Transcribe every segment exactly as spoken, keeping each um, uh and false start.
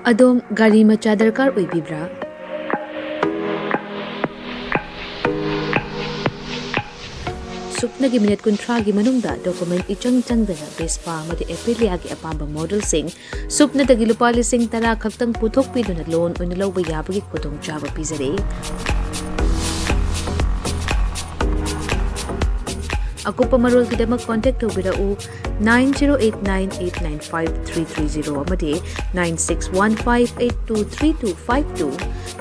ꯑꯗꯣꯝ ꯒꯥꯔꯤ ꯃꯆꯥ ꯗꯔꯀꯥꯔ ꯑꯣꯏꯕꯤꯕ꯭ꯔꯥ? ꯁꯨꯞꯅꯒꯤ ꯃꯤꯅꯤꯠ ꯀꯨꯟꯊ꯭ꯔꯥꯒꯤ ꯃꯅꯨꯡꯗ ꯗꯣꯀꯨꯃꯦꯟ ꯏꯆꯪ ꯆꯪꯗꯅ ꯚꯦꯁꯄꯥ ꯑꯃꯗꯤ ꯑꯦꯄꯤꯂꯤꯌꯥꯒꯤ ꯑꯄꯥꯝꯕ ꯃꯣꯗꯦꯜꯁꯤꯡ ꯁꯨꯞꯅꯗꯒꯤ ꯂꯨꯄꯥ ꯂꯤꯁꯤꯡ ꯇꯔꯥ ꯈꯛꯇꯪ ꯄꯨꯊꯣꯛꯄꯤꯗꯨꯅ ꯂꯣꯟ ꯑꯣꯏꯅ ꯂꯧꯕ ꯌꯥꯕꯒꯤ ꯈꯨꯗꯣꯡꯆꯥꯕ ꯄꯤꯖꯔꯤ꯫ ꯑꯀꯨꯞꯄ ꯃꯔꯣꯜꯒꯤꯗꯃꯛ ꯀꯣꯟꯇꯦꯛ ꯇꯧꯕꯤꯔꯛꯎ, nine zero eight nine eight nine five three three zero ꯑꯃꯗꯤ nine six one five eight two three two five two꯫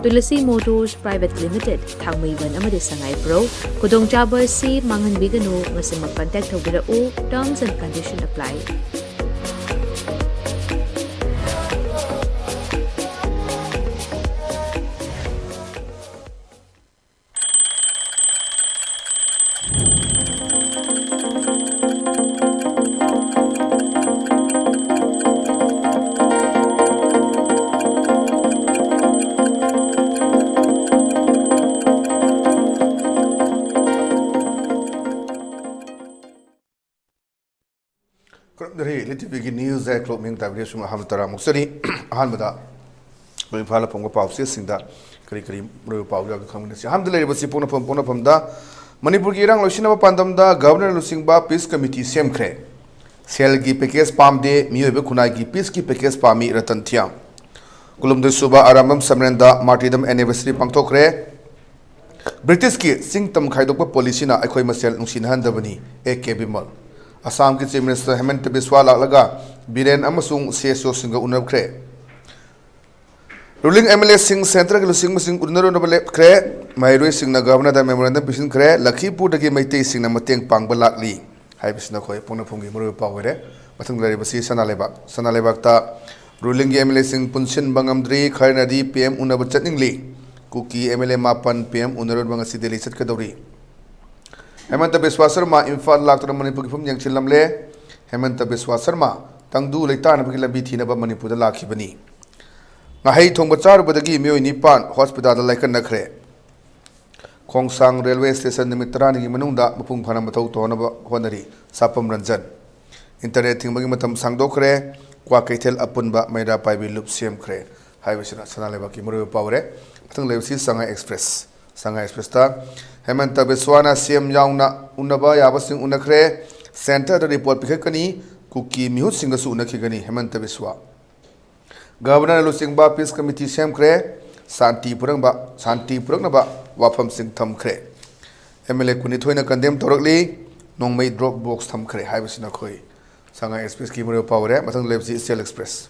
Tulsi motors private limited, ꯊꯥꯡꯃꯩꯕꯟ ꯑꯃꯗꯤ ꯁꯉꯥꯏꯄ꯭ꯔꯧ꯫ ꯈꯨꯗꯣꯡꯆꯥꯕ ꯑꯁꯤ ꯃꯥꯡꯍꯟꯕꯤꯒꯅꯨ꯫ ꯉꯁꯤꯃꯛ ꯀꯟꯇꯦꯛ ꯇꯧꯕꯤꯔꯛꯎ꯫ Terms and condition apply꯫ ꯈꯨꯔꯨꯝꯖꯔꯤ, ꯏꯂꯤꯇꯤꯚꯤꯒꯤ ꯅ꯭ꯌꯨꯁ ꯑꯦꯠ ꯀ꯭ꯂꯣꯛ ꯃꯤꯡ ꯇꯥꯕꯤꯔꯤꯕꯁꯤꯡ ꯑꯍꯥꯟꯕ ꯇꯔꯥꯃꯨꯛ ꯆꯅꯤ꯫ ꯑꯍꯥꯟꯕꯗ ꯑꯩꯈꯣꯏ ꯏꯝꯐꯥꯜꯗ ꯐꯣꯡꯕ ꯄꯥꯎꯆꯦꯁꯤꯡꯗ ꯀꯔꯤ ꯀꯔꯤ ꯃꯔꯨꯑꯣꯏꯕ ꯄꯥꯎ ꯌꯥꯎꯒꯦ ꯈꯪꯃꯤꯟꯅꯁꯤ꯫ ꯑꯍꯥꯟꯕꯗ ꯂꯩꯔꯤꯕꯁꯤ ꯄꯣꯛꯅꯐꯝ ꯄꯣꯛꯅꯐꯝꯗ ꯃꯅꯤꯄꯨꯔꯒꯤ ꯏꯔꯥꯡ ꯂꯣꯏꯁꯤꯟꯅꯕ ꯄꯥꯟꯗꯝꯗ ꯒꯚꯔꯅꯔ ꯂꯨꯆꯤꯡꯕ ꯄꯤꯁ ꯀꯃꯤꯇꯤ ꯁꯦꯝꯈ꯭ꯔꯦ꯫ ꯁꯦꯜꯒꯤ ꯄꯦꯀꯦꯖ ꯄꯥꯝꯗꯦ, ꯃꯤꯑꯣꯏꯕ ꯈꯨꯟꯅꯥꯏꯒꯤ ꯄꯤꯁꯀꯤ ꯄꯦꯀꯦꯖ ꯄꯥꯝꯃꯤ, ꯔꯇꯟ ꯊꯤꯌꯥꯝ꯫ ꯀꯨꯟꯍꯨꯝꯗꯣꯏ ꯁꯨꯕ ꯑꯔꯥꯝꯕꯝ ꯁꯝꯃꯦꯂꯟꯗ ꯃꯥꯔꯇꯤꯔꯗꯝ ꯑꯦꯅꯤꯚꯔꯁꯔꯤ ꯄꯥꯡꯊꯣꯛꯈ꯭ꯔꯦ꯫ ꯕ꯭ꯔꯤꯇꯤꯁꯀꯤ ꯆꯤꯡ ꯇꯝ ꯈꯥꯏꯗꯣꯛꯄ ꯄꯣꯂꯤꯁꯤꯅ ꯑꯩꯈꯣꯏ ꯃꯁꯦꯜ ꯅꯨꯡꯁꯤꯅꯍꯟꯗꯕꯅꯤ, ꯑꯦ ꯀꯦ ꯕꯤꯃꯜ꯫ ꯑꯁꯥꯝꯒꯤ ꯆꯤꯐ ꯃꯤꯅꯤꯁꯇꯔ ꯍꯦꯃꯟꯇ ꯕꯤꯁ꯭ꯋꯥ ꯂꯥꯛꯂꯒ ꯕꯤꯔꯦꯟ ꯑꯃꯁꯨꯡ ꯁꯤ ꯑꯦꯁ ꯑꯣꯁꯤꯡꯒ ꯎꯅꯈ꯭ꯔꯦ꯫ ꯔꯨꯂꯤꯡ ꯑꯦꯝ ꯑꯦꯜ ꯑꯦꯁꯤꯡ ꯁꯦꯟꯇꯔꯒꯤ ꯂꯨꯆꯤꯡꯕꯁꯤꯡ ꯎꯅꯔꯨꯅꯕ ꯂꯦꯞꯈ꯭ꯔꯦ꯫ ꯃꯍꯩꯔꯣꯏꯁꯤꯡꯅ ꯒꯚꯔꯅꯔꯗ ꯃꯦꯃꯣꯔꯦꯟꯗꯝ ꯄꯤꯁꯤꯟꯈ꯭ꯔꯦ꯫ ꯂꯈꯤꯄꯨꯔꯗꯒꯤ ꯃꯩꯇꯩꯁꯤꯡꯅ ꯃꯇꯦꯡ ꯄꯥꯡꯕ ꯂꯥꯛꯂꯤ꯫ ꯍꯥꯏꯕꯁꯤꯅ ꯑꯩꯈꯣꯏ ꯄꯣꯛꯅꯐꯝꯒꯤ ꯃꯔꯨꯑꯣꯏꯕ ꯄꯥꯎ ꯑꯣꯏꯔꯦ꯫ ꯃꯊꯪꯗ ꯂꯩꯔꯤꯕꯁꯤ ꯁꯅꯥ ꯂꯩꯕꯥꯛ꯫ ꯁꯅꯥ ꯂꯩꯕꯥꯛꯇ ꯔꯨꯂꯤꯡꯒꯤ ꯑꯦꯝ ꯑꯦꯜ ꯑꯦꯁꯤꯡ ꯄꯨꯟꯁꯤꯟꯕ ꯉꯝꯗ꯭ꯔꯤ, ꯈꯔꯅꯗꯤ ꯄꯤ ꯑꯦꯝ ꯎꯅꯕ ꯆꯠꯅꯤꯡꯂꯤ꯫ ꯀꯨꯀꯤ ꯑꯦꯝ ꯑꯦꯜ ꯑꯦ ꯃꯥꯄꯟ ꯄꯤ ꯑꯦꯝ ꯎꯅꯔꯨꯅꯕ ꯉꯁꯤ ꯗꯦꯜꯂꯤ ꯆꯠꯀꯗꯧꯔꯤ꯫ ꯍꯦꯃꯟꯇ ꯕꯤꯁ꯭ꯋꯥ ꯁꯔꯃ ꯏꯝꯐꯥꯜ ꯂꯥꯛꯇꯨꯅ ꯃꯅꯤꯄꯨꯔꯒꯤ ꯐꯤꯕꯝ ꯌꯦꯡꯁꯤꯜꯂꯝꯂꯦ꯫ ꯍꯦꯃꯟꯇ ꯕꯤꯁ꯭ꯋꯥ ꯁꯔꯃ ꯇꯪꯗꯨ ꯂꯩꯇꯥꯅꯕꯒꯤ ꯂꯝꯕꯤ ꯊꯤꯅꯕ ꯃꯅꯤꯄꯨꯔꯗ ꯂꯥꯛꯈꯤꯕꯅꯤ꯫ ꯉꯥꯍꯩ ꯊꯣꯡꯕ ꯆꯥꯔꯨꯕꯗꯒꯤ ꯃꯤꯑꯣꯏ ꯅꯤꯄꯥꯟ ꯍꯣꯁꯄꯤꯇꯥꯜꯗ ꯂꯥꯏꯀꯠꯅꯈ꯭ꯔꯦ꯫ ꯈꯣꯡꯁꯥꯡ ꯔꯦꯜꯋꯦ ꯁ꯭ꯇꯦꯁꯟ ꯅꯨꯃꯤꯠ ꯇꯔꯥꯅꯤꯒꯤ ꯃꯅꯨꯡꯗ ꯃꯄꯨꯡ ꯐꯥꯅ ꯃꯊꯧ ꯇꯧꯅꯕ ꯍꯣꯠꯅꯔꯤ, ꯁꯥꯄꯝ ꯔꯟꯖꯟ꯫ ꯏꯟꯇꯔꯅꯦꯠ ꯊꯤꯡꯕꯒꯤ ꯃꯇꯝ ꯁꯥꯡꯗꯣꯛꯈ꯭ꯔꯦ꯫ ꯀ꯭ꯋꯥꯀꯩꯊꯦꯜ ꯑꯄꯨꯟꯕ ꯃꯩꯔꯥ ꯄꯥꯏꯕꯤ ꯂꯨꯞ ꯁꯦꯝꯈ꯭ꯔꯦ ꯍꯥꯏꯕꯁꯤꯅ ꯁꯅꯥ ꯂꯩꯕꯥꯛꯀꯤ ꯃꯔꯨꯑꯣꯏꯕ ꯄꯥꯎ ꯑꯣꯏꯔꯦ꯫ ꯃꯊꯪ ꯂꯩꯕꯁꯤ ꯁꯉꯥꯏ ꯑꯦꯛꯁꯄ꯭ꯔꯦꯁ꯫ ꯁꯉꯥꯏ ꯑꯦꯛꯁꯄ꯭ꯔꯦꯁꯇ ꯍꯦꯃꯟꯇ ꯕꯤꯁ꯭ꯋꯥꯅ ꯁꯤ ꯑꯦꯝ ꯌꯥꯎꯅ ꯎꯅꯕ ꯌꯥꯕꯁꯤꯡ ꯎꯅꯈ꯭ꯔꯦ꯫ ꯁꯦꯟꯇꯔꯗ ꯔꯤꯄꯣꯔꯠ ꯄꯤꯈꯠꯀꯅꯤ꯫ ꯀꯨꯀꯤ ꯃꯤꯍꯨꯠꯁꯤꯡꯒꯁꯨ ꯎꯅꯈꯤꯒꯅꯤ ꯍꯦꯃꯟꯇ ꯕꯤꯁ꯭ꯋꯥ꯫ ꯒꯕꯔꯅꯔꯅ ꯂꯨꯆꯤꯡꯕ ꯄꯤꯁ ꯀꯃꯤꯇꯤ ꯁꯦꯝꯈ꯭ꯔꯦ꯫ ꯁꯥꯟꯇꯤ ꯄꯨꯔꯛꯅꯕ, ꯁꯥꯟꯇꯤ ꯄꯨꯔꯛꯅꯕ ꯋꯥꯐꯝꯁꯤꯡ ꯊꯝꯈ꯭ꯔꯦ꯫ ꯑꯦꯝ ꯑꯦꯜ ꯑꯦ ꯀꯨꯟꯅꯤꯊꯣꯏꯅ ꯀꯟꯗꯦꯝ ꯇꯧꯔꯛꯂꯤ꯫ ꯅꯣꯡꯃꯩ ꯗ꯭ꯔꯣꯞ ꯕꯣꯛꯁ ꯊꯝꯈ꯭ꯔꯦ ꯍꯥꯏꯕꯁꯤꯅ ꯑꯩꯈꯣꯏ ꯁꯉꯥꯏ ꯑꯦꯛꯁꯄ꯭ꯔꯦꯁꯀꯤ ꯃꯔꯨꯑꯣꯏꯕ ꯄꯥꯎ ꯑꯣꯏꯔꯦ꯫ ꯃꯊꯪ ꯂꯩꯕꯁꯤ ꯏꯆꯦꯜ ꯑꯦꯛꯁꯄ꯭ꯔꯦꯁ꯫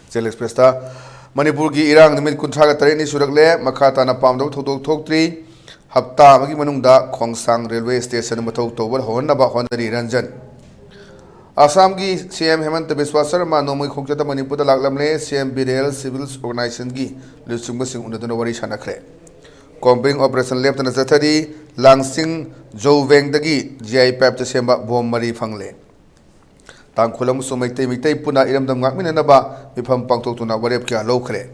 ꯏꯆꯦꯜ ꯑꯦꯛꯁꯄ꯭ꯔꯦꯁꯇ ꯃꯅꯤꯄꯨꯔꯒꯤ ꯏꯔꯥꯡ ꯅꯨꯃꯤꯠ ꯀꯨꯟꯊ꯭ꯔꯥꯒ ꯇꯔꯦꯠꯅꯤ ꯁꯨꯔꯛꯂꯦ꯫ ꯃꯈꯥ ꯇꯥꯅ ꯄꯥꯝꯗꯕ ꯊꯧꯗꯣꯛ ꯊꯣꯛꯇ꯭ꯔꯤ꯫ ꯍꯞꯇꯥ ꯑꯃꯒꯤ ꯃꯅꯨꯡꯗ ꯈꯣꯡꯁꯥꯡ ꯔꯦꯜꯋꯦ ꯁ꯭ꯇꯦꯁꯟ ꯃꯊꯧ ꯇꯧꯕ ꯍꯧꯍꯟꯅꯕ ꯍꯣꯠꯅꯔꯤ ꯔꯟꯖꯟ꯫ ꯑꯁꯥꯝꯒꯤ ꯁꯤ ꯑꯦꯝ ꯍꯦꯃꯟꯇ ꯕꯤꯁ꯭ꯋꯥ ꯁꯔꯃ ꯅꯣꯡꯃꯩ ꯈꯣꯡꯆꯠꯇ ꯃꯅꯤꯄꯨꯔꯗ ꯂꯥꯛꯂꯝꯂꯦ꯫ ꯁꯤ ꯑꯦꯝ ꯕꯤꯔꯦꯜ, ꯁꯤꯚꯤꯜ ꯑꯣꯔꯒꯅꯥꯏꯖꯦꯁꯟꯒꯤ ꯂꯨꯆꯤꯡꯕꯁꯤꯡ ꯎꯅꯗꯨꯅ ꯋꯥꯔꯤ ꯁꯥꯟꯅꯈ꯭ꯔꯦ꯫ ꯀꯣꯝꯕꯤꯡ ꯑꯣꯄꯔꯦꯁꯟ ꯂꯦꯞꯇꯅ ꯆꯠꯊꯔꯤ꯫ ꯂꯥꯡꯁꯤꯡ ꯖꯧꯕꯦꯡꯗꯒꯤ ꯖꯤ ꯑꯥꯏ ꯄꯥꯏꯞꯇ ꯁꯦꯝꯕ ꯕꯣꯝ ꯃꯔꯤ ꯐꯪꯂꯦ꯫ ꯇꯥꯡꯈꯨꯜ ꯑꯃꯁꯨꯡ ꯃꯩꯇꯩ, ꯃꯤꯇꯩ ꯄꯨꯟꯅ ꯏꯔꯝꯗꯝ ꯉꯥꯛꯃꯤꯟꯅꯅꯕ ꯃꯤꯐꯝ ꯄꯥꯡꯊꯣꯛꯇꯨꯅ ꯋꯥꯔꯦꯞ ꯀꯌꯥ ꯂꯧꯈ꯭ꯔꯦ꯫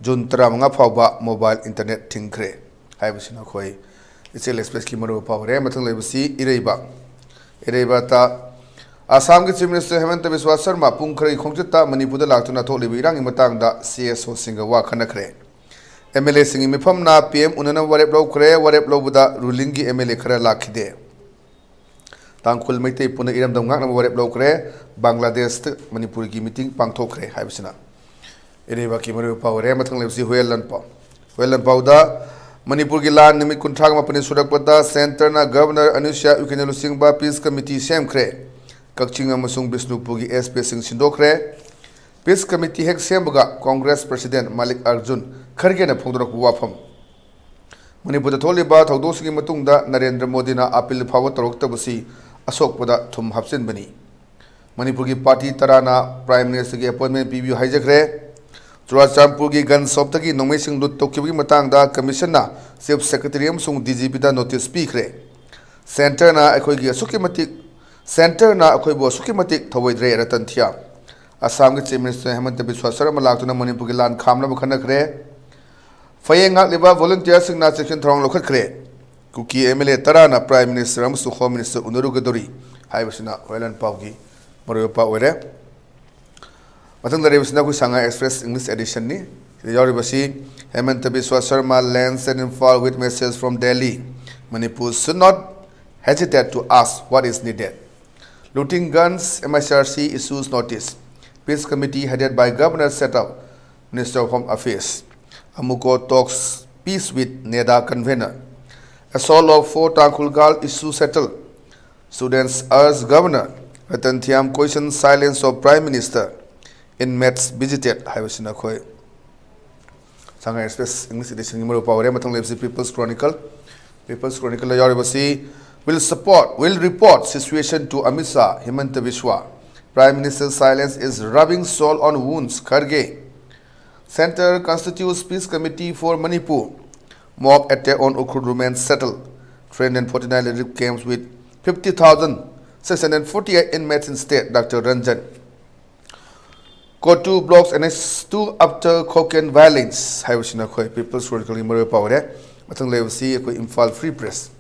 ꯖꯨꯟ ꯇꯔꯥꯃꯉꯥ ꯐꯥꯎꯕ ꯃꯣꯕꯥꯏꯜ ꯏꯟꯇꯔꯅꯦꯠ ꯊꯤꯡꯈ꯭ꯔꯦ ꯍꯥꯏꯕꯁꯤꯅ ꯑꯩꯈꯣꯏ ꯏꯆꯦꯜ ꯑꯦꯛꯁꯄ꯭ꯔꯦꯁꯀꯤ ꯃꯔꯨꯑꯣꯏꯕ ꯄꯥꯎ ꯑꯣꯏꯔꯦ꯫ ꯃꯊꯪ ꯂꯩꯕꯁꯤ ꯏꯔꯩꯕꯥꯛ꯫ ꯏꯔꯩꯕꯥꯛꯇ ꯑꯁꯥꯝꯒꯤ ꯆꯤꯐ ꯃꯤꯅꯤꯁꯇꯔ ꯍꯦꯃꯟꯇ ꯕꯤꯁ꯭ꯋꯥ ꯁꯔꯃ ꯄꯨꯡ ꯈꯔꯒꯤ ꯈꯣꯡꯆꯠꯇ ꯃꯅꯤꯄꯨꯔꯗ ꯂꯥꯛꯇꯨꯅ ꯊꯣꯛꯂꯤꯕ ꯏꯔꯥꯡꯒꯤ ꯃꯇꯥꯡꯗ ꯁꯤ ꯑꯦꯁ ꯑꯣꯁꯤꯡꯒ ꯋꯥ ꯈꯟꯅꯈ꯭ꯔꯦ꯫ ꯑꯦꯝ ꯑꯦꯜ ꯑꯦꯁꯤꯡꯒꯤ ꯃꯤꯐꯝꯅ ꯄꯤ ꯑꯦꯝ ꯎꯅꯅꯕ ꯋꯥꯔꯦꯞ ꯂꯧꯈ꯭ꯔꯦ꯫ ꯋꯥꯔꯦꯞ ꯂꯧꯕꯗ ꯔꯨꯂꯤꯡꯒꯤ ꯑꯦꯝ ꯑꯦꯜ ꯑꯦ ꯈꯔ ꯂꯥꯛꯈꯤꯗꯦ꯫ ꯇꯥꯡꯈꯨꯜ ꯃꯩꯇꯩ ꯄꯨꯟꯅ ꯏꯔꯝꯗꯝ ꯉꯥꯛꯅꯕ ꯋꯥꯔꯦꯞ ꯂꯧꯈ꯭ꯔꯦ꯫ ꯕꯪꯒ꯭ꯂꯥꯗꯦꯁꯇ ꯃꯅꯤꯄꯨꯔꯒꯤ ꯃꯤꯇꯤꯡ ꯄꯥꯡꯊꯣꯛꯈ꯭ꯔꯦ ꯍꯥꯏꯕꯁꯤꯅ ꯏꯔꯩꯕꯥꯛꯀꯤ ꯃꯔꯨꯑꯣꯏꯕ ꯄꯥꯎ ꯑꯣꯏꯔꯦ꯫ ꯃꯊꯪ ꯂꯩꯕꯁꯤ ꯍꯨꯌꯦꯟ ꯂꯥꯟꯄꯥꯎ꯫ ꯍꯨꯌꯦꯟ ꯂꯥꯟꯄꯥꯎꯗ ꯃꯅꯤꯄꯨꯔꯒꯤ ꯂꯥꯟ ꯅꯨꯃꯤꯠ ꯀꯨꯟꯊ꯭ꯔꯥꯒ ꯃꯥꯄꯟꯅꯤ ꯁꯨꯔꯛꯄꯗ ꯁꯦꯟꯇꯔꯅ ꯒꯕꯔꯅꯔ ꯑꯅꯨꯁ꯭ꯌꯥ ꯎꯏꯀꯦꯅ ꯂꯨꯆꯤꯡꯕ ꯄꯤꯁ ꯀꯃꯤꯇꯤ ꯁꯦꯝꯈ꯭ꯔꯦ꯫ ꯀꯛꯆꯤꯡ ꯑꯃꯁꯨꯡ ꯕꯤꯁꯅꯨꯄꯨꯔꯒꯤ ꯑꯦꯁ ꯄꯤꯁꯤꯡ ꯁꯤꯟꯗꯣꯛꯈ꯭ꯔꯦ꯫ ꯄꯤꯁ ꯀꯃꯤꯇꯤ ꯍꯦꯛ ꯁꯦꯝꯕꯒ ꯀꯣꯡꯒ꯭ꯔꯦꯁ ꯄ꯭ꯔꯁꯤꯗꯦꯟ ꯃꯥꯂꯤꯛ ꯑꯔꯖꯨꯟ ꯈꯔꯒꯦꯅ ꯐꯣꯡꯗꯣꯔꯛꯄ ꯋꯥꯐꯝ꯫ ꯃꯅꯤꯄꯨꯔꯗ ꯊꯣꯛꯂꯤꯕ ꯊꯧꯗꯣꯛꯁꯤꯡꯒꯤ ꯃꯇꯨꯡꯗ ꯅꯔꯦꯟꯗ꯭ꯔ ꯃꯣꯗꯤꯅ ꯑꯥꯄꯤꯜ ꯐꯥꯎꯕ ꯇꯧꯔꯛꯇꯕꯁꯤ ꯑꯁꯣꯛꯄꯗ ꯊꯨꯝ ꯍꯥꯞꯆꯤꯟꯕꯅꯤ꯫ ꯃꯅꯤꯄꯨꯔꯒꯤ ꯄꯥꯔꯇꯤ ꯇꯔꯥꯅ ꯄ꯭ꯔꯥꯏꯝ ꯃꯤꯅꯤꯁꯇꯔꯒꯤ ꯑꯦꯄꯣꯏꯟꯃꯦꯟ ꯄꯤꯕꯤꯌꯨ ꯍꯥꯏꯖꯈ꯭ꯔꯦ꯫ ꯆꯨꯔꯥꯆꯥꯟꯄꯨꯔꯒꯤ ꯒꯟ ꯁꯣꯞꯇꯒꯤ ꯅꯣꯡꯃꯩꯁꯤꯡ ꯂꯨꯠ ꯇꯧꯈꯤꯕꯒꯤ ꯃꯇꯥꯡꯗ ꯀꯃꯤꯁꯟꯅ ꯆꯤꯐ ꯁꯦꯀ꯭ꯔꯦꯇꯔꯤ ꯑꯃꯁꯨꯡ ꯗꯤ ꯖꯤ ꯄꯤꯗ ꯅꯣꯇꯤꯁ ꯄꯤꯈ꯭ꯔꯦ꯫ ꯁꯦꯟꯇꯔꯅ ꯑꯩꯈꯣꯏꯒꯤ ꯑꯁꯨꯛꯀꯤ ꯃꯇꯤꯛ, ꯁꯦꯟꯇꯔꯅ ꯑꯩꯈꯣꯏꯕꯨ ꯑꯁꯨꯛꯀꯤ ꯃꯇꯤꯛ ꯊꯧꯑꯣꯏꯗ꯭ꯔꯦ, ꯔꯇꯟ ꯊꯤꯌꯥ꯫ ꯑꯁꯥꯝꯒꯤ ꯆꯤꯐ ꯃꯤꯅꯤꯁꯇꯔ ꯍꯦꯃꯟꯇ ꯕꯤꯁ꯭ꯋꯥ ꯁꯔꯃ ꯂꯥꯛꯇꯨꯅ ꯃꯅꯤꯄꯨꯔꯒꯤ ꯂꯥꯟ ꯈꯥꯝꯅꯕ ꯈꯟꯅꯈ꯭ꯔꯦ꯫ ꯐꯌꯦꯡ ꯉꯥꯛꯂꯤꯕ ꯚꯣꯂꯨꯟꯇꯤꯌꯔꯁꯤꯡꯅ ꯆꯦꯛꯁꯤꯟ ꯊꯧꯔꯥꯡ ꯂꯧꯈꯠꯈ꯭ꯔꯦ꯫ ꯀꯨꯀꯤ ꯑꯦꯝ ꯑꯦꯜ ꯑꯦ ꯇꯔꯥꯅ ꯄ꯭ꯔꯥꯏꯝ ꯃꯤꯅꯤꯁꯇꯔ ꯑꯃꯁꯨꯡ ꯍꯣꯝ ꯃꯤꯅꯤꯁꯇꯔ ꯎꯅꯔꯨꯒꯗꯧꯔꯤ ꯍꯥꯏꯕꯁꯤꯅ ꯍꯨꯌꯦꯟ ꯂꯥꯟꯄꯥꯎꯒꯤ ꯃꯔꯨꯑꯣꯏꯕ ꯄꯥꯎ ꯑꯣꯏꯔꯦ꯫ ꯃꯊꯪꯗ ꯂꯩꯔꯤꯕꯁꯤꯅ ꯑꯩꯈꯣꯏ ꯁꯉꯥꯏ ꯑꯦꯛꯁꯄ꯭ꯔꯦꯁ ꯏꯪꯂꯤꯁ ꯑꯦꯗꯤꯁꯟꯅꯤ꯫ ꯁꯤꯗ ꯌꯥꯎꯔꯤꯕꯁꯤ, Himanta Biswa Sarma lands at Imphal with message from Delhi. Manipur should not hesitate to ask what is needed. Looting guns, M H R C issues notice. Peace committee headed by governor set up, Minister of Home Affairs. Amuko talks peace with NEDA convener. Assault of four Tangkhul girl issue settled. Students urge Governor Ratan Thiam question silence of Prime Minister in maths visited ꯍꯥꯏꯕꯁꯤꯅ ꯑꯩꯈꯣꯏ ꯁꯉꯥꯏ express English ꯑꯦꯗꯤꯁꯟꯒꯤ ꯃꯔꯨ ꯄꯥꯎꯔꯦ꯫ ꯃꯊꯪ ꯂꯩꯕꯁꯤ People's Chronicle꯫ People's Chronicleꯗ ꯌꯥꯎꯔꯤꯕꯁꯤ, will support, will report situation to Amit Shah, Himanta Biswa. Prime Minister silence is rubbing salt on wounds, Kharge. Centre constitutes peace committee for Manipur. Mob attack on Ukhrul remains settled. Three hundred forty-nine relief camps with fifty thousand six hundred forty-eight inmates in state, Doctor Ranjan. COTU blocks N H two after Kokang violence ꯍꯥꯏꯕꯁꯤꯅ ꯑꯩꯈꯣꯏ People's Chronicleꯒꯤ ꯃꯔꯨ ꯑꯣꯏꯕ ꯄꯥꯎꯔꯦ꯫ ꯃꯊꯪ ꯂꯩꯕꯁꯤ ꯑꯩꯈꯣꯏ Imphal Free Press꯫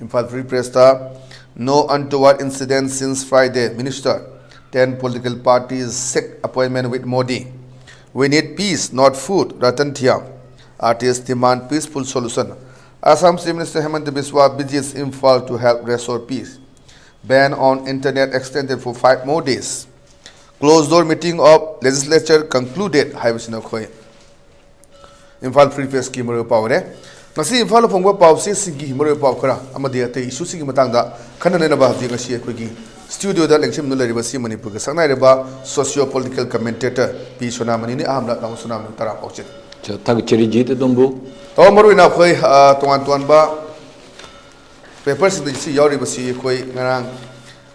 Imphal Free Pressꯇ, no untoward incident since Friday, Minister. Ten political parties seek appointment with Modi. We need peace, not food, Ratan Thiam. Artists demand peaceful solution. Assam Chief Minister Himanta Biswa visits Imphal to help restore peace. Ban on internet extended for five more days. Closed door meeting of legislature concluded ꯍꯥꯏꯕꯁꯤꯅ ꯑꯩꯈꯣꯏ Imphal Free Pressꯀꯤ ꯃꯔꯨꯑꯣꯏꯕ ꯄꯥꯎꯅꯦ꯫ ꯉꯁꯤ ꯏꯝꯐꯥꯜꯗ ꯐꯣꯡꯕ ꯄꯥꯎꯆꯦꯁꯤꯡꯒꯤ ꯃꯔꯨꯑꯣꯏꯕ ꯄꯥꯎ ꯈꯔ ꯑꯃꯗꯤ ꯑꯇꯩ ꯏꯁꯨꯁꯤꯡꯒꯤ ꯃꯇꯥꯡꯗ ꯈꯟꯅ ꯅꯩꯅꯕ ꯍꯧꯖꯤꯛ ꯉꯁꯤ ꯑꯩꯈꯣꯏꯒꯤ ꯁ꯭ꯇꯨꯗꯤꯑꯣꯗ ꯂꯦꯡꯁꯤꯟꯗꯨꯅ ꯂꯩꯔꯤꯕꯁꯤ ꯃꯅꯤꯄꯨꯔꯒꯤ ꯁꯛꯅꯥꯏꯔꯕ socio political commentator ꯄꯤ ꯁꯣꯅꯥꯃꯅꯤꯅꯤ꯫ ꯑꯍꯥꯟꯕꯗ ꯇꯥꯃꯣ ꯁꯣꯅꯥꯃꯅꯤ ꯇꯔꯥꯝꯅ ꯑꯣꯛꯆꯔꯤ꯫ ꯊꯥꯒꯠꯆꯔꯤ ꯖꯤ ꯇꯣꯝꯕꯨ꯫ ꯇꯥꯃꯣ, ꯃꯔꯨꯑꯣꯏꯅ ꯑꯩꯈꯣꯏ, ꯑ, ꯇꯣꯉꯥꯟ ꯇꯣꯉꯥꯟꯕ ꯄꯦꯄꯔꯁꯤꯡꯗ ꯁꯤ ꯌꯥꯎꯔꯤꯕꯁꯤ ꯑꯩꯈꯣꯏ ꯉꯔꯥꯡ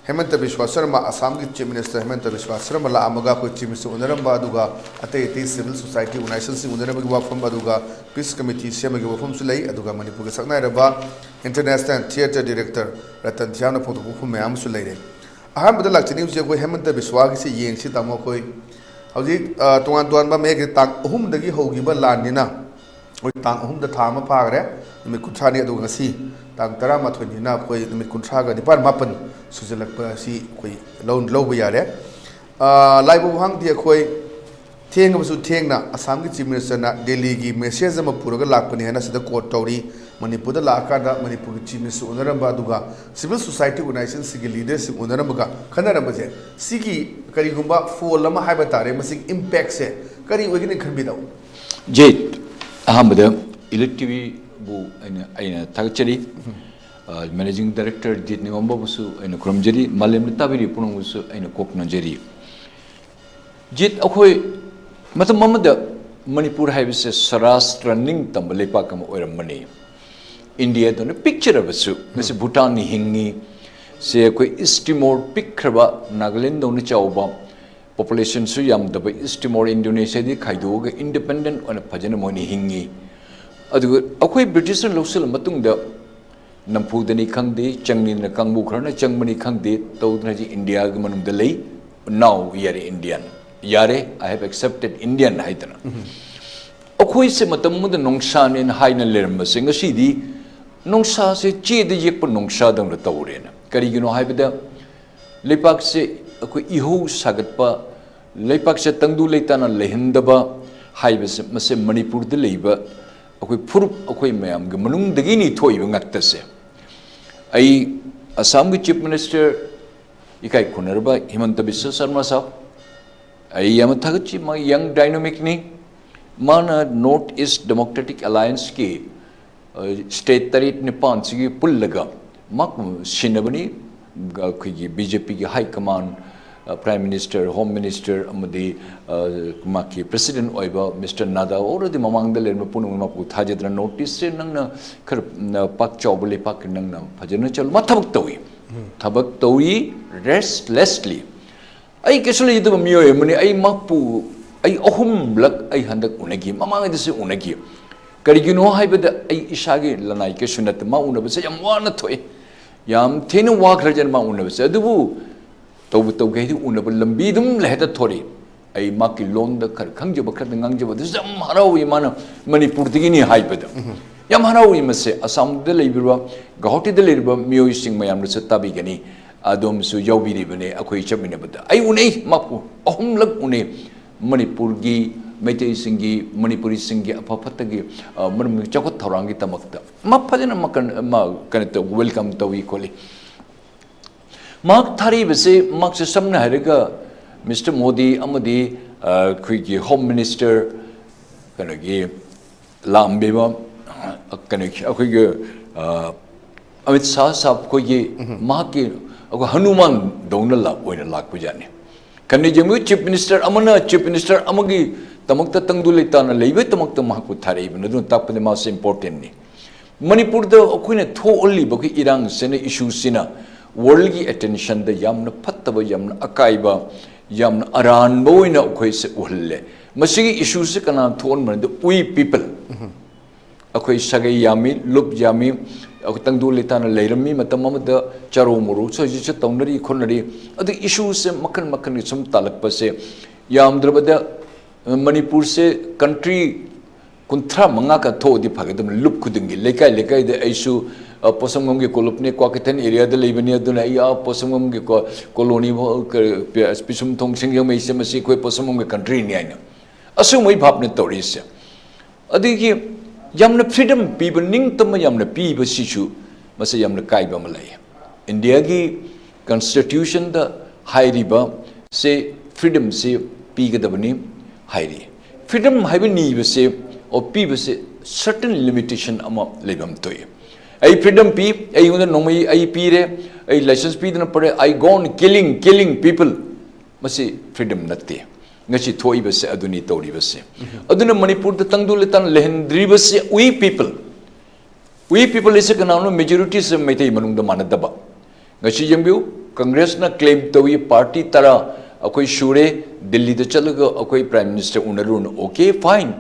ꯍꯦꯃꯟꯇ ꯕꯤꯁ꯭ꯋꯥ ꯁꯔꯃ, ꯑꯁꯥꯝꯒꯤ Chief Minister ꯍꯦꯃꯟꯇ ꯕꯤꯁ꯭ꯋꯥ ꯁꯔꯃ ꯂꯥꯛꯑꯝꯃꯒ ꯑꯩꯈꯣꯏ Chief Minister ꯎꯅꯔꯝꯕ, ꯑꯗꯨꯒ ꯑꯇꯩ ꯑꯇꯩ civil society organizationꯁꯤꯡ ꯎꯅꯔꯝꯕꯒꯤ ꯋꯥꯐꯝ, ꯑꯗꯨꯒ peace committee ꯁꯦꯝꯕꯒꯤ ꯋꯥꯐꯝꯁꯨ ꯂꯩ꯫ ꯑꯗꯨꯒ ꯃꯅꯤꯄꯨꯔꯒꯤ ꯁꯛꯅꯥꯏꯔꯕ international theatre director ꯔꯇꯟ ꯊꯤꯌꯥꯝꯅ ꯐꯣꯡꯗꯣꯛꯄ ꯋꯥꯐꯝ ꯃꯌꯥꯝ ꯑꯃꯁꯨ ꯂꯩꯔꯦ꯫ ꯑꯍꯥꯟꯕꯗ ꯂꯥꯛꯆꯅꯤꯡꯕꯁꯦ ꯑꯩꯈꯣꯏ ꯍꯦꯃꯟꯇ ꯕꯤꯁ꯭ꯋꯥꯒꯤꯁꯤ ꯌꯦꯡꯁꯤ ꯇꯥꯃꯣ꯫ ꯑꯩꯈꯣꯏ ꯍꯧꯖꯤꯛ, ꯑ, ꯇꯣꯉꯥꯟ ꯇꯣꯉꯥꯟꯕ ꯃꯌꯦꯛꯀꯤ ꯇꯥꯡ ꯑꯍꯨꯝꯗꯒꯤ ꯍꯧꯈꯤꯕ ꯂꯥꯟꯅꯤꯅ ꯑꯩꯈꯣꯏ ꯇꯥꯡ ꯑꯍꯨꯝꯗ ꯊꯥ ꯑꯃ ꯐꯥꯈ꯭ꯔꯦ, ꯅꯨꯃꯤꯠ ꯀꯨꯟꯊ꯭ꯔꯥꯅꯤ꯫ ꯑꯗꯨꯒ ꯉꯁꯤ ꯇꯥꯡ ꯇꯔꯥꯃꯥꯊꯣꯏꯅꯤꯅ ꯑꯩꯈꯣꯏ ꯅꯨꯃꯤꯠ ꯀꯨꯟꯊ꯭ꯔꯥꯒ ꯅꯤꯄꯥꯟ, ꯃꯥꯄꯟ ꯁꯨꯖꯜꯂꯛꯄ ꯑꯁꯤ ꯑꯩꯈꯣꯏ ꯂꯧ-, ꯂꯧꯕ ꯌꯥꯔꯦ꯫ ꯑꯥ, ꯂꯥꯏꯕꯨ ꯍꯥꯡꯗꯤ ꯑꯩꯈꯣꯏ ꯊꯦꯡꯉꯕꯁꯨ ꯊꯦꯡꯅ ꯑꯁꯥꯝꯒꯤ Chief Minister ꯅ ꯗꯦꯜꯂꯤꯒꯤ message ꯑꯃ ꯄꯨꯔꯒ ꯂꯥꯛꯄꯅꯤ ꯍꯥꯏꯅ ꯁꯤꯗ quote ꯇꯧꯔꯤ꯫ ꯃꯅꯤꯄꯨꯔꯗ ꯂꯥꯛꯑꯀꯥꯟꯗ ꯃꯅꯤꯄꯨꯔꯒꯤ Chief Minister ꯎꯅꯔꯝꯕ, ꯑꯗꯨꯒ civil society organization ꯁꯤꯡꯒꯤ leader ꯁꯤꯡ ꯎꯅꯔꯝꯕꯒ ꯈꯟꯅꯔꯝꯕꯁꯦ, ꯁꯤꯒꯤ ꯀꯔꯤꯒꯨꯝꯕ fall ꯑꯃ ꯍꯥꯏꯕ ꯇꯥꯔꯦ, ꯃꯁꯤꯒꯤ impact ꯁꯦ ꯀꯔꯤ ꯑꯣꯏꯒꯅꯤ ꯈꯟꯕꯤꯗꯧ? ꯖꯤꯠ, ꯑꯍꯥꯟꯕꯗ Elite ꯇꯤꯚꯤꯕꯨ ꯑꯩꯅ ꯑꯩꯅ ꯊꯥꯒꯠꯆꯔꯤ꯫ ꯑ, Managing Director ꯖꯤꯠ ꯅꯤꯉꯣꯝꯕꯕꯨꯁꯨ ꯑꯩꯅ ꯈꯨꯔꯨꯝꯖꯔꯤ꯫ ꯃꯥꯂꯦꯝꯗ ꯇꯥꯕꯤꯔꯤꯕ ꯄꯨꯝꯅꯃꯛꯁꯨ ꯑꯩꯅ ꯀꯣꯛꯅꯖꯔꯤ꯫ ꯖꯤꯠ, ꯑꯩꯈꯣꯏ ꯃꯇꯝ ꯑꯃꯗ ꯃꯅꯤꯄꯨꯔ ꯍꯥꯏꯕꯁꯦ ꯁꯔꯥꯁꯇ꯭ꯔ ꯅꯤꯡꯇꯝꯕ ꯂꯩꯄꯥꯛ ꯑꯃ ꯑꯣꯏꯔꯝꯕꯅꯤ꯫ ꯏꯟꯗꯤꯌꯥꯗꯧꯅ ꯄꯤꯛꯆꯔꯕꯁꯨ, ꯉꯁꯤ ꯚꯨꯇꯥꯟꯅ ꯍꯤꯡꯉꯤ꯫ ꯁꯦ ꯑꯩꯈꯣꯏ ꯏꯁ ꯇꯤꯃꯣꯔ ꯄꯤꯛꯈ꯭ꯔꯕ ꯅꯥꯒꯥꯂꯦꯟꯗꯧꯅ ꯆꯥꯎꯕ, population ꯁꯨ ꯌꯥꯝꯗꯕ ꯏꯁ ꯇꯤꯃꯣꯔ ꯏꯟꯗꯣꯅꯦꯁꯤꯌꯥꯗꯒꯤ ꯈꯥꯏꯗꯣꯛꯑꯒ independent ꯑꯣꯏꯅ ꯐꯖꯅ ꯃꯣꯏꯅ ꯍꯤꯡꯉꯤ꯫ ꯑꯗꯨꯒ ꯑꯩꯈꯣꯏ ꯕ꯭ꯔꯤꯇꯤꯁꯅ ꯂꯧꯁꯤꯜꯂ ꯃꯇꯨꯡꯗ ꯅꯝꯐꯨꯗꯅꯤ ꯈꯪꯗꯦ, ꯆꯪꯅꯤꯡꯗꯅ ꯀꯥꯡꯕꯨ ꯈꯔꯅ ꯆꯪꯕꯅꯤ ꯈꯪꯗꯦ, ꯇꯧꯗꯅ ꯍꯧꯖꯤꯛ ꯏꯟꯗꯤꯌꯥꯒꯤ ꯃꯅꯨꯡꯗ ꯂꯩ꯫ Now we are Indian, ꯌꯥꯔꯦ, I have accepted Indian ꯍꯥꯏꯗꯅ꯫ ꯑꯩꯈꯣꯏꯁꯦ ꯃꯇꯝ ꯑꯃꯗ ꯅꯣꯡꯁꯥꯅꯦꯅ ꯍꯥꯏꯅ ꯂꯩꯔꯝꯕꯁꯦ ꯉꯁꯤꯗꯤ ꯅꯣꯡꯁꯥꯁꯦ ꯆꯦꯗ ꯌꯦꯛꯄ ꯅꯣꯡꯁꯥꯗꯧꯅ ꯇꯧꯔꯦꯅ꯫ ꯀꯔꯤꯒꯤꯅꯣ ꯍꯥꯏꯕꯗ ꯂꯩꯄꯥꯛꯁꯦ ꯑꯩꯈꯣꯏ ꯏꯍꯧ ꯁꯥꯒꯠꯄ, ꯂꯩꯄꯥꯛꯁꯦ ꯇꯪꯗꯨ ꯂꯩꯇꯥꯅ ꯂꯩꯍꯟꯗꯕ ꯍꯥꯏꯕꯁꯦ ꯃꯁꯦ ꯃꯅꯤꯄꯨꯔꯗ ꯂꯩꯕ ꯑꯩꯈꯣꯏ ꯐꯨꯔꯨꯞ, ꯑꯩꯈꯣꯏ ꯃꯌꯥꯝꯒꯤ ꯃꯅꯨꯡꯗꯒꯤꯅꯤ ꯊꯣꯛꯏꯕ ꯉꯥꯛꯇꯁꯦ꯫ ꯑꯩ ꯑꯁꯥꯝꯒꯤ Chief Minister ꯏꯀꯥꯏ ꯈꯨꯝꯅꯔꯕ ꯍꯤꯃꯟꯇ ꯕꯤꯁ꯭ꯋ ꯁꯔꯃ ꯁꯥꯍꯕ, ꯑꯩ ꯌꯥꯝꯅ ꯊꯥꯒꯠꯆꯤ꯫ ꯃꯥ young dynamic ꯅꯤ꯫ ꯃꯥꯅ North East Democratic Alliance ꯀꯤ, ꯑ, state ꯇꯔꯦꯠ ꯅꯤꯄꯥꯟꯁꯤꯒꯤ ꯄꯨꯜꯂꯒ ꯃꯥ ꯁꯤꯟꯅꯕꯅꯤ꯫ ꯑꯩꯈꯣꯏꯒꯤ ꯕꯤ ꯖꯦ ꯄꯤꯒꯤ high command, ꯑ, Prime Minister, Home Minister ꯑꯃꯗꯤ, ꯑ, ꯃꯥꯒꯤ President ꯑꯣꯏꯕ Mister Nadda already ꯃꯃꯥꯡꯗ ꯂꯩꯔꯝꯕ ꯄꯨꯝꯅꯃꯛ ꯃꯥꯕꯨ ꯊꯥꯖꯗꯅ North East ꯁꯦ ꯅꯪꯅ ꯈꯔ, ꯅ, ꯄꯥꯛ ꯆꯥꯎꯕ ꯂꯩꯄꯥꯛꯀꯤ ꯅꯪꯅ ꯐꯖꯅ ꯆꯠꯂꯨ꯫ ꯃꯥ ꯊꯕꯛ ꯇꯧꯏ꯫ ꯊꯕꯛ ꯇꯧꯏ restlessly꯫ ꯑꯩ ꯀꯩꯁꯨ ꯂꯩꯖꯗꯕ ꯃꯤꯑꯣꯏ ꯑꯃꯅꯤ꯫ ꯑꯩ ꯃꯍꯥꯛꯄꯨ ꯑꯩ ꯑꯍꯨꯝꯂꯛ ꯑꯩ ꯍꯟꯗꯛ ꯎꯅꯈꯤ, ꯃꯃꯥꯡꯉꯩꯗꯁꯨ ꯎꯅꯈꯤ꯫ ꯀꯔꯤꯒꯤꯅꯣ ꯍꯥꯏꯕꯗ ꯑꯩ ꯏꯁꯥꯒꯤ ꯂꯅꯥꯏ ꯀꯩꯁꯨ ꯅꯠꯇꯦ꯫ ꯃꯥ ꯎꯅꯕꯁꯦ ꯌꯥꯝ ꯋꯥꯅ ꯊꯣꯛꯑꯦ, ꯌꯥꯝ ꯊꯤꯅ ꯋꯥꯈ꯭ꯔꯖꯥꯠꯅꯤ ꯃꯥ ꯎꯅꯕꯁꯦ꯫ ꯑꯗꯨꯕꯨ ꯇꯧꯕ ꯇꯧꯒꯦ ꯍꯥꯏꯗꯤ ꯎꯅꯕ ꯂꯝꯕꯤ ꯑꯗꯨꯝ ꯍꯦꯛꯇ ꯊꯣꯔꯛꯏ꯫ ꯑꯩ ꯃꯍꯥꯛꯀꯤ ꯂꯣꯟꯗ ꯈꯔ ꯈꯪꯖꯕ, ꯈꯔ ꯉꯥꯡꯖꯕ ꯑꯗꯨꯁꯨ ꯌꯥꯝ ꯍꯔꯥꯎꯏ꯫ ꯃꯥꯅ ꯃꯅꯤꯄꯨꯔꯗꯒꯤꯅꯤ ꯍꯥꯏꯕꯗ ꯌꯥꯝ ꯍꯔꯥꯎꯏ꯫ ꯃꯁꯦ ꯑꯁꯥꯝꯗ ꯂꯩꯕꯤꯕ, ꯒꯧꯍꯥꯇꯤꯗ ꯂꯩꯔꯤꯕ ꯃꯤꯑꯣꯏꯁꯤꯡ ꯃꯌꯥꯝꯅꯁꯨ ꯇꯥꯕꯤꯒꯅꯤ꯫ ꯑꯗꯣꯝꯁꯨ ꯌꯥꯎꯕꯤꯔꯤꯕꯅꯦ ꯑꯩꯈꯣꯏ ꯆꯠꯃꯤꯟꯅꯕꯗ꯫ ꯑꯩ ꯎꯅꯩ, ꯃꯍꯥꯛꯄꯨ ꯑꯍꯨꯝꯂꯛ ꯎꯅꯩ꯫ ꯃꯅꯤꯄꯨꯔꯒꯤ ꯃꯩꯇꯩꯁꯤꯡꯒꯤ, ꯃꯅꯤꯄꯨꯔꯤꯁꯤꯡꯒꯤ ꯑꯐ ꯐꯠꯇꯒꯤ, ꯑ, ꯃꯔꯝ ꯆꯥꯎꯈꯠ ꯊꯧꯔꯥꯡꯒꯤꯗꯃꯛꯇ ꯃꯥ ꯐꯖꯅ ꯃꯀꯟ-, ꯃꯥ ꯀꯩꯅꯣ ꯇꯧ, welcome ꯇꯧꯏ ꯈꯣꯠꯂꯤ꯫ ꯃꯍꯥꯛ ꯊꯥꯔꯛꯏꯕꯁꯦ, ꯃꯍꯥꯛꯁꯦ ꯁꯝꯅ ꯍꯥꯏꯔꯒ ꯃꯤꯁꯇꯔ ꯃꯣꯗꯤ ꯑꯃꯗꯤ, ꯑ, ꯑꯩꯈꯣꯏꯒꯤ ꯍꯣꯝ ꯃꯤꯅꯤꯁꯇꯔ ꯀꯩꯅꯣꯒꯤ ꯂꯥꯛꯑꯝꯃꯤꯕ, ꯑ, ꯀꯩꯅꯣꯒꯤ ꯑꯩꯈꯣꯏꯒꯤ, ꯑ, ꯑꯃꯤꯠ ꯁꯥꯍ ꯁꯥꯍꯕ ꯑꯩꯈꯣꯏꯒꯤ ꯃꯍꯥꯛꯀꯤ ꯑꯩꯈꯣꯏ ꯍꯅꯨꯃꯥꯟꯗꯧꯅ ꯂꯥꯛ-, ꯑꯣꯏꯅ ꯂꯥꯛꯄ ꯖꯥꯠꯅꯤ꯫ ꯈꯟꯅ ꯌꯦꯡꯕꯤꯌꯨ, ꯆꯤꯐ ꯃꯤꯅꯤꯁꯇꯔ ꯑꯃꯅ ꯆꯤꯐ ꯃꯤꯅꯤꯁꯇꯔ ꯑꯃꯒꯤ ꯗꯃꯛꯇ ꯇꯪꯗꯨ ꯂꯩꯇꯥꯅ ꯂꯩꯕꯒꯤꯗꯃꯛꯇ ꯃꯍꯥꯛꯄꯨ ꯊꯥꯔꯛꯏꯕꯅꯤ꯫ ꯑꯗꯨꯅ ꯇꯥꯛꯄꯗꯤ ꯃꯥꯁꯦ ꯏꯝꯄꯣꯔꯇꯦꯟꯅꯤ꯫ ꯃꯅꯤꯄꯨꯔꯗ ꯑꯩꯈꯣꯏꯅ ꯊꯣꯛꯍꯜꯂꯤꯕ ꯑꯩꯈꯣꯏ ꯏꯔꯥꯡꯁꯤꯅ, ꯏꯁꯨꯁꯤꯅ ꯋꯥꯔꯜꯒꯤ ꯑꯦꯇꯦꯟꯁꯟꯗ ꯌꯥꯝꯅ ꯐꯠꯇꯕ, ꯌꯥꯝꯅ ꯑꯀꯥꯏꯕ, ꯌꯥꯝꯅ ꯑꯔꯥꯟꯕ ꯑꯣꯏꯅ ꯑꯩꯈꯣꯏꯁꯦ ꯎꯍꯜꯂꯦ꯫ ꯃꯁꯤꯒꯤ ꯏꯁꯨꯁꯦ ꯀꯅꯥꯅ ꯊꯣꯛꯍꯟꯕꯅꯣꯗ, we people꯫ ꯑꯩꯈꯣꯏ ꯁꯥꯒꯩ ꯌꯥꯝꯃꯤ, ꯂꯨꯞ ꯌꯥꯝꯃꯤ, ꯑꯩꯈꯣꯏ ꯇꯪꯗꯨ ꯂꯩꯇꯥꯅ ꯂꯩꯔꯝꯃꯤ꯫ ꯃꯇꯝ ꯑꯃꯗ ꯆꯥꯔꯧ ꯃꯣꯔꯧꯁꯨ ꯍꯧꯖꯤꯛꯁꯨ ꯇꯧꯅꯔꯤ ꯈꯣꯠꯅꯔꯤ꯫ ꯑꯗꯨ ꯏꯁꯨꯁꯦ ꯃꯈꯜ ꯃꯈꯜꯒꯤ ꯁꯨꯝ ꯇꯥꯜꯂꯛꯄꯁꯦ, ꯌꯥꯝꯗ꯭ꯔꯕꯗ, ꯑ, ꯃꯅꯤꯄꯨꯔꯁꯦ ꯀꯟꯇ꯭ꯔꯤ ꯀꯨꯟꯊ꯭ꯔꯥ ꯃꯉꯥ ꯀ ꯊꯣꯛꯑꯗꯤ ꯐꯒꯗꯕꯅꯤ꯫ ꯂꯨꯞ ꯈꯨꯗꯤꯡꯒꯤ, ꯂꯩꯀꯥꯏ ꯂꯩꯀꯥꯏꯗ, ꯑꯩꯁꯨ, ꯑ, ꯄꯣꯠꯁꯪꯕꯝꯒꯤ ꯀꯣꯂꯨꯞꯅꯤ, ꯀ꯭ꯋꯥꯀꯩꯊꯦꯜ ꯑꯦꯔꯤꯌꯥꯗ ꯂꯩꯕꯅꯤ, ꯑꯗꯨꯅ ꯑꯩ, ꯑ, ꯄꯣꯠꯁꯪꯕꯝꯒꯤ ꯀꯣ-, ꯀꯣꯂꯣꯅꯤ ꯐꯥꯎ, ꯀ-, ꯄꯤ-, ꯄꯤꯁꯨꯝꯊꯣꯡ ꯁꯤꯡꯖꯃꯩꯁꯦ, ꯃꯁꯤ ꯑꯩꯈꯣꯏ ꯄꯣꯠꯁꯪꯕꯝꯒꯤ ꯀꯟꯇ꯭ꯔꯤꯅꯤ ꯍꯥꯏꯅ꯫ ꯑꯁꯤꯒꯨꯝꯕꯒꯤ ꯚꯥꯞꯅ ꯇꯧꯔꯤꯁꯦ꯫ ꯑꯗꯒꯤ ꯌꯥꯝꯅ ꯐ꯭ꯔꯤꯗꯝ ꯄꯤꯕ, ꯅꯤꯡꯇꯝꯕ ꯌꯥꯝꯅ ꯄꯤꯕꯁꯤꯁꯨ ꯃꯁꯤ ꯌꯥꯝꯅ ꯀꯥꯏꯕ ꯑꯃ ꯂꯩ꯫ ꯏꯟꯗꯤꯌꯥꯒꯤ ꯀꯟꯁꯇꯤꯇ꯭ꯌꯨꯁꯟꯗ ꯍꯥꯏꯔꯤꯕ ꯁꯦ, ꯐ꯭ꯔꯤꯗꯝꯁꯤ ꯄꯤꯒꯗꯕꯅꯤ ꯍꯥꯏꯔꯤ꯫ ꯐ꯭ꯔꯤꯗꯝ ꯍꯥꯏꯕ ꯅꯤꯕꯁꯦ, ꯑꯣ, ꯄꯤꯕꯁꯦ ꯁꯔꯇꯟ ꯂꯤꯃꯤꯇꯦꯁꯟ ꯑꯃ ꯂꯩꯐꯝ ꯊꯣꯛꯏ꯫ ꯑꯩ ꯐ꯭ꯔꯤꯗꯝ ꯄꯤ, ꯑꯩꯉꯣꯟꯗ ꯅꯣꯡꯃꯩ ꯑꯩ ꯄꯤꯔꯦ, ꯑꯩ ꯂꯥꯏꯁꯦꯟꯁ ꯄꯤꯗꯅ ꯄꯔꯦ, I gone killing, killing people꯫ ꯃꯁꯤ ꯐ꯭ꯔꯤꯗꯝ ꯅꯠꯇꯦ꯫ ꯉꯁꯤ ꯊꯣꯛꯏꯕꯁꯦ ꯑꯗꯨꯅꯤ ꯇꯧꯔꯤꯕꯁꯦ꯫ ꯑꯗꯨꯅ ꯃꯅꯤꯄꯨꯔꯗ ꯇꯪꯗꯨ ꯂꯩꯇꯥꯅ ꯂꯩꯍꯟꯗ꯭ꯔꯤꯕꯁꯦ we people꯫ We people ꯍꯥꯏꯁꯦ ꯀꯅꯥꯅꯣ? ꯃꯦꯖꯣꯔꯤꯇꯤꯁꯦ ꯃꯩꯇꯩ ꯃꯅꯨꯡꯗ ꯃꯥꯟꯅꯗꯕ꯫ ꯉꯁꯤ ꯌꯦꯡꯕꯤꯌꯨ, ꯀꯪꯒ꯭ꯔꯦꯁꯅ ꯀ꯭ꯂꯦꯝ ꯇꯧꯏ, ꯄꯥꯔꯇꯤ ꯇꯔꯥ ꯑꯩꯈꯣꯏ ꯁꯨꯔꯦ, ꯗꯤꯜꯂꯤꯗ ꯆꯠꯂꯒ ꯑꯩꯈꯣꯏ ꯄ꯭ꯔꯥꯏꯝ ꯃꯤꯅꯤꯁꯇꯔ ꯎꯅꯔꯨꯅ꯫ ꯑꯣꯀꯦ, ꯐꯥꯏꯟ꯫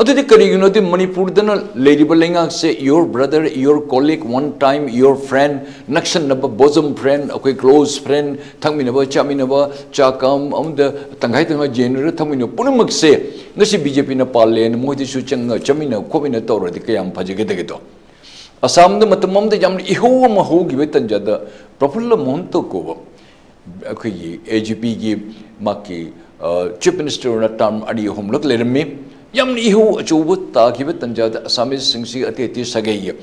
ꯑꯗꯨꯗꯤ ꯀꯔꯤꯒꯤꯅꯣꯗꯤ ꯃꯅꯤꯄꯨꯔꯗꯅ ꯂꯩꯔꯤꯕ ꯂꯩꯉꯥꯛꯁꯦ, your brother, your colleague, one time, your friend, ꯅꯛꯁꯟꯅꯕ, bosom friend, ꯑꯩꯈꯣꯏ close friend, ꯊꯛꯃꯤꯟꯅꯕ, ꯆꯥꯃꯤꯟꯅꯕ, ꯆꯥ ꯀꯝ ꯑꯃꯗ ꯇꯪꯈꯥꯏ ꯇꯪꯈꯥꯏ ꯌꯦꯟꯅꯔꯒ ꯊꯛꯃꯤꯟꯅꯕ ꯄꯨꯝꯅꯃꯛꯁꯦ ꯉꯁꯤ ꯕꯤ ꯖꯦ ꯄꯤꯅ ꯄꯥꯜꯂꯦꯅ ꯃꯣꯏꯗꯁꯨ ꯆꯪꯉ ꯆꯠꯃꯤꯟꯅ ꯈꯣꯠꯃꯤꯟꯅ ꯇꯧꯔꯗꯤ ꯀꯌꯥꯝ ꯐꯖꯒꯗꯒꯦꯗꯣ? ꯑꯁꯥꯝꯗ ꯃꯇꯝ ꯑꯃꯗ ꯌꯥꯝꯅ ꯏꯍꯧ ꯑꯃ ꯍꯧꯈꯤꯕ ꯇꯟꯖꯥꯗ ꯄ꯭ꯔꯐꯨꯜꯂ ꯃꯣꯍꯟꯇꯣ ꯀꯧꯕ ꯑꯩꯈꯣꯏꯒꯤ ꯑꯦ ꯖꯤ ꯄꯤꯒꯤ ꯃꯍꯥꯛꯀꯤ ꯆꯤꯐ ꯃꯤꯅꯤꯁꯇꯔ ꯑꯣꯏꯅ ꯇꯥꯔꯝ ꯑꯅꯤ ꯑꯍꯨꯝꯂꯛ ꯂꯩꯔꯝꯃꯤ꯫ ꯌꯥꯝꯅ ꯏꯍꯧ ꯑꯆꯧꯕ ꯇꯥꯈꯤꯕ ꯇꯟꯖꯥꯗ ꯑꯁꯥꯃꯤꯁꯁꯤꯡꯁꯤ ꯑꯇꯩ ꯑꯇꯩ ꯁꯥꯒꯩꯒꯤ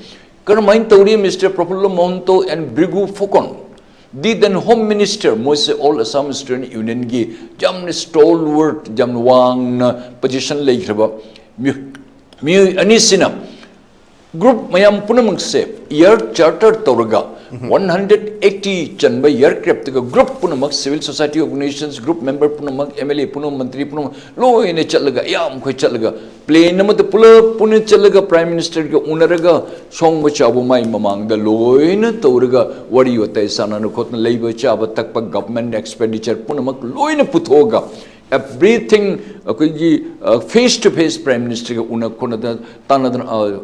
ꯀꯔꯝꯍꯥꯏꯅ ꯇꯧꯔꯤ? Mister Prafulla Mahanta and Bhrigu Phukan, the then Home Minister, ꯃꯣꯏꯁꯦ All Assam Student Unionꯒꯤ ꯌꯥꯝꯅ stalwart, ꯌꯥꯝꯅ ꯋꯥꯡꯅ position ꯂꯩꯈ꯭ꯔꯕ ꯃꯤꯑꯣꯏ, ꯃꯤꯑꯣꯏ ꯑꯅꯤꯁꯤꯅ group ꯃꯌꯥꯝ ꯄꯨꯝꯅꯃꯛꯁꯦ air charter ꯇꯧꯔꯒ one hundred eighty ꯆꯟꯕ aircraftꯒ group ꯄꯨꯝꯅꯃꯛ, civil society organizations group member ꯄꯨꯝꯅꯃꯛ, M L A ꯄꯨꯝꯅꯃꯛ, ꯃꯟꯇ꯭ꯔꯤ ꯄꯨꯝꯅꯃꯛ ꯂꯣꯏꯅ ꯆꯠꯂꯒ, ꯑꯌꯥꯝꯕꯈꯣꯏ ꯆꯠꯂꯒ plane ꯑꯃꯗ ꯄꯨꯂꯞ ꯄꯨꯟꯅ ꯆꯠꯂꯒ Prime Ministerꯒ ꯎꯅꯔꯒ ꯁꯣꯡꯕ ꯆꯥꯕ ꯃꯥꯏ ꯃꯃꯥꯡꯗ ꯂꯣꯏꯅ ꯇꯧꯔꯒ ꯋꯥꯔꯤ ꯋꯥꯇꯥꯏ ꯁꯥꯟꯅꯅ ꯈꯣꯠꯅ ꯂꯩꯕ ꯆꯥꯕ ꯊꯛꯄ, government expenditure ꯄꯨꯝꯅꯃꯛ ꯂꯣꯏꯅ ꯄꯨꯊꯣꯛꯑꯒ everything ꯑꯩꯈꯣꯏꯒꯤ face to face Prime Ministerꯒ ꯎꯅ ꯈꯣꯠꯅꯗ ꯇꯥꯟꯅꯗꯅ,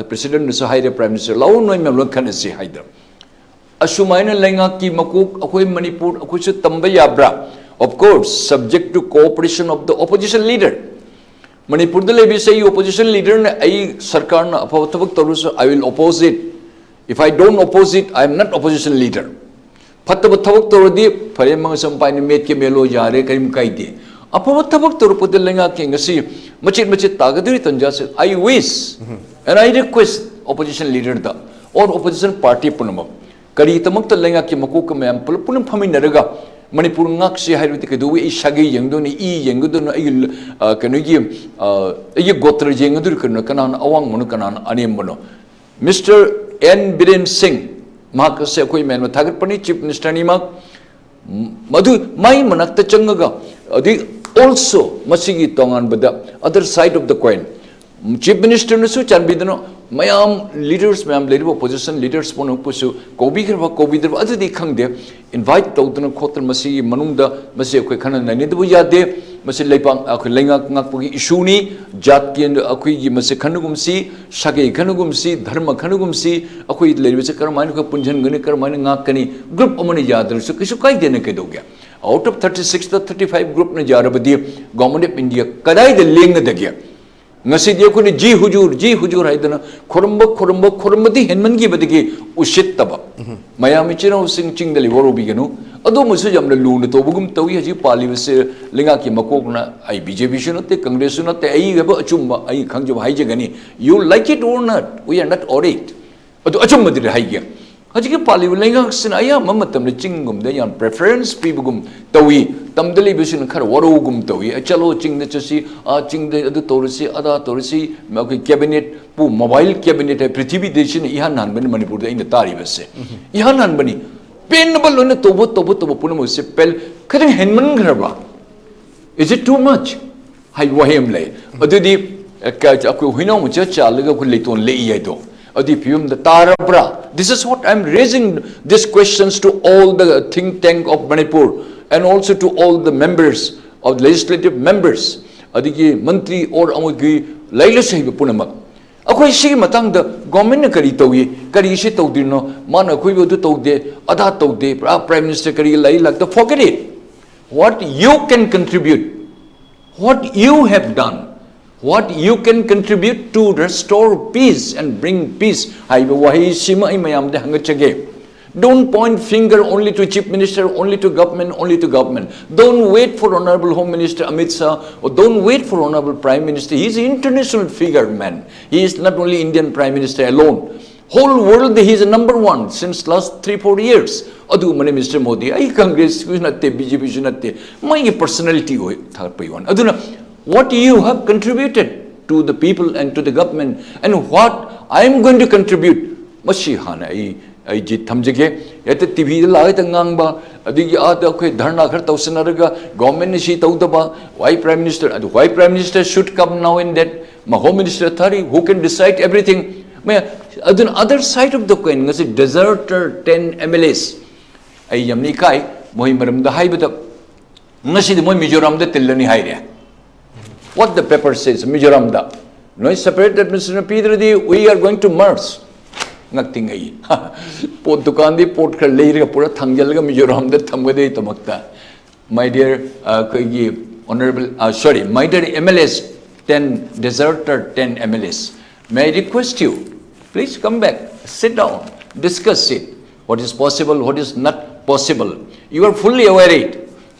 Presidentꯅꯁꯨ ꯍꯥꯏꯔꯦ Prime Minister ꯂꯥꯛꯑꯣ ꯅꯣꯏ ꯃꯌꯥꯝ ꯂꯣꯏ ꯈꯟꯅꯁꯤ ꯍꯥꯏꯗꯅ꯫ ꯑꯁꯨꯃꯥꯏꯅ ꯂꯩꯉꯥꯛꯀꯤ ꯃꯀꯣꯛ ꯑꯩꯈꯣꯏ ꯃꯅꯤꯄꯨꯔ ꯑꯩꯈꯣꯏꯁꯨ ꯇꯝꯕ ꯌꯥꯕ꯭ꯔꯥ? Of course, subject to cooperation of the opposition leader. ꯃꯅꯤꯄꯨꯔꯗ ꯂꯩꯕꯤꯁꯦ ꯑꯩ opposition leaderꯅ, ꯑꯩ ꯁꯔꯀꯥꯔꯅ ꯑꯐꯕ ꯊꯕꯛ ꯇꯧꯔꯁꯨ I will oppose it. If I don't oppose it, I am not opposition leader. ꯐꯠꯇꯕ ꯊꯕꯛ ꯇꯧꯔꯗꯤ ꯐꯔꯦ, ꯃꯉꯁꯝ ꯄꯥꯏꯅ ꯃꯦꯠꯀꯦ ꯃꯦꯠꯂꯣ, ꯌꯥꯔꯦ, ꯀꯔꯤꯝ ꯀꯥꯏꯗꯦ꯫ ꯑꯐꯕ ꯊꯕꯛ ꯇꯧꯔꯛꯄꯗ ꯂꯩꯉꯥꯛꯀꯤ ꯉꯁꯤ ꯃꯆꯦꯠ ꯃꯆꯦꯠ ꯇꯥꯒꯗꯧꯔꯤ ꯇꯟꯖꯥꯁꯦ, I wish and I request opposition leaderꯗ or opposition party ꯄꯨꯝꯅꯃꯛ, ꯀꯔꯤꯗꯃꯛꯇ ꯂꯩꯉꯥꯛꯀꯤ ꯃꯀꯣꯛꯀ ꯃꯌꯥꯝ ꯄꯨꯂꯞ ꯄꯨꯟꯅ ꯐꯝꯃꯤꯟꯅꯔꯒ ꯃꯅꯤꯄꯨꯔ ꯉꯥꯛꯁꯤ ꯍꯥꯏꯔꯕꯗꯤ ꯀꯩꯗꯧꯕꯩ ꯑꯩ ꯁꯥꯒꯩ ꯌꯦꯡꯗꯣꯏꯅꯣ, ꯏ ꯌꯦꯡꯒꯗꯣꯏꯅꯣ, ꯑꯩꯒꯤ, ꯑ, ꯀꯩꯅꯣꯒꯤ, ꯑ, ꯑꯩꯒꯤ ꯒꯣꯇ꯭ꯔ ꯌꯦꯡꯒꯗꯣꯏꯔꯣ? ꯀꯩꯅꯣ, ꯀꯅꯥꯅ ꯑꯋꯥꯡꯕꯅꯣ, ꯀꯅꯥꯅ ꯑꯅꯦꯝꯕꯅꯣ? Mister N Biren Singh, ꯃꯍꯥꯛ ꯑꯁꯦ ꯑꯩꯈꯣꯏ ꯃꯌꯥꯝꯅ ꯊꯥꯒꯠꯄꯅꯤ, Chief Minister ꯑꯅꯤꯃꯛ꯫ ꯃꯗꯨ ꯃꯥꯏ ꯃꯅꯥꯛꯇ ꯆꯪꯉꯒ, ꯑꯗꯨ also ꯃꯁꯤꯒꯤ ꯇꯣꯉꯥꯟꯕꯗ other side of the coin, Chief Ministerꯅꯁꯨ ꯆꯥꯟꯕꯤꯗꯨꯅ ꯃꯌꯥꯝ leaders ꯃꯌꯥꯝ ꯂꯩꯔꯤꯕ opposition leaders ꯄꯨꯝꯅꯃꯛꯄꯨꯁꯨ ꯀꯧꯕꯤꯈ꯭ꯔꯕ ꯀꯧꯕꯤꯗ꯭ꯔꯕ ꯑꯗꯨꯗꯤ ꯈꯪꯗꯦ, invite ꯇꯧꯗꯅ ꯈꯣꯠꯇꯅ ꯃꯁꯤꯒꯤ ꯃꯅꯨꯡꯗ ꯃꯁꯤ ꯑꯩꯈꯣꯏ ꯈꯟꯅ ꯅꯩꯅꯗꯕ ꯌꯥꯗꯦ꯫ ꯃꯁꯤ ꯂꯩꯕꯥꯛ ꯑꯩꯈꯣꯏ ꯂꯩꯉꯥꯛ ꯉꯥꯛꯄꯒꯤ issueꯅꯤ꯫ ꯖꯥꯠꯀꯤ ꯑꯩꯈꯣꯏꯒꯤ ꯃꯁꯤ ꯈꯟꯅꯒꯨꯝꯁꯤ, ꯁꯥꯒꯩ ꯈꯟꯅꯒꯨꯝꯁꯤ, ꯙꯔꯃ ꯈꯟꯅꯒꯨꯝꯁꯤ, ꯑꯩꯈꯣꯏ ꯂꯩꯔꯤꯕꯁꯦ ꯀꯔꯝꯍꯥꯏꯅ ꯑꯩꯈꯣꯏ ꯄꯨꯟꯁꯤꯟꯒꯅꯤ, ꯀꯔꯝꯍꯥꯏꯅ ꯉꯥꯛꯀꯅꯤ? Group ꯑꯃꯅ ꯌꯥꯗ꯭ꯔꯁꯨ ꯀꯩꯁꯨ ꯀꯥꯏꯗꯦꯅ ꯀꯩꯗꯧꯒꯦ? Out of thirty sixꯇ thirty five groupꯅ ꯌꯥꯔꯕꯗꯤ Government of India ꯀꯗꯥꯏꯗ ꯂꯦꯡꯒꯗꯒꯦ? ꯉꯁꯤꯗꯤ ꯑꯩꯈꯣꯏꯅ "ꯖꯤ ꯍꯨꯖꯨꯔ, ꯖꯤ ꯍꯨꯖꯨꯔ" ꯍꯥꯏꯗꯅ ꯈꯨꯔꯨꯝꯕ, ꯈꯨꯔꯨꯝꯕ, ꯈꯨꯔꯨꯝꯕꯗꯤ ꯍꯦꯟꯃꯟꯈꯤꯕꯗꯒꯤ ꯎꯁꯤꯠꯇꯕ꯫ ꯃꯌꯥꯝ ꯏꯆꯤꯟ ꯏꯅꯥꯎꯁꯤꯡ ꯆꯤꯡꯗ ꯂꯩ, ꯋꯥꯔꯧꯕꯤꯒꯅꯨ꯫ ꯑꯗꯨꯃꯁꯨ ꯌꯥꯝꯅ ꯂꯨꯅ ꯇꯧꯕꯒꯨꯝ ꯇꯧꯏ꯫ ꯍꯧꯖꯤꯛ ꯄꯥꯜꯂꯤꯕꯁꯦ ꯂꯩꯉꯥꯛꯀꯤ ꯃꯀꯣꯛꯅ, ꯑꯩ ꯕꯤ ꯖꯦ ꯄꯤꯁꯨ ꯅꯠꯇꯦ, ꯀꯪꯒ꯭ꯔꯦꯁꯁꯨ ꯅꯠꯇꯦ, ꯑꯩ ꯍꯥꯏꯕ ꯑꯆꯨꯝꯕ, ꯑꯩ ꯈꯪꯖꯕ ꯍꯥꯏꯖꯒꯅꯤ꯫ You like it or not, we are not worried. ꯑꯗꯨ ꯑꯆꯨꯝꯕꯗꯨꯗꯤ ꯍꯥꯏꯒꯦ꯫ ꯍꯧꯖꯤꯛꯀꯤ ꯄꯥꯜꯂꯤꯕ ꯂꯩꯉꯥꯛꯁꯤꯅ ꯑꯌꯥꯝꯕ ꯃꯇꯝꯗ ꯆꯤꯡꯒꯨꯝꯗ ꯌꯥꯝ preference ꯄꯤꯕꯒꯨꯝ ꯇꯧꯏ꯫ ꯇꯝꯗ ꯂꯩꯕꯁꯤꯡꯅ ꯈꯔ ꯋꯥꯔꯧꯒꯨꯝ ꯇꯧꯏ꯫ "ꯑ, ꯆꯠꯂꯣ, ꯆꯤꯡꯗ ꯆꯠꯁꯤ, ꯑꯥ, ꯆꯤꯡꯗ ꯑꯗꯨ ꯇꯧꯔꯁꯤ, ꯑꯗꯥ ꯇꯧꯔꯁꯤ", ꯑꯩꯈꯣꯏ cabinet ꯄꯨ, mobile cabinet ꯍꯥꯏ, ꯄ꯭ꯔꯤꯊꯤꯕꯤꯗ ꯁꯤꯅ ꯏꯍꯥꯟ ꯍꯥꯟꯕꯅꯤ ꯃꯅꯤꯄꯨꯔꯗ ꯑꯩꯅ ꯇꯥꯔꯤꯕꯁꯦ꯫ ꯏꯍꯥꯟ ꯍꯥꯟꯕꯅꯤ꯫ ꯄꯦꯟꯅꯕ ꯂꯣꯏꯅ ꯇꯧꯕ, ꯇꯧꯕ, ꯇꯧꯕ ꯄꯨꯝꯅꯃꯛꯁꯦ ꯄꯦꯜ-, ꯈꯤꯇꯪ ꯍꯦꯟꯃꯟꯈ꯭ꯔꯕ? Is it too much? ꯍꯥꯏꯕ ꯋꯥꯍꯩ ꯑꯃ ꯂꯩ꯫ ꯑꯗꯨꯗꯤ, ꯑ, ꯀ-, ꯑꯩꯈꯣꯏ ꯍꯨꯏꯅꯥꯎ ꯃꯆꯥ ꯆꯥꯜꯂꯒ ꯑꯩꯈꯣꯏ ꯂꯩꯇꯣꯟ ꯂꯦꯛꯏ ꯍꯥꯏꯗꯣ, ꯑꯗꯨꯒꯤ ꯐꯤꯕꯝꯗ ꯇꯥꯔꯕ꯭ꯔꯥ? This is what I'm raising these questions to all the think tank of Manipur and also to all the members of legislative members, ꯑꯗꯒꯤ ꯃꯟꯇ꯭ꯔꯤ or ꯑꯃꯒꯤ ꯂꯩꯔꯁꯨ ꯍꯩꯕ ꯄꯨꯝꯅꯃꯛ꯫ ꯑꯩꯈꯣꯏ ꯁꯤꯒꯤ ꯃꯇꯥꯡꯗ government ꯅ ꯀꯔꯤ ꯇꯧꯏ, ꯀꯔꯤ ꯁꯤ ꯇꯧꯗ꯭ꯔꯤꯅꯣ, ꯃꯥꯅ ꯑꯩꯈꯣꯏꯕꯨ ꯑꯗꯨ ꯇꯧꯗꯦ, ꯑꯗꯥ ꯇꯧꯗꯦ, ꯄꯨꯔꯥ Prime Minister ꯀꯔꯤ ꯂꯩ ꯂꯥꯛꯇ, forget it. What you can contribute, what you have done, what you can contribute to restore peace and bring peace ꯍꯥꯏꯕ ꯋꯥꯍꯩꯁꯤꯃ ꯑꯩ ꯃꯌꯥꯝꯗ ꯍꯪꯒꯠꯆꯒꯦ꯫ Don't point finger only to Chief Minister, only to government, only to government. Don't wait for Honorable Home Minister Amit Shah, or don't wait for Honorable Prime Minister. He is an international figure, man. He is not only Indian Prime Minister alone. Whole world, he is number one since last three, four years. ꯑꯗꯨꯒꯨꯝꯕꯅꯤ Mister Modi. ꯑꯩ ꯀꯪꯒ꯭ꯔꯦꯁꯁꯨ ꯅꯠꯇꯦ, B J ꯄꯤꯁꯨ ꯅꯠꯇꯦ꯫ ꯃꯥꯒꯤ personality ꯑꯣꯏ ꯊꯥꯒꯠꯄꯒꯤ ꯋꯥꯅꯤ꯫ ꯑꯗꯨꯅ, what you have contributed to the people and to the government and what I am going to contribute, ꯃꯁꯤ ꯍꯥꯟꯅ ꯑꯩ, ꯑꯩ ꯖꯤꯠ ꯊꯝꯖꯒꯦ꯫ ꯍꯦꯛꯇ ꯇꯤ ꯚꯤꯗ ꯂꯥꯛꯑꯒ ꯍꯦꯛꯇ ꯉꯥꯡꯕ, ꯑꯗꯒꯤ ꯑꯥꯗ ꯑꯩꯈꯣꯏ ꯙꯔꯅꯥ ꯈꯔ ꯇꯧꯁꯤꯟꯅꯔꯒ government ꯅ ꯁꯤ ꯇꯧꯗꯕ, why Prime Minister, ꯑꯗꯨ why Prime Minister should come now and that, ꯃꯥ Home Minister ꯊꯥꯔꯤ, who can decide everything? ꯃꯌꯥ-, ꯑꯗꯨꯅ other side of the coin, ꯉꯁꯤ deserter ten M L As, ꯑꯩ ꯌꯥꯝꯅ ꯏꯀꯥꯏ ꯃꯣꯏ ꯃꯔꯝꯗ ꯍꯥꯏꯕꯗ꯫ ꯉꯁꯤꯗꯤ ꯃꯣꯏ ꯃꯤꯖꯣꯔꯥꯝꯗ ꯇꯤꯜꯂꯅꯤ ꯍꯥꯏꯔꯦ꯫ What the paper says, ꯃꯤꯖꯣꯔꯥꯝꯗ ꯅꯣꯏ separate administration ꯄꯤꯗ꯭ꯔꯗꯤ we are going to merge. ꯉꯛꯇꯤ ꯉꯛꯏ꯫ ꯄꯣꯠ ꯗꯨꯀꯥꯟꯗꯤ ꯄꯣꯠ ꯈꯔ ꯂꯩꯔꯒ ꯄꯨꯔꯥ ꯊꯥꯡꯖꯜꯂꯒ ꯃꯤꯖꯣꯔꯥꯝꯗ ꯊꯝꯒꯗꯕꯒꯤꯗꯃꯛꯇ꯫ My dear, ꯑ, ꯑꯩꯈꯣꯏꯒꯤ honorable, ꯑ, sorry, my dear M L As, ten deserted ten M L As. May I request you, please come back, sit down, discuss it. What is possible, what is not possible. You are fully aware it.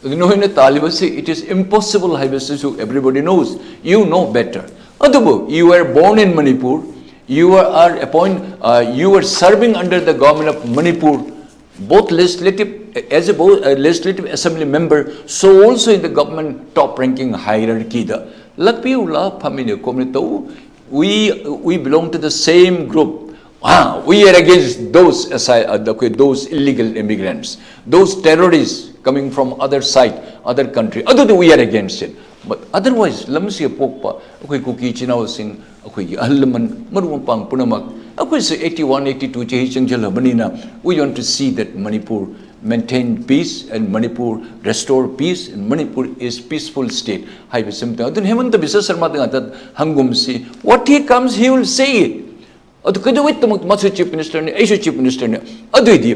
ꯑꯗꯨ ꯅꯣꯏꯅ ꯇꯥꯜꯂꯤꯕꯁꯤ, it is impossible ꯍꯥꯏꯕꯁꯤꯁꯨ everybody knows. You know better. ꯑꯗꯨꯕꯨ, you were born in Manipur. You are, are appoint, uh, you were serving under the government of Manipur, both legislative, as a bo-, uh, legislative assembly member, so also in the government top ranking hierarchy ꯗ ꯂꯥꯛꯄꯤꯌꯨ, ꯂꯥ ꯐꯝꯃꯤꯟꯅ ꯈꯣꯠꯃꯤꯟꯅ ꯇꯧ. We, we belong to the same group. Ah, we are against those asy-, uh, the, those illegal immigrants, those terrorists coming from other side, other country. ꯑꯗꯨꯗꯤ we are against it. But otherwise, ꯂꯝꯁꯤꯗ ꯄꯣꯛꯄ ꯑꯩꯈꯣꯏ ꯀꯨꯀꯤ ꯏꯆꯤꯟ ꯏꯅꯥꯎꯁꯤꯡ, ꯑꯩꯈꯣꯏꯒꯤ ꯑꯍꯜ ꯂꯃꯟ, ꯃꯔꯨꯞ ꯃꯄꯥꯡ ꯄꯨꯝꯅꯃꯛ, ꯑꯩꯈꯣꯏꯁꯨ eighty-one, eighty-two ꯆꯍꯤ ꯆꯪꯁꯤꯜꯂꯕꯅꯤꯅ, we want to see that Manipur maintain peace and Manipur restore peace and Manipur is peaceful state ꯍꯥꯏꯕꯁꯤꯃꯇꯪ꯫ ꯑꯗꯨꯅ ꯍꯦꯃꯟꯇ ꯕꯤꯁ꯭ꯋ ꯁꯔꯃꯥꯗ ꯉꯥꯛꯇ ꯍꯪꯒꯨꯝꯁꯤ, what he comes, he will say it. ꯑꯗꯨ ꯀꯩꯗꯧꯉꯩꯗꯃꯛ ꯃꯥꯁꯨ chief minister ꯅꯤ, ꯑꯩꯁꯨ chief minister ꯅꯤ? ꯑꯗꯨꯏꯗꯤ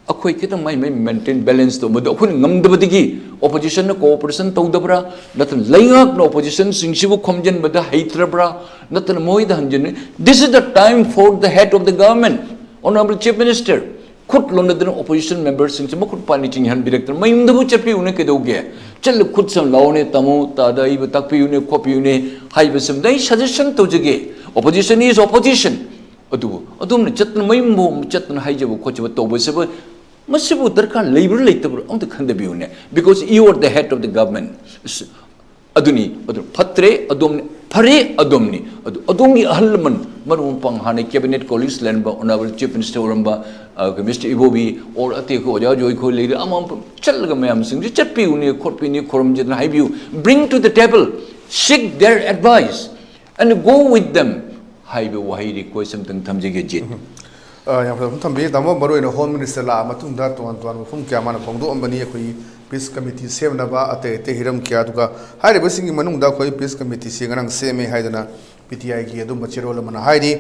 ꯑꯩꯈꯣꯏ ꯈꯤꯇꯪ ꯃꯥꯏ ꯃꯥꯏ maintain balance ꯇꯧꯕꯗꯣ ꯑꯩꯈꯣꯏꯅ ꯉꯝꯗꯕꯗꯒꯤ opposition ꯅ cooperation ꯇꯧꯗꯕ꯭ꯔꯥ? ꯅꯠꯇ꯭ꯔꯒ ꯂꯩꯉꯥꯛꯅ opposition ꯁꯤꯡꯁꯤꯕꯨ ꯈꯣꯝꯖꯤꯟꯕꯗ ꯍꯩꯇ꯭ꯔꯕ꯭ꯔꯥ? ꯅꯠꯇ꯭ꯔꯒ ꯃꯣꯏꯗ ꯍꯟꯖꯤꯟ-, This is the time for the head of the government, honorable chief minister. ꯈꯨꯠ ꯂꯣꯟꯅꯗꯅ opposition member ꯁꯤꯡꯁꯦ ꯃꯈꯨꯠ ꯄꯥꯟꯅꯤ ꯆꯤꯡꯍꯟꯕꯤꯔꯛꯇꯅ ꯃꯌꯨꯝꯗꯕꯨ ꯆꯠꯄꯤꯌꯨꯅꯦ, ꯀꯩꯗꯧꯒꯦ? ꯆꯠꯂ ꯈꯨꯠ ꯁꯝ ꯂꯥꯎꯅꯦ, ꯇꯥꯃꯣ, ꯇꯥꯗ, ꯑꯩꯕꯨ ꯇꯥꯛꯄꯤꯌꯨꯅꯦ, ꯈꯣꯠꯄꯤꯌꯨꯅꯦ ꯍꯥꯏꯕꯁꯤꯃꯗ ꯑꯩ suggestion ꯇꯧꯖꯒꯦ꯫ Opposition is opposition. ꯑꯗꯨꯕꯨ ꯑꯗꯣꯝꯅ ꯆꯠꯇꯅ ꯃꯌꯨꯝꯕꯨ ꯆꯠꯇꯅ ꯍꯥꯏꯖꯕ ꯈꯣꯠꯆꯕ ꯇꯧꯕꯁꯤꯕꯨ, ꯃꯁꯤꯕꯨ ꯗꯔꯀꯥꯔ ꯂꯩꯕ꯭ꯔꯥ ꯂꯩꯇꯕ꯭ꯔꯥ ꯑꯝꯇ ꯈꯟꯊꯕꯤꯌꯨꯅꯦ, because you are the head of the government. ꯑꯗꯨꯅꯤ, ꯑꯗꯨ ꯐꯠꯇ꯭ꯔꯦ ꯑꯗꯣꯝꯅꯤ, ꯐꯔꯦ ꯑꯗꯣꯝꯅꯤ꯫ ꯑꯗꯨ ꯑꯗꯣꯝꯒꯤ ꯑꯍꯜ ꯂꯃꯟ, ꯃꯔꯨꯞ ꯃꯄꯥꯡ, ꯍꯥꯟꯅ cabinet colleagues ꯂꯩꯔꯝꯕ, honorable chief minister ꯑꯣꯏꯔꯝꯕ, ꯑ, Mister Ibobi, or ꯑꯇꯩ ꯑꯩꯈꯣꯏ ꯑꯣꯖꯥ ꯖꯣꯏ ꯈꯣꯏ ꯂꯩꯔꯤ, ꯑꯃ ꯑꯃ ꯆꯠꯂꯒ ꯃꯌꯥꯝꯁꯤꯡꯁꯤ ꯆꯠꯄꯤꯌꯨꯅꯦ, ꯈꯣꯠꯄꯤꯌꯨꯅꯦ, ꯈꯣꯔꯝꯖꯗꯅ ꯍꯥꯏꯕꯤꯌꯨ, bring to the table, seek their advice and go with them ꯍꯥꯏꯕ ꯋꯥꯍꯩ request ꯑꯝꯇꯪ ꯊꯝꯖꯒꯦ, ꯖꯤꯠ꯫ ꯑ, ꯌꯥꯝ ꯐꯖꯕ ꯊꯝꯕꯤ꯫ ꯇꯥꯃꯣ, ꯃꯔꯨꯑꯣꯏꯅ Home Minister ꯂꯥꯛꯑ ꯃꯇꯨꯡꯗ ꯇꯣꯉꯥꯟ ꯇꯣꯉꯥꯟꯕ ꯋꯥꯐꯝ ꯀꯌꯥ ꯃꯥꯅ ꯐꯣꯡꯗꯣꯛꯑꯝꯕꯅꯤ꯫ ꯑꯩꯈꯣꯏꯒꯤ peace committee ꯁꯦꯝꯅꯕ ꯑꯇꯩ ꯑꯇꯩ ꯍꯤꯔꯝ ꯀꯌꯥ, ꯑꯗꯨꯒ ꯍꯥꯏꯔꯤꯕꯁꯤꯡꯒꯤ ꯃꯅꯨꯡꯗ ꯑꯩꯈꯣꯏ peace committee ꯁꯤ ꯉꯔꯥꯡ ꯁꯦꯝꯃꯦ ꯍꯥꯏꯗꯅ P T I ꯒꯤ ꯑꯗꯨꯝꯕ ꯆꯦꯔꯣꯜ ꯑꯃꯅ ꯍꯥꯏꯔꯤ꯫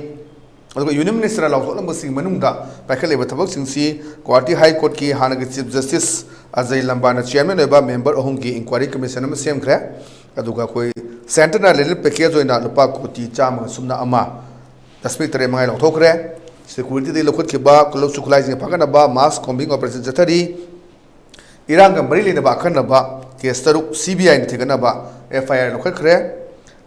ꯑꯗꯨꯒ Union Minister ꯂꯥꯎꯊꯣꯛꯂꯝꯕꯁꯤꯡꯒꯤ ꯃꯅꯨꯡꯗ ꯄꯥꯏꯈꯠꯂꯤꯕ ꯊꯕꯛꯁꯤꯡꯁꯤ Guwahati High Court ꯀꯤ ꯍꯥꯟꯅꯒꯤ Chief Justice ꯑꯖꯌ ꯂꯝꯕꯥꯅ chairman ꯑꯣꯏꯕ member ꯑꯍꯨꯝꯒꯤ inquiry commission ꯑꯃ ꯁꯦꯝꯈ꯭ꯔꯦ꯫ ꯑꯗꯨꯒ ꯑꯩꯈꯣꯏ ꯁꯦꯟꯇꯔꯅ ꯔꯤꯂꯤꯐ ꯄꯦꯀꯦꯖ ꯑꯣꯏꯅ ꯂꯨꯄꯥ ꯀꯣꯇꯤ ꯆꯥꯝꯃꯒ ꯁꯨꯞꯅ ꯑꯃ ꯗꯁꯃꯤꯛ ꯇꯔꯦꯠ ꯃꯉꯥ ꯂꯧꯊꯣꯛꯈ꯭ꯔꯦ꯫ ꯁꯦꯀ꯭ꯌꯨꯔꯤꯇꯤꯗꯒꯤ ꯂꯧꯈꯠꯈꯤꯕ ꯈꯨꯠꯁꯨ ꯈꯨꯠꯂꯥꯏꯁꯤꯡ ꯐꯥꯒꯠꯅꯕ ꯃꯥꯁ ꯀꯣꯝꯕꯤꯡ ꯑꯣꯄꯔꯦꯁꯟ ꯆꯠꯊꯔꯤ꯫ ꯏꯔꯥꯡꯒ ꯃꯔꯤ ꯂꯩꯅꯕ ꯑꯈꯟꯅꯕ ꯀꯦꯁ ꯇꯔꯨꯛ ꯁꯤ ꯕꯤ ꯑꯥꯏꯅ ꯊꯤꯒꯠꯅꯕ ꯑꯦꯐ ꯑꯥꯏ ꯑꯥꯔ ꯂꯧꯈꯠꯈ꯭ꯔꯦ꯫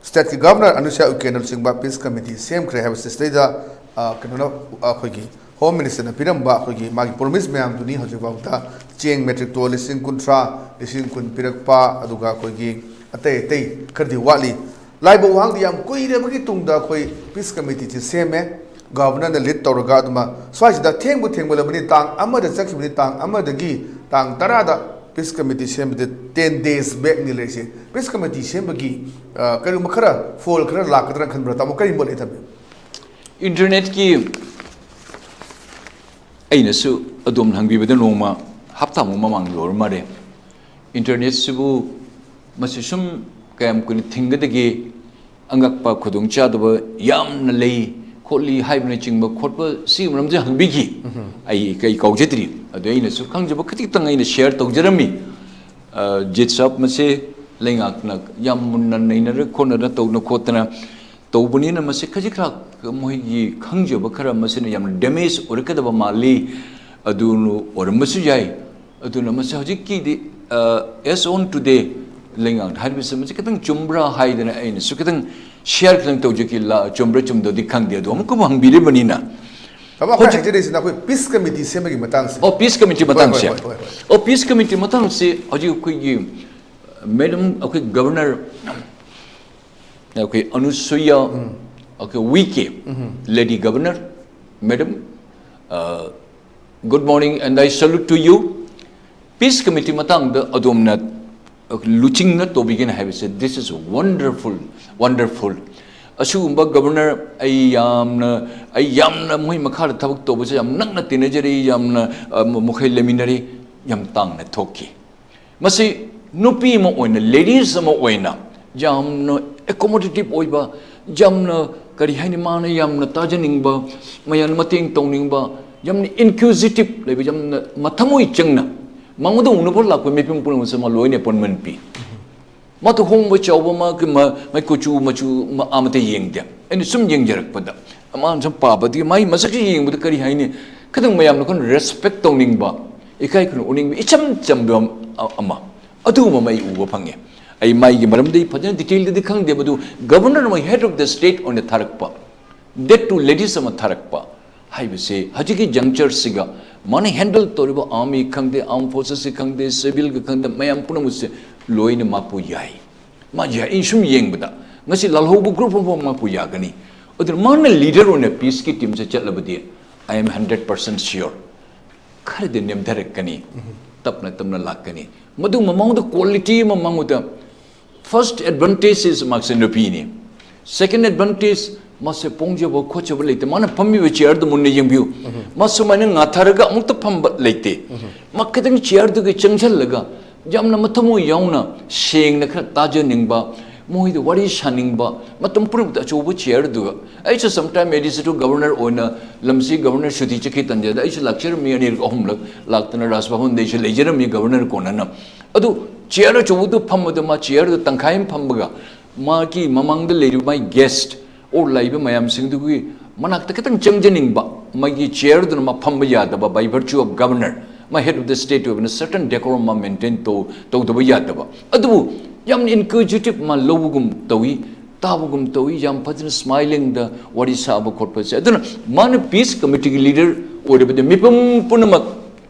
ꯁ꯭ꯇꯦꯠꯀꯤ ꯒꯚꯔꯅꯔ ꯑꯅꯨꯁ꯭ꯌꯥ ꯎꯏꯀꯦꯅ ꯂꯨꯆꯤꯡꯕ ꯄꯤꯁ ꯀꯃꯤꯇꯤ ꯁꯦꯝꯈ꯭ꯔꯦ ꯍꯥꯏꯕꯁꯤ ꯁꯤꯗꯩꯗ, ꯑ, ꯀꯩꯅꯣꯅ, ꯑꯩꯈꯣꯏꯒꯤ ꯍꯣꯝ ꯃꯤꯅꯤꯁꯇꯔꯅ ꯄꯤꯔꯝꯕ ꯑꯩꯈꯣꯏꯒꯤ ꯃꯥꯒꯤ ꯄ꯭ꯔꯣꯃꯤꯁ ꯃꯌꯥꯝꯗꯨꯅꯤ꯫ ꯍꯧꯖꯤꯛꯐꯥꯎꯗ ꯆꯦꯡ ꯃꯦꯇ꯭ꯔꯤꯛ ꯇꯣꯟ ꯂꯤꯁꯤꯡ ꯀꯨꯟꯊ꯭ꯔꯥ, ꯂꯤꯁꯤꯡ ꯀꯨꯟ ꯄꯤꯔꯛꯄ, ꯑꯗꯨꯒ ꯑꯩꯈꯣꯏꯒꯤ ꯑꯇꯩ ꯑꯇꯩ ꯈꯔꯗꯤ ꯋꯥꯠꯂꯤ꯫ ꯂꯥꯏꯕꯛ ꯋꯥꯍꯪꯗꯤ ꯌꯥꯝ ꯀꯨꯏꯔꯕꯒꯤ ꯇꯨꯡꯗ ꯑꯩꯈꯣꯏ ꯄꯤꯁ ꯀꯃꯤꯇꯤꯁꯤ ꯁꯦꯝꯃꯦ꯫ ꯒꯚꯔꯅꯔꯅ ꯂꯤꯗ ꯇꯧꯔꯒ ꯑꯗꯨꯃ ꯁ꯭ꯋꯥꯏꯁꯤꯗ ꯊꯦꯡꯕꯨ ꯊꯦꯡꯃꯜꯂꯕꯅꯤ, ꯇꯥꯡ ꯑꯃꯗ ꯆꯠꯈꯤꯕꯅꯤ, ꯇꯥꯡ ꯑꯃꯗꯒꯤ ꯇꯥꯡ ꯇꯔꯥꯗ ꯄꯤꯁ ꯀꯃꯤꯇꯤ ꯁꯦꯝꯕꯗ ꯇꯦꯟ ꯗꯦꯖ ꯕꯦꯛꯅꯤ ꯂꯩꯔꯤꯁꯦ꯫ ꯄꯤꯁ ꯀꯃꯤꯇꯤ ꯁꯦꯝꯕꯒꯤ, ꯑ, ꯀꯔꯤꯒꯨꯝꯕ ꯈꯔ ꯐꯣꯜ ꯈꯔ ꯂꯥꯛꯀꯗ꯭ꯔꯥ ꯈꯟꯕ꯭ꯔꯥ? ꯇꯥꯃꯣ, ꯀꯔꯤ ꯃꯣꯠ ꯂꯩ ꯊꯝꯕꯤꯌꯨ? ꯏꯟꯇꯔꯅꯦꯠꯀꯤ ꯑꯩꯅꯁꯨ ꯑꯗꯣꯝꯅ ꯍꯪꯕꯤꯕꯗ ꯅꯣꯡꯃ ꯍꯞꯇꯥꯃꯨꯛ ꯃꯃꯥꯡꯗ ꯑꯣꯏꯔ ꯃꯥꯜꯂꯦ꯫ ꯏꯟꯇꯔꯅꯦꯠꯁꯤꯕꯨ ꯃꯁꯤ ꯁꯨꯝ ꯀꯌꯥꯝ ꯀꯨꯏꯅ ꯊꯤꯡꯒꯗꯒꯦ, ꯑꯉꯛꯄ ꯈꯨꯗꯣꯡꯆꯥꯗꯕ ꯌꯥꯝꯅ ꯂꯩ ꯈꯣꯠꯂꯤ ꯍꯥꯏꯕꯅꯆꯤꯡꯕ ꯈꯣꯠꯄ ꯁꯤꯒꯤ ꯃꯔꯝꯁꯦ ꯍꯪꯕꯤꯈꯤ꯫ ꯑꯩ ꯀꯩ ꯀꯥꯎꯖꯗ꯭ꯔꯤ꯫ ꯑꯗꯨ ꯑꯩꯅꯁꯨ ꯈꯪꯖꯕ ꯈꯖꯤꯛꯇꯪ ꯑꯩꯅ ꯁꯤꯌꯔ ꯇꯧꯖꯔꯝꯃꯤ꯫ ꯑ, ꯖꯤꯠ ꯁꯥꯕ ꯃꯁꯦ ꯂꯩꯉꯥꯛꯅ ꯌꯥꯝ ꯃꯨꯟꯅ ꯅꯩꯅꯔ ꯈꯣꯠꯅꯔ ꯇꯧꯗꯅ ꯈꯣꯠꯇꯅ ꯇꯧꯕꯅꯤꯅ ꯃꯁꯤ ꯈꯖꯤꯛ ꯈꯔ ꯃꯣꯏꯒꯤ ꯈꯪꯖꯕ ꯈꯔ ꯃꯁꯤꯅ ꯌꯥꯝꯅ ꯗꯦꯃꯦꯖ ꯑꯣꯏꯔꯛꯀꯗꯕ ꯃꯥꯜꯂꯤ꯫ ꯑꯗꯨ ꯑꯣꯏꯔꯝꯕꯁꯨ ꯌꯥꯏ꯫ ꯑꯗꯨꯅ ꯃꯁꯤ ꯍꯧꯖꯤꯛꯀꯤꯗꯤ, ꯑ, as on today ꯂꯩꯉꯥꯛꯅ ꯍꯥꯏꯔꯤꯕꯁꯤ ꯃꯁꯤ ꯈꯤꯇꯪ ꯆꯨꯝꯕ꯭ꯔꯥ ꯍꯥꯏꯗꯅ ꯑꯩꯅꯁꯨ ꯈꯤꯇꯪ ꯁꯤꯌꯔ ꯈꯤꯇꯪ ꯇꯧꯖꯈꯤ꯫ ꯂꯥ-, ꯆꯨꯝꯕ꯭ꯔꯥ ꯆꯨꯝꯗꯕꯗꯤ ꯈꯪꯗꯦ, ꯑꯗꯣ ꯑꯃꯨꯛꯀ ꯑꯃꯨꯛ ꯍꯪꯕꯤꯔꯤꯕꯅꯤꯅ꯫ ꯇꯥꯃꯣ, ꯑꯩꯈꯣꯏ ꯍꯧꯖꯤꯛ ꯍꯥꯏꯖꯔꯤꯁꯤꯅ ꯑꯩꯈꯣꯏ ꯄꯤꯁ ꯀꯃꯤꯇꯤ ꯁꯦꯝꯕꯒꯤ ꯃꯇꯥꯡꯁꯦ꯫ ꯑꯣ, ꯄꯤꯁ ꯀꯃꯤꯇꯤ ꯍꯣꯏ, ꯃꯇꯥꯡꯁꯦ꯫ ꯍꯣꯏ, ꯍꯣꯏ, ꯍꯣꯏ꯫ ꯑꯣ, ꯄꯤꯁ ꯀꯃꯤꯇꯤ ꯃꯇꯥꯡꯁꯦ ꯍꯧꯖꯤꯛ ꯑꯩꯈꯣꯏꯒꯤ ꯃꯦꯗꯝ, ꯑꯩꯈꯣꯏ ꯒꯕꯔꯅꯔ, ꯑꯩꯈꯣꯏ ꯑꯅꯨꯁꯨꯏꯌꯥ, ꯑꯩꯈꯣꯏ Uikey, lady governor, madam, uh, good morning and I salute to you. Peace committee ꯃꯇꯥꯡꯗ ꯑꯗꯣꯝꯅ ꯂꯨꯆꯤꯡꯅ ꯇꯧꯕꯤꯒꯅꯤ ꯍꯥꯏꯕꯁꯦ, this is wonderful, wonderful. ꯑꯁꯤꯒꯨꯝꯕ ꯒꯕꯔꯅꯔ ꯑꯩ ꯌꯥꯝꯅ, ꯑꯩ ꯌꯥꯝꯅ ꯃꯣꯏ ꯃꯈꯥꯗ ꯊꯕꯛ ꯇꯧꯕꯁꯦ ꯌꯥꯝ ꯅꯛꯅ ꯇꯤꯟꯅꯖꯔꯤ, ꯌꯥꯝꯅ, ꯑ, ꯃꯈꯣꯏ ꯂꯩꯃꯤꯟꯅꯔꯤ, ꯌꯥꯝ ꯇꯥꯡꯅ ꯊꯣꯛꯈꯤ꯫ ꯃꯁꯤ ꯅꯨꯄꯤ ꯑꯃ ꯑꯣꯏꯅ, ꯂꯦꯗꯤꯁ ꯑꯃ ꯑꯣꯏꯅ ꯌꯥꯝꯅ ꯑꯦꯀꯣꯃꯣꯗꯦꯇꯤꯚ ꯑꯣꯏꯕ, ꯌꯥꯝꯅ, ꯀꯔꯤ ꯍꯥꯏꯅꯤ, ꯃꯥꯅ ꯌꯥꯝꯅ ꯇꯥꯖꯅꯤꯡꯕ, ꯃꯌꯥꯝ ꯃꯇꯦꯡ ꯇꯧꯅꯤꯡꯕ, ꯌꯥꯝꯅ ꯏꯟꯀ꯭ꯌꯨꯖꯤꯇꯤꯚ ꯂꯩꯕ, ꯌꯥꯝꯅ ꯃꯊꯃꯣꯏ ꯆꯪꯅ ꯃꯉꯣꯟꯗ ꯎꯅꯕ ꯂꯥꯛꯄ ꯃꯤꯄꯨꯝ ꯄꯨꯝꯅꯃꯛꯁꯦ ꯃꯥ ꯂꯣꯏꯅ ꯑꯦꯄꯣꯏꯟꯃꯦꯟ ꯄꯤ꯫ ꯃꯥ ꯇꯨꯍꯣꯡꯕ ꯆꯥꯎꯕ, ꯃꯥꯒꯤ ꯃ-, ꯃꯥꯒꯤ ꯀꯨꯆꯨ ꯃꯆꯨ ꯃ-, ꯑꯃꯠꯇ ꯌꯦꯡꯗꯦ꯫ ꯑꯩꯅ ꯁꯨꯝ ꯌꯦꯡꯖꯔꯛꯄꯗ, ꯃꯥꯅ ꯁꯨꯝ ꯄꯥꯕꯗꯒꯤ ꯃꯥꯒꯤ ꯃꯁꯛꯁꯤ ꯌꯦꯡꯕꯗ ꯀꯔꯤ ꯍꯥꯏꯅꯤ? ꯈꯤꯇꯪ ꯃꯌꯥꯝꯅ ꯑꯩꯈꯣꯏꯅ respect ꯇꯧꯅꯤꯡꯕ, ꯏꯀꯥꯏ ꯈꯨꯝꯅ ꯎꯅꯤꯡꯕ, ꯏꯆꯝ ꯆꯝꯕ ꯑꯃ, ꯑꯗꯨꯒꯨꯝꯕ ꯑꯃ ꯑꯩ ꯎꯕ ꯐꯪꯉꯦ꯫ ꯑꯩ ꯃꯥꯒꯤ ꯃꯔꯝꯗꯤ ꯐꯖꯅ detail ꯗꯗꯤ ꯈꯪꯗꯦ, ꯃꯗꯨ Governor ꯑꯃ, Head of the State ꯑꯣꯏꯅ ꯊꯥꯔꯛꯄ, that too ladies ꯑꯃ ꯊꯥꯔꯛꯄ ꯍꯥꯏꯕꯁꯦ, ꯍꯧꯖꯤꯛꯀꯤ juncture ꯁꯤꯒ ꯃꯥꯅ handle ꯇꯧꯔꯤꯕ army ꯈꯪꯗꯦ, armed forces ꯁꯤ ꯈꯪꯗꯦ, civil ꯒ ꯈꯪꯗꯦ, ꯃꯌꯥꯝ ꯄꯨꯝꯅꯃꯛꯁꯦ ꯂꯣꯏꯅ ꯃꯥꯄꯨ ꯌꯥꯏ꯫ ꯃꯥ ꯌꯥꯏ, ꯑꯩ ꯁꯨꯝ ꯌꯦꯡꯕꯗ ꯉꯁꯤ ꯂꯥꯜꯍꯧꯕ group ꯑꯃ ꯃꯥꯄꯨ ꯌꯥꯒꯅꯤ꯫ ꯑꯗꯨꯅ ꯃꯥꯅ leader ꯑꯣꯏꯅ peace ꯀꯤ team ꯁꯦ ꯆꯠꯂꯕꯗꯤ, I am hundred percent sure, ꯈꯔꯗꯤ ꯅꯦꯝꯊꯔꯛꯀꯅꯤ, ꯇꯞꯅ ꯇꯞꯅ ꯂꯥꯛꯀꯅꯤ꯫ ꯃꯗꯨ ꯃꯃꯥꯡꯗ quality ꯑꯃ ꯃꯉꯣꯟꯗ, first advantage is ꯃꯥꯁꯦ ꯅꯨꯄꯤꯅꯤ, second advantage, ꯃꯥꯁꯦ ꯄꯣꯡꯖꯕ ꯈꯣꯠꯆꯕ ꯂꯩꯇꯦ꯫ ꯃꯥꯅ ꯐꯝꯃꯤꯕ chair ꯗꯨ ꯃꯨꯟꯅ ꯌꯦꯡꯕꯤꯌꯨ, ꯃꯥ ꯁꯨꯃꯥꯏꯅ ꯉꯥꯊꯔꯒ ꯑꯃꯨꯛꯇ ꯐꯝꯕ ꯂꯩꯇꯦ꯫ ꯃꯥ ꯈꯤꯇꯪ chair ꯗꯨꯒꯤ ꯆꯪꯁꯤꯜꯂꯒ ꯌꯥꯝꯅ ꯃꯊꯃꯣꯏ ꯌꯥꯎꯅ, ꯁꯦꯡꯅ ꯈꯔ ꯇꯥꯖꯅꯤꯡꯕ, ꯃꯣꯏꯗ ꯋꯥꯔꯤ ꯁꯥꯅꯤꯡꯕ, ꯃꯇꯝ ꯄꯨꯝꯅꯃꯛꯇ ꯑꯆꯧꯕ chair ꯗꯨꯒ꯫ ꯑꯩꯁꯨ sometime ꯑꯦꯗꯤꯁꯇ꯭ꯔꯤꯛ ꯒꯕꯔꯅꯔ ꯑꯣꯏꯅ ꯂꯝꯁꯤ ꯒꯕꯔꯅꯔ ꯁꯨꯇꯤ ꯆꯠꯈꯤ ꯇꯟꯖꯥꯗ ꯑꯩꯁꯨ ꯂꯥꯛꯆꯔꯝꯃꯤ, ꯑꯅꯤꯔꯛ ꯑꯍꯨꯝꯂꯛ ꯂꯥꯛꯇꯅ ꯔꯥꯖ ꯚꯕꯟꯗ ꯑꯩꯁꯨ ꯂꯩꯖꯔꯝꯃꯤ ꯒꯕꯔꯅꯔ ꯀꯣꯟꯅꯅ꯫ ꯑꯗꯨ chair ꯑꯆꯧꯕꯗꯨ ꯐꯝꯕꯗ ꯃꯥ chair ꯗꯨ ꯇꯪꯈꯥꯏ ꯑꯃ ꯐꯝꯕꯒ ꯃꯥꯒꯤ ꯃꯃꯥꯡꯗ ꯂꯩꯔꯤꯕ ꯃꯥꯒꯤ guest or ꯂꯩꯕ ꯃꯌꯥꯝꯁꯤꯡꯗꯨꯒꯤ ꯃꯅꯥꯛꯇ ꯈꯤꯇꯪ ꯆꯪꯖꯅꯤꯡꯕ, ꯃꯥꯒꯤ chair ꯗꯨꯅ ꯃꯥ ꯐꯝꯕ ꯌꯥꯗꯕ, by virtue of governor, ꯃꯥ head of the state ꯑꯣꯏꯕꯅ certain decorum ꯑꯃ maintain ꯇꯧ-, ꯇꯧꯗꯕ ꯌꯥꯗꯕ꯫ ꯑꯗꯨꯕꯨ ꯌꯥꯝꯅ inquisitive ꯃꯥ ꯂꯧꯕꯒꯨꯝ ꯇꯧꯏ, ꯇꯥꯕꯒꯨꯝ ꯇꯧꯏ, ꯌꯥꯝ ꯐꯖꯅ smiling ꯗ ꯋꯥꯔꯤ ꯁꯥꯕ ꯈꯣꯠꯄꯁꯦ꯫ ꯑꯗꯨꯅ ꯃꯥꯅ peace committee ꯒꯤ leader ꯑꯣꯏꯔꯕꯗꯤ ꯃꯤꯄꯨꯝ ꯄꯨꯝꯅꯃꯛ,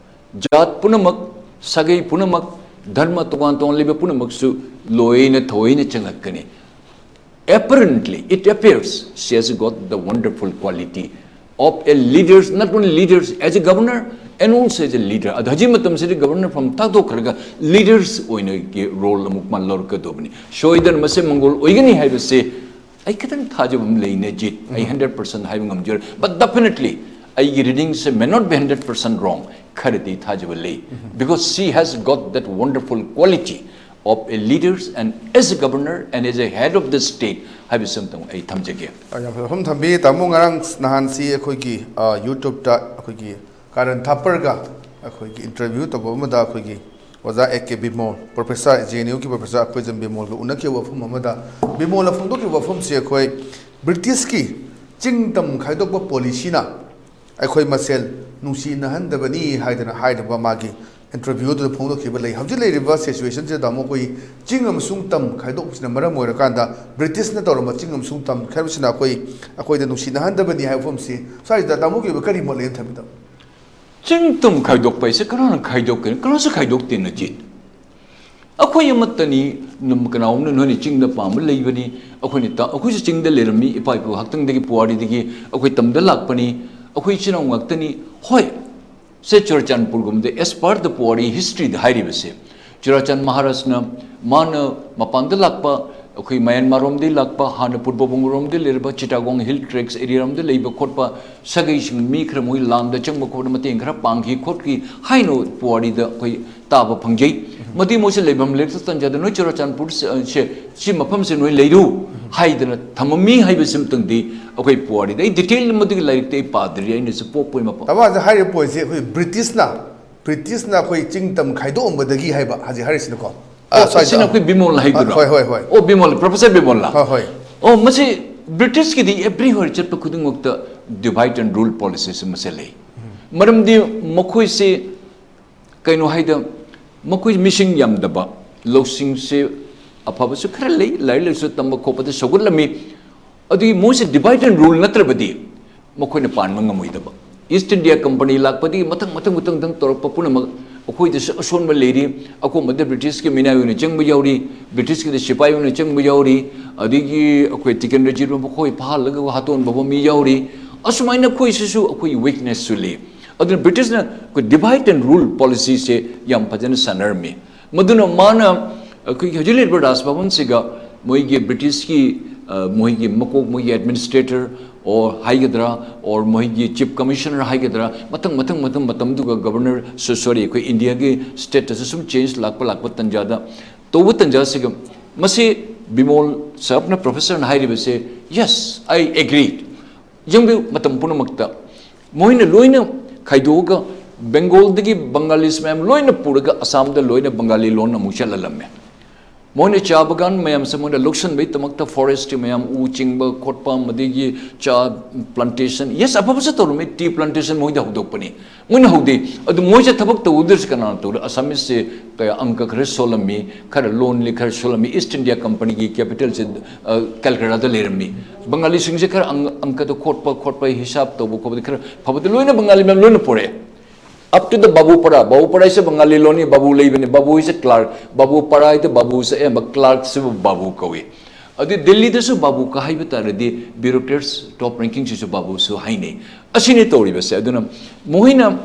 ꯖꯥꯠ ꯄꯨꯝꯅꯃꯛ, ꯁꯥꯒꯩ ꯄꯨꯝꯅꯃꯛ, ꯙꯔꯃ ꯇꯣꯉꯥꯟ ꯇꯣꯉꯥꯟ ꯂꯩꯕ ꯄꯨꯝꯅꯃꯛꯁꯨ ꯂꯣꯏꯅ ꯊꯑꯣꯏꯅ ꯆꯪꯂꯛꯀꯅꯤ꯫ Apparently, it appears she has got the wonderful quality of a leaders, not only leaders, as a governor and also as a leader. ꯑꯗꯣ ꯍꯧꯖꯤꯛ ꯃꯇꯝꯁꯤꯗ governor ꯐꯝ ꯊꯥꯗꯣꯛꯈ꯭ꯔꯒ leaders ꯑꯣꯏꯅꯒꯤ role ꯑꯃꯨꯛ ꯃꯥ ꯂꯧꯔꯛꯀꯗꯧꯕꯅꯤ꯫ ꯁꯣꯏꯗꯅ ꯃꯁꯦ ꯃꯪꯒꯣꯜ ꯑꯣꯏꯒꯅꯤ ꯍꯥꯏꯕꯁꯦ ꯑꯩ ꯈꯤꯇꯪ ꯊꯥꯖꯕ ꯑꯃ ꯂꯩꯅꯦ, ꯖꯤꯠ꯫ ꯑꯩ hundred percent ꯍꯥꯏꯕ ꯉꯝꯖꯔꯣꯏ, but definitely ꯑꯩꯒꯤ reading say may not be hundred percent wrong, ꯈꯔꯗꯤ ꯊꯥꯖꯕ ꯂꯩ, because she has got that wonderful quality of a leaders and as a governor and as a head of the state ꯍꯥꯏꯕꯁꯤ ꯑꯝꯇꯪ ꯑꯩ ꯊꯝꯖꯒꯦ꯫ ꯑ, ꯌꯥꯝ ꯐꯖꯕ ꯋꯥꯐꯝ ꯊꯝꯕꯤ꯫ ꯇꯥꯃꯣ, ꯉꯔꯥꯡ ꯅꯍꯥꯟꯁꯤ ꯑꯩꯈꯣꯏꯒꯤ, ꯑ, YouTube ꯇ ꯑꯩꯈꯣꯏꯒꯤ ꯀꯥꯔꯟ ꯊꯥꯄꯔꯒ ꯑꯩꯈꯣꯏꯒꯤ interview ꯇꯧꯕ ꯑꯃꯗ ꯑꯩꯈꯣꯏꯒꯤ ꯑꯣꯖꯥ A K Bimol, professor, J N ꯌꯨꯒꯤ ꯄ꯭ꯔꯣꯐꯦꯁꯔ, ꯑꯩꯈꯣꯏ ꯖꯟ ꯕꯤꯃꯣꯜꯒ ꯎꯅꯈꯤꯕ ꯋꯥꯐꯝ ꯑꯃꯗ, ꯕꯤꯃꯣꯜꯅ ꯐꯣꯡꯗꯣꯛꯈꯤꯕ ꯋꯥꯐꯝꯁꯤ ꯑꯩꯈꯣꯏ ꯕ꯭ꯔꯤꯇꯤꯁꯀꯤ ꯆꯤꯡ ꯇꯝ ꯈꯥꯏꯗꯣꯛꯄ ꯄꯣꯂꯤꯁꯤꯅ ꯑꯩꯈꯣꯏ ꯃꯁꯦꯜ ꯅꯨꯡꯁꯤꯅꯍꯟꯗꯕꯅꯤ ꯍꯥꯏꯗꯅ ꯍꯥꯏꯔꯤꯕ ꯃꯥꯒꯤ ꯏꯟꯇꯔꯚ꯭ꯌꯨ ꯑꯗꯨꯗ ꯐꯣꯡꯗꯣꯛꯈꯤꯕ ꯂꯩ꯫ ꯍꯧꯖꯤꯛ ꯂꯩꯔꯤꯕ ꯁꯤꯆꯨꯋꯦꯁꯟꯁꯤꯗ ꯇꯥꯃꯣ, ꯑꯩꯈꯣꯏ ꯆꯤꯡ ꯑꯃꯁꯨꯡ ꯇꯝ ꯈꯥꯏꯗꯣꯛꯄꯁꯤꯅ ꯃꯔꯝ ꯑꯣꯏꯔꯀꯥꯟꯗ ꯕ꯭ꯔꯤꯇꯤꯁꯅ ꯇꯧꯔꯝꯕ ꯆꯤꯡ ꯑꯃꯁꯨꯡ ꯇꯝ ꯈꯥꯏꯗꯣꯛꯄꯁꯤꯅ ꯑꯩꯈꯣꯏ, ꯑꯩꯈꯣꯏꯗ ꯅꯨꯡꯁꯤꯅꯍꯟꯗꯕꯅꯤ ꯍꯥꯏꯕ ꯋꯥꯐꯝꯁꯤ ꯁ꯭ꯋꯥꯏꯁꯤꯗ ꯇꯥꯃꯣꯒꯤ ꯑꯣꯏꯕ ꯀꯔꯤ ꯃꯣꯠ ꯂꯩ ꯑꯝꯇ ꯊꯝꯕꯤꯌꯨ꯫ ꯆꯤꯡ ꯇꯝ ꯈꯥꯏꯗꯣꯛꯄ ꯍꯥꯏꯁꯦ ꯀꯅꯥꯅ ꯈꯥꯏꯗꯣꯛꯀꯅꯤ? ꯀꯅꯥꯁꯨ ꯈꯥꯏꯗꯣꯛꯇꯦ ꯅꯖꯤꯠ꯫ ꯑꯩꯈꯣꯏ ꯑꯃꯠꯇꯅꯤ꯫ ꯅꯝ-, ꯀꯅꯥꯒꯨꯝꯕꯅ ꯅꯣꯏꯅ ꯆꯤꯡꯗ ꯄꯥꯝꯕ ꯂꯩꯕꯅꯤ, ꯑꯩꯈꯣꯏꯅ ꯇ-, ꯑꯩꯈꯣꯏꯁꯨ ꯆꯤꯡꯗ ꯂꯩꯔꯝꯃꯤ, ꯏꯄꯥ ꯏꯄꯨ ꯍꯥꯛꯇꯪꯗꯒꯤ ꯄꯨꯋꯥꯔꯤꯗꯒꯤ ꯑꯩꯈꯣꯏ ꯇꯝꯗ ꯂꯥꯛꯄꯅꯤ꯫ ꯑꯩꯈꯣꯏ ꯏꯆꯤꯟ ꯏꯅꯥꯎ ꯉꯥꯛꯇꯅꯤ꯫ ꯍꯣꯏ, ꯁꯦ ꯆꯨꯔꯆꯥꯟꯄꯨꯔꯒꯨꯝꯕꯗ, as per the ꯄꯨꯋꯥꯔꯤ ꯍꯤꯁꯇ꯭ꯔꯤꯗ ꯍꯥꯏꯔꯤꯕꯁꯦ, ꯆꯨꯔꯥꯆꯥꯟ ꯃꯍꯥꯔꯥꯖꯅ ꯃꯥꯅ ꯃꯄꯥꯟꯗ ꯂꯥꯛꯄ, ꯑꯩꯈꯣꯏ ꯃꯌꯥꯟꯃꯥꯔꯣꯝꯗꯒꯤ ꯂꯥꯛꯄ, ꯍꯥꯟꯅ ꯄꯨꯔꯕ ꯕꯪꯒꯣꯔꯣꯝꯗ ꯂꯩꯔꯕ ꯆꯤꯇꯥꯒꯣꯡ ꯍꯤꯜ ꯇ꯭ꯔꯦꯛꯁ ꯑꯦꯔꯤꯌꯥꯔꯣꯝꯗ ꯂꯩꯕ ꯈꯣꯠꯄ ꯁꯥꯒꯩꯁꯤꯡ, ꯃꯤ ꯈꯔ ꯃꯣꯏ ꯂꯥꯟꯗ ꯆꯪꯕ ꯈꯣꯠꯄ ꯃꯇꯦꯡ ꯈꯔ ꯄꯥꯡꯈꯤ ꯈꯣꯠꯈꯤ ꯍꯥꯏꯅ ꯄꯨꯋꯥꯔꯤꯗ ꯑꯩꯈꯣꯏ ꯇꯥꯕ ꯐꯪꯖꯩ꯫ ꯃꯗꯨꯒꯤ ꯃꯣꯏꯁꯦ ꯂꯩꯐꯝ ꯂꯩꯔꯛꯇ ꯇꯟꯖꯥꯗ ꯅꯣꯏ ꯆꯨꯔꯥꯆꯥꯟꯄꯨꯔ ꯁꯦ, ꯁꯤ ꯃꯐꯝꯁꯦ ꯅꯣꯏ ꯂꯩꯔꯨ ꯍꯥꯏꯗꯅ ꯊꯝꯃꯝꯃꯤ ꯍꯥꯏꯕꯁꯤꯃꯇꯪꯗꯤ ꯑꯩꯈꯣꯏ ꯄꯨꯋꯥꯔꯤꯗ, ꯑꯩ ꯗꯤꯇꯦꯜ ꯃꯗꯨꯒꯤ ꯂꯥꯏꯔꯤꯛꯇ ꯑꯩ ꯄꯥꯗ꯭ꯔꯤ, ꯑꯩꯅꯁꯨ ꯄꯣꯛꯄꯒꯤ ꯃꯄꯥ꯫ ꯇꯥꯃꯣ ꯍꯧꯖꯤꯛ ꯍꯥꯏꯔꯤꯕ ꯄꯣꯏꯟꯠꯁꯦ ꯑꯩꯈꯣꯏ ꯕ꯭ꯔꯤꯇꯤꯁꯅ, ꯕ꯭ꯔꯤꯇꯤꯁꯅ ꯑꯩꯈꯣꯏ ꯆꯤꯡ ꯇꯝ ꯈꯥꯏꯗꯣꯛꯑꯝꯕꯗꯒꯤ ꯍꯥꯏꯕ ꯍꯧꯖꯤꯛ ꯍꯥꯏꯔꯤꯁꯤꯅꯀꯣ꯫ ꯑꯣ, ꯑ, ꯁ꯭ꯋꯥꯏꯗ꯫ ꯁꯤꯅ ꯑꯩꯈꯣꯏ ꯕꯤꯃꯣꯜꯅ ꯍꯥꯏꯗꯨꯔꯣ? ꯍꯣꯏ, ꯍꯣꯏ, ꯍꯣꯏ꯫ ꯑꯣ, ꯕꯤꯃꯣꯜ, ꯄ꯭ꯔꯣꯐꯦꯁꯔ ꯕꯤꯃꯣꯜꯅ꯫ ꯍꯣꯏ, ꯍꯣꯏ꯫ ꯑꯣ, ꯃꯁꯤ ꯕ꯭ꯔꯤꯇꯤꯁꯀꯤꯗꯤ everywhere ꯆꯠꯄ ꯈꯨꯗꯤꯡꯃꯛꯇ divide and rule policy ꯁꯤ ꯃꯁꯦ ꯂꯩ꯫ ꯃꯔꯝꯗꯤ ꯃꯈꯣꯏꯁꯤ ꯀꯩꯅꯣ ꯍꯥꯏꯗ, ꯃꯈꯣꯏ ꯃꯤꯁꯤꯡ ꯌꯥꯝꯗꯕ, ꯂꯧꯁꯤꯡꯁꯦ ꯑꯐꯕꯁꯨ ꯈꯔ ꯂꯩ, ꯂꯥꯏꯔꯤꯛ ꯂꯥꯏꯁꯨ ꯇꯝꯕ ꯈꯣꯠꯄꯗ ꯁꯧꯒꯠꯂꯝꯃꯤ꯫ ꯑꯗꯨꯒꯤ ꯃꯣꯏꯁꯦ divide and rule ꯅꯠꯇ꯭ꯔꯕꯗꯤ ꯃꯈꯣꯏꯅ ꯄꯥꯟꯕ ꯉꯝꯃꯣꯏꯗꯕ꯫ ꯏꯁ꯭ꯠ ꯏꯟꯗꯤꯌꯥ ꯀꯝꯄꯅꯤ ꯂꯥꯛꯄꯗꯒꯤ ꯃꯊꯪ, ꯃꯊꯪ, ꯃꯊꯪ, ꯃꯊꯪ ꯇꯧꯔꯛꯄ ꯄꯨꯝꯅꯃꯛ ꯑꯩꯈꯣꯏꯗꯁꯨ ꯑꯁꯣꯟꯕ ꯂꯩꯔꯤ꯫ ꯑꯀꯣꯝꯕꯗ ꯕ꯭ꯔꯤꯇꯤꯁꯀꯤ ꯃꯤꯅꯥꯏ ꯑꯣꯏꯅ ꯆꯪꯕ ꯌꯥꯎꯔꯤ, ꯕ꯭ꯔꯤꯇꯤꯁꯀꯤꯗ ꯁꯤꯄꯥꯏ ꯑꯣꯏꯅ ꯆꯪꯕ ꯌꯥꯎꯔꯤ, ꯑꯗꯒꯤ ꯑꯩꯈꯣꯏ ꯇꯤꯀꯦꯟꯗ꯭ꯔꯖꯤꯠ ꯃꯈꯣꯏ ꯐꯥꯍꯜꯂꯒ ꯍꯥꯠꯇꯣꯛꯍꯟꯕ ꯃꯤ ꯌꯥꯎꯔꯤ꯫ ꯑꯁꯨꯃꯥꯏꯅ ꯑꯩꯈꯣꯏꯁꯤꯁꯨ ꯑꯩꯈꯣꯏꯒꯤ weakness ꯁꯨ ꯂꯩ꯫ ꯑꯗꯨꯅ ꯕ꯭ꯔꯤꯇꯤꯁꯅ ꯑꯩꯈꯣꯏ divide and rule policy ꯁꯦ ꯌꯥꯝ ꯐꯖꯅ ꯁꯥꯟꯅꯔꯝꯃꯤ꯫ ꯃꯗꯨꯅ ꯃꯥꯅ ꯑꯩꯈꯣꯏꯒꯤ ꯍꯧꯖꯤꯛ ꯂꯩꯔꯤꯕ ꯔꯥꯖ ꯚꯕꯟꯁꯤꯒ ꯃꯣꯏꯒꯤ ꯕ꯭ꯔꯤꯇꯤꯁꯀꯤ, ꯑ, ꯃꯣꯏꯒꯤ ꯃꯀꯣꯛ, ꯃꯣꯏꯒꯤ administrator ꯑꯣꯔ ꯍꯥꯏꯒꯗ꯭ꯔꯥ, ꯑꯣꯔ ꯃꯣꯏꯒꯤ chief commissioner ꯍꯥꯏꯒꯗ꯭ꯔꯥ, ꯃꯊꯪ, ꯃꯊꯪ, ꯃꯊꯪ ꯃꯇꯝꯗꯨꯒ governor, ꯁꯣ-, sorry, ꯑꯩꯈꯣꯏ ꯏꯟꯗꯤꯌꯥꯒꯤ state ꯇꯁꯨ ꯁꯨꯝ change ꯂꯥꯛꯄ, ꯂꯥꯛꯄ ꯇꯟꯖꯥꯗ, ꯇꯧꯕ ꯇꯟꯖꯥꯁꯤꯒ ꯃꯁꯤ ꯕꯤꯃꯣꯜ ꯁꯥꯍꯕꯅ, professor ꯅ ꯍꯥꯏꯔꯤꯕꯁꯦ, yes, I agree꯫ ꯌꯦꯡꯕꯤꯌꯨ, ꯃꯇꯝ ꯄꯨꯝꯅꯃꯛꯇ ꯃꯣꯏꯅ ꯂꯣꯏꯅ ꯈꯥꯏꯗꯣꯛꯑꯒ ꯕꯦꯡꯒꯣꯜꯗꯒꯤ ꯕꯪꯒꯥꯂꯤꯁ ꯃꯌꯥꯝ ꯂꯣꯏꯅ ꯄꯨꯔꯒ ꯑꯁꯥꯝꯗ ꯂꯣꯏꯅ ꯕꯪꯒꯥꯂꯤ ꯂꯣꯟ ꯑꯃꯨꯛ ꯆꯠꯍꯜꯂꯝꯃꯦ꯫ ꯃꯣꯏꯅ ꯆꯥ ꯕꯒꯥꯟ ꯃꯌꯥꯝꯁꯦ ꯃꯣꯏꯅ ꯂꯧꯁꯟꯕꯒꯤꯗꯃꯛꯇ ꯐꯣꯔꯦꯁꯀꯤ ꯃꯌꯥꯝ, ꯎ ꯆꯤꯡꯕ ꯈꯣꯠꯄ, ꯃꯗꯒꯤ ꯆꯥ ꯄ꯭ꯂꯥꯟꯇꯦꯁꯟ, ꯌꯦꯁ, ꯑꯐꯕꯁꯨ ꯇꯧꯔꯝꯃꯤ, ꯇꯤ ꯄ꯭ꯂꯥꯟꯇꯦꯁꯟ ꯃꯣꯏꯗ ꯍꯧꯗꯣꯛꯄꯅꯤ꯫ ꯃꯣꯏꯅ ꯍꯧꯗꯦ꯫ ꯑꯗꯨ ꯃꯣꯏꯁꯦ ꯊꯕꯛ ꯇꯧꯗ꯭ꯔꯁꯤ ꯀꯅꯥꯅ ꯇꯧꯔꯦ? ꯑꯁꯥꯃꯤꯁꯁꯦ ꯀꯌꯥ ꯑꯪꯀ ꯈꯔ ꯁꯣꯜꯂꯝꯃꯤ, ꯈꯔ ꯂꯣꯟꯂꯤ, ꯈꯔ ꯁꯣꯜꯂꯝꯃꯤ꯫ ꯏꯁ ꯏꯟꯗꯤꯌꯥ ꯀꯝꯄꯅꯤꯒꯤ ꯀꯦꯄꯤꯇꯦꯜꯁꯦ, ꯑ, ꯀꯦꯜꯀꯇꯥꯗ ꯂꯩꯔꯝꯃꯤ꯫ ꯕꯪꯒꯥꯂꯤꯁꯤꯡꯁꯦ ꯈꯔ ꯑꯪ-, ꯑꯪꯀꯗ ꯈꯣꯠꯄ, ꯈꯣꯠꯄ, ꯍꯤꯁꯥꯕ ꯇꯧꯕ ꯈꯣꯠꯄꯗꯤ ꯈꯔ ꯐꯕꯗꯤ ꯂꯣꯏꯅ ꯕꯪꯒꯥꯂꯤ ꯃꯌꯥꯝ ꯂꯣꯏꯅ ꯄꯨꯔꯛꯑꯦ꯫ Up to the ꯕꯥꯕꯨ ꯄꯔꯥ, ꯕꯥꯕꯨ ꯄꯔꯥ ꯍꯥꯏꯁꯦ ꯕꯪꯒꯥꯂꯤ ꯂꯣꯟꯅꯤ, ꯕꯥꯕꯨ ꯂꯩꯕꯅꯤ, ꯕꯥꯕꯨ ꯍꯥꯏꯁꯦ ꯀ꯭ꯂꯥꯔꯛ, ꯕꯥꯕꯨ ꯄꯔꯥ ꯍꯥꯏꯗꯤ ꯕꯥꯕꯨꯁꯦ ꯑꯌꯥꯝꯕ ꯀ꯭ꯂꯥꯔꯛꯁꯤꯕꯨ ꯕꯥꯕꯨ ꯀꯧꯏ꯫ ꯑꯗꯨ ꯗꯤꯜꯂꯤꯗꯁꯨ ꯕꯥꯕꯨ ꯀ ꯍꯥꯏꯕ ꯇꯥꯔꯗꯤ ꯕ꯭ꯌꯨꯔꯣꯀ꯭ꯔꯦꯠꯁ, ꯇꯣꯞ ꯔꯦꯡꯀꯤꯡꯁꯤꯁꯨ ꯕꯥꯕꯨꯁꯨ ꯍꯥꯏꯅꯩ꯫ ꯑꯁꯤꯅꯤ ꯇꯧꯔꯤꯕꯁꯦ꯫ ꯑꯗꯨꯅ ꯃꯈꯣꯏꯅ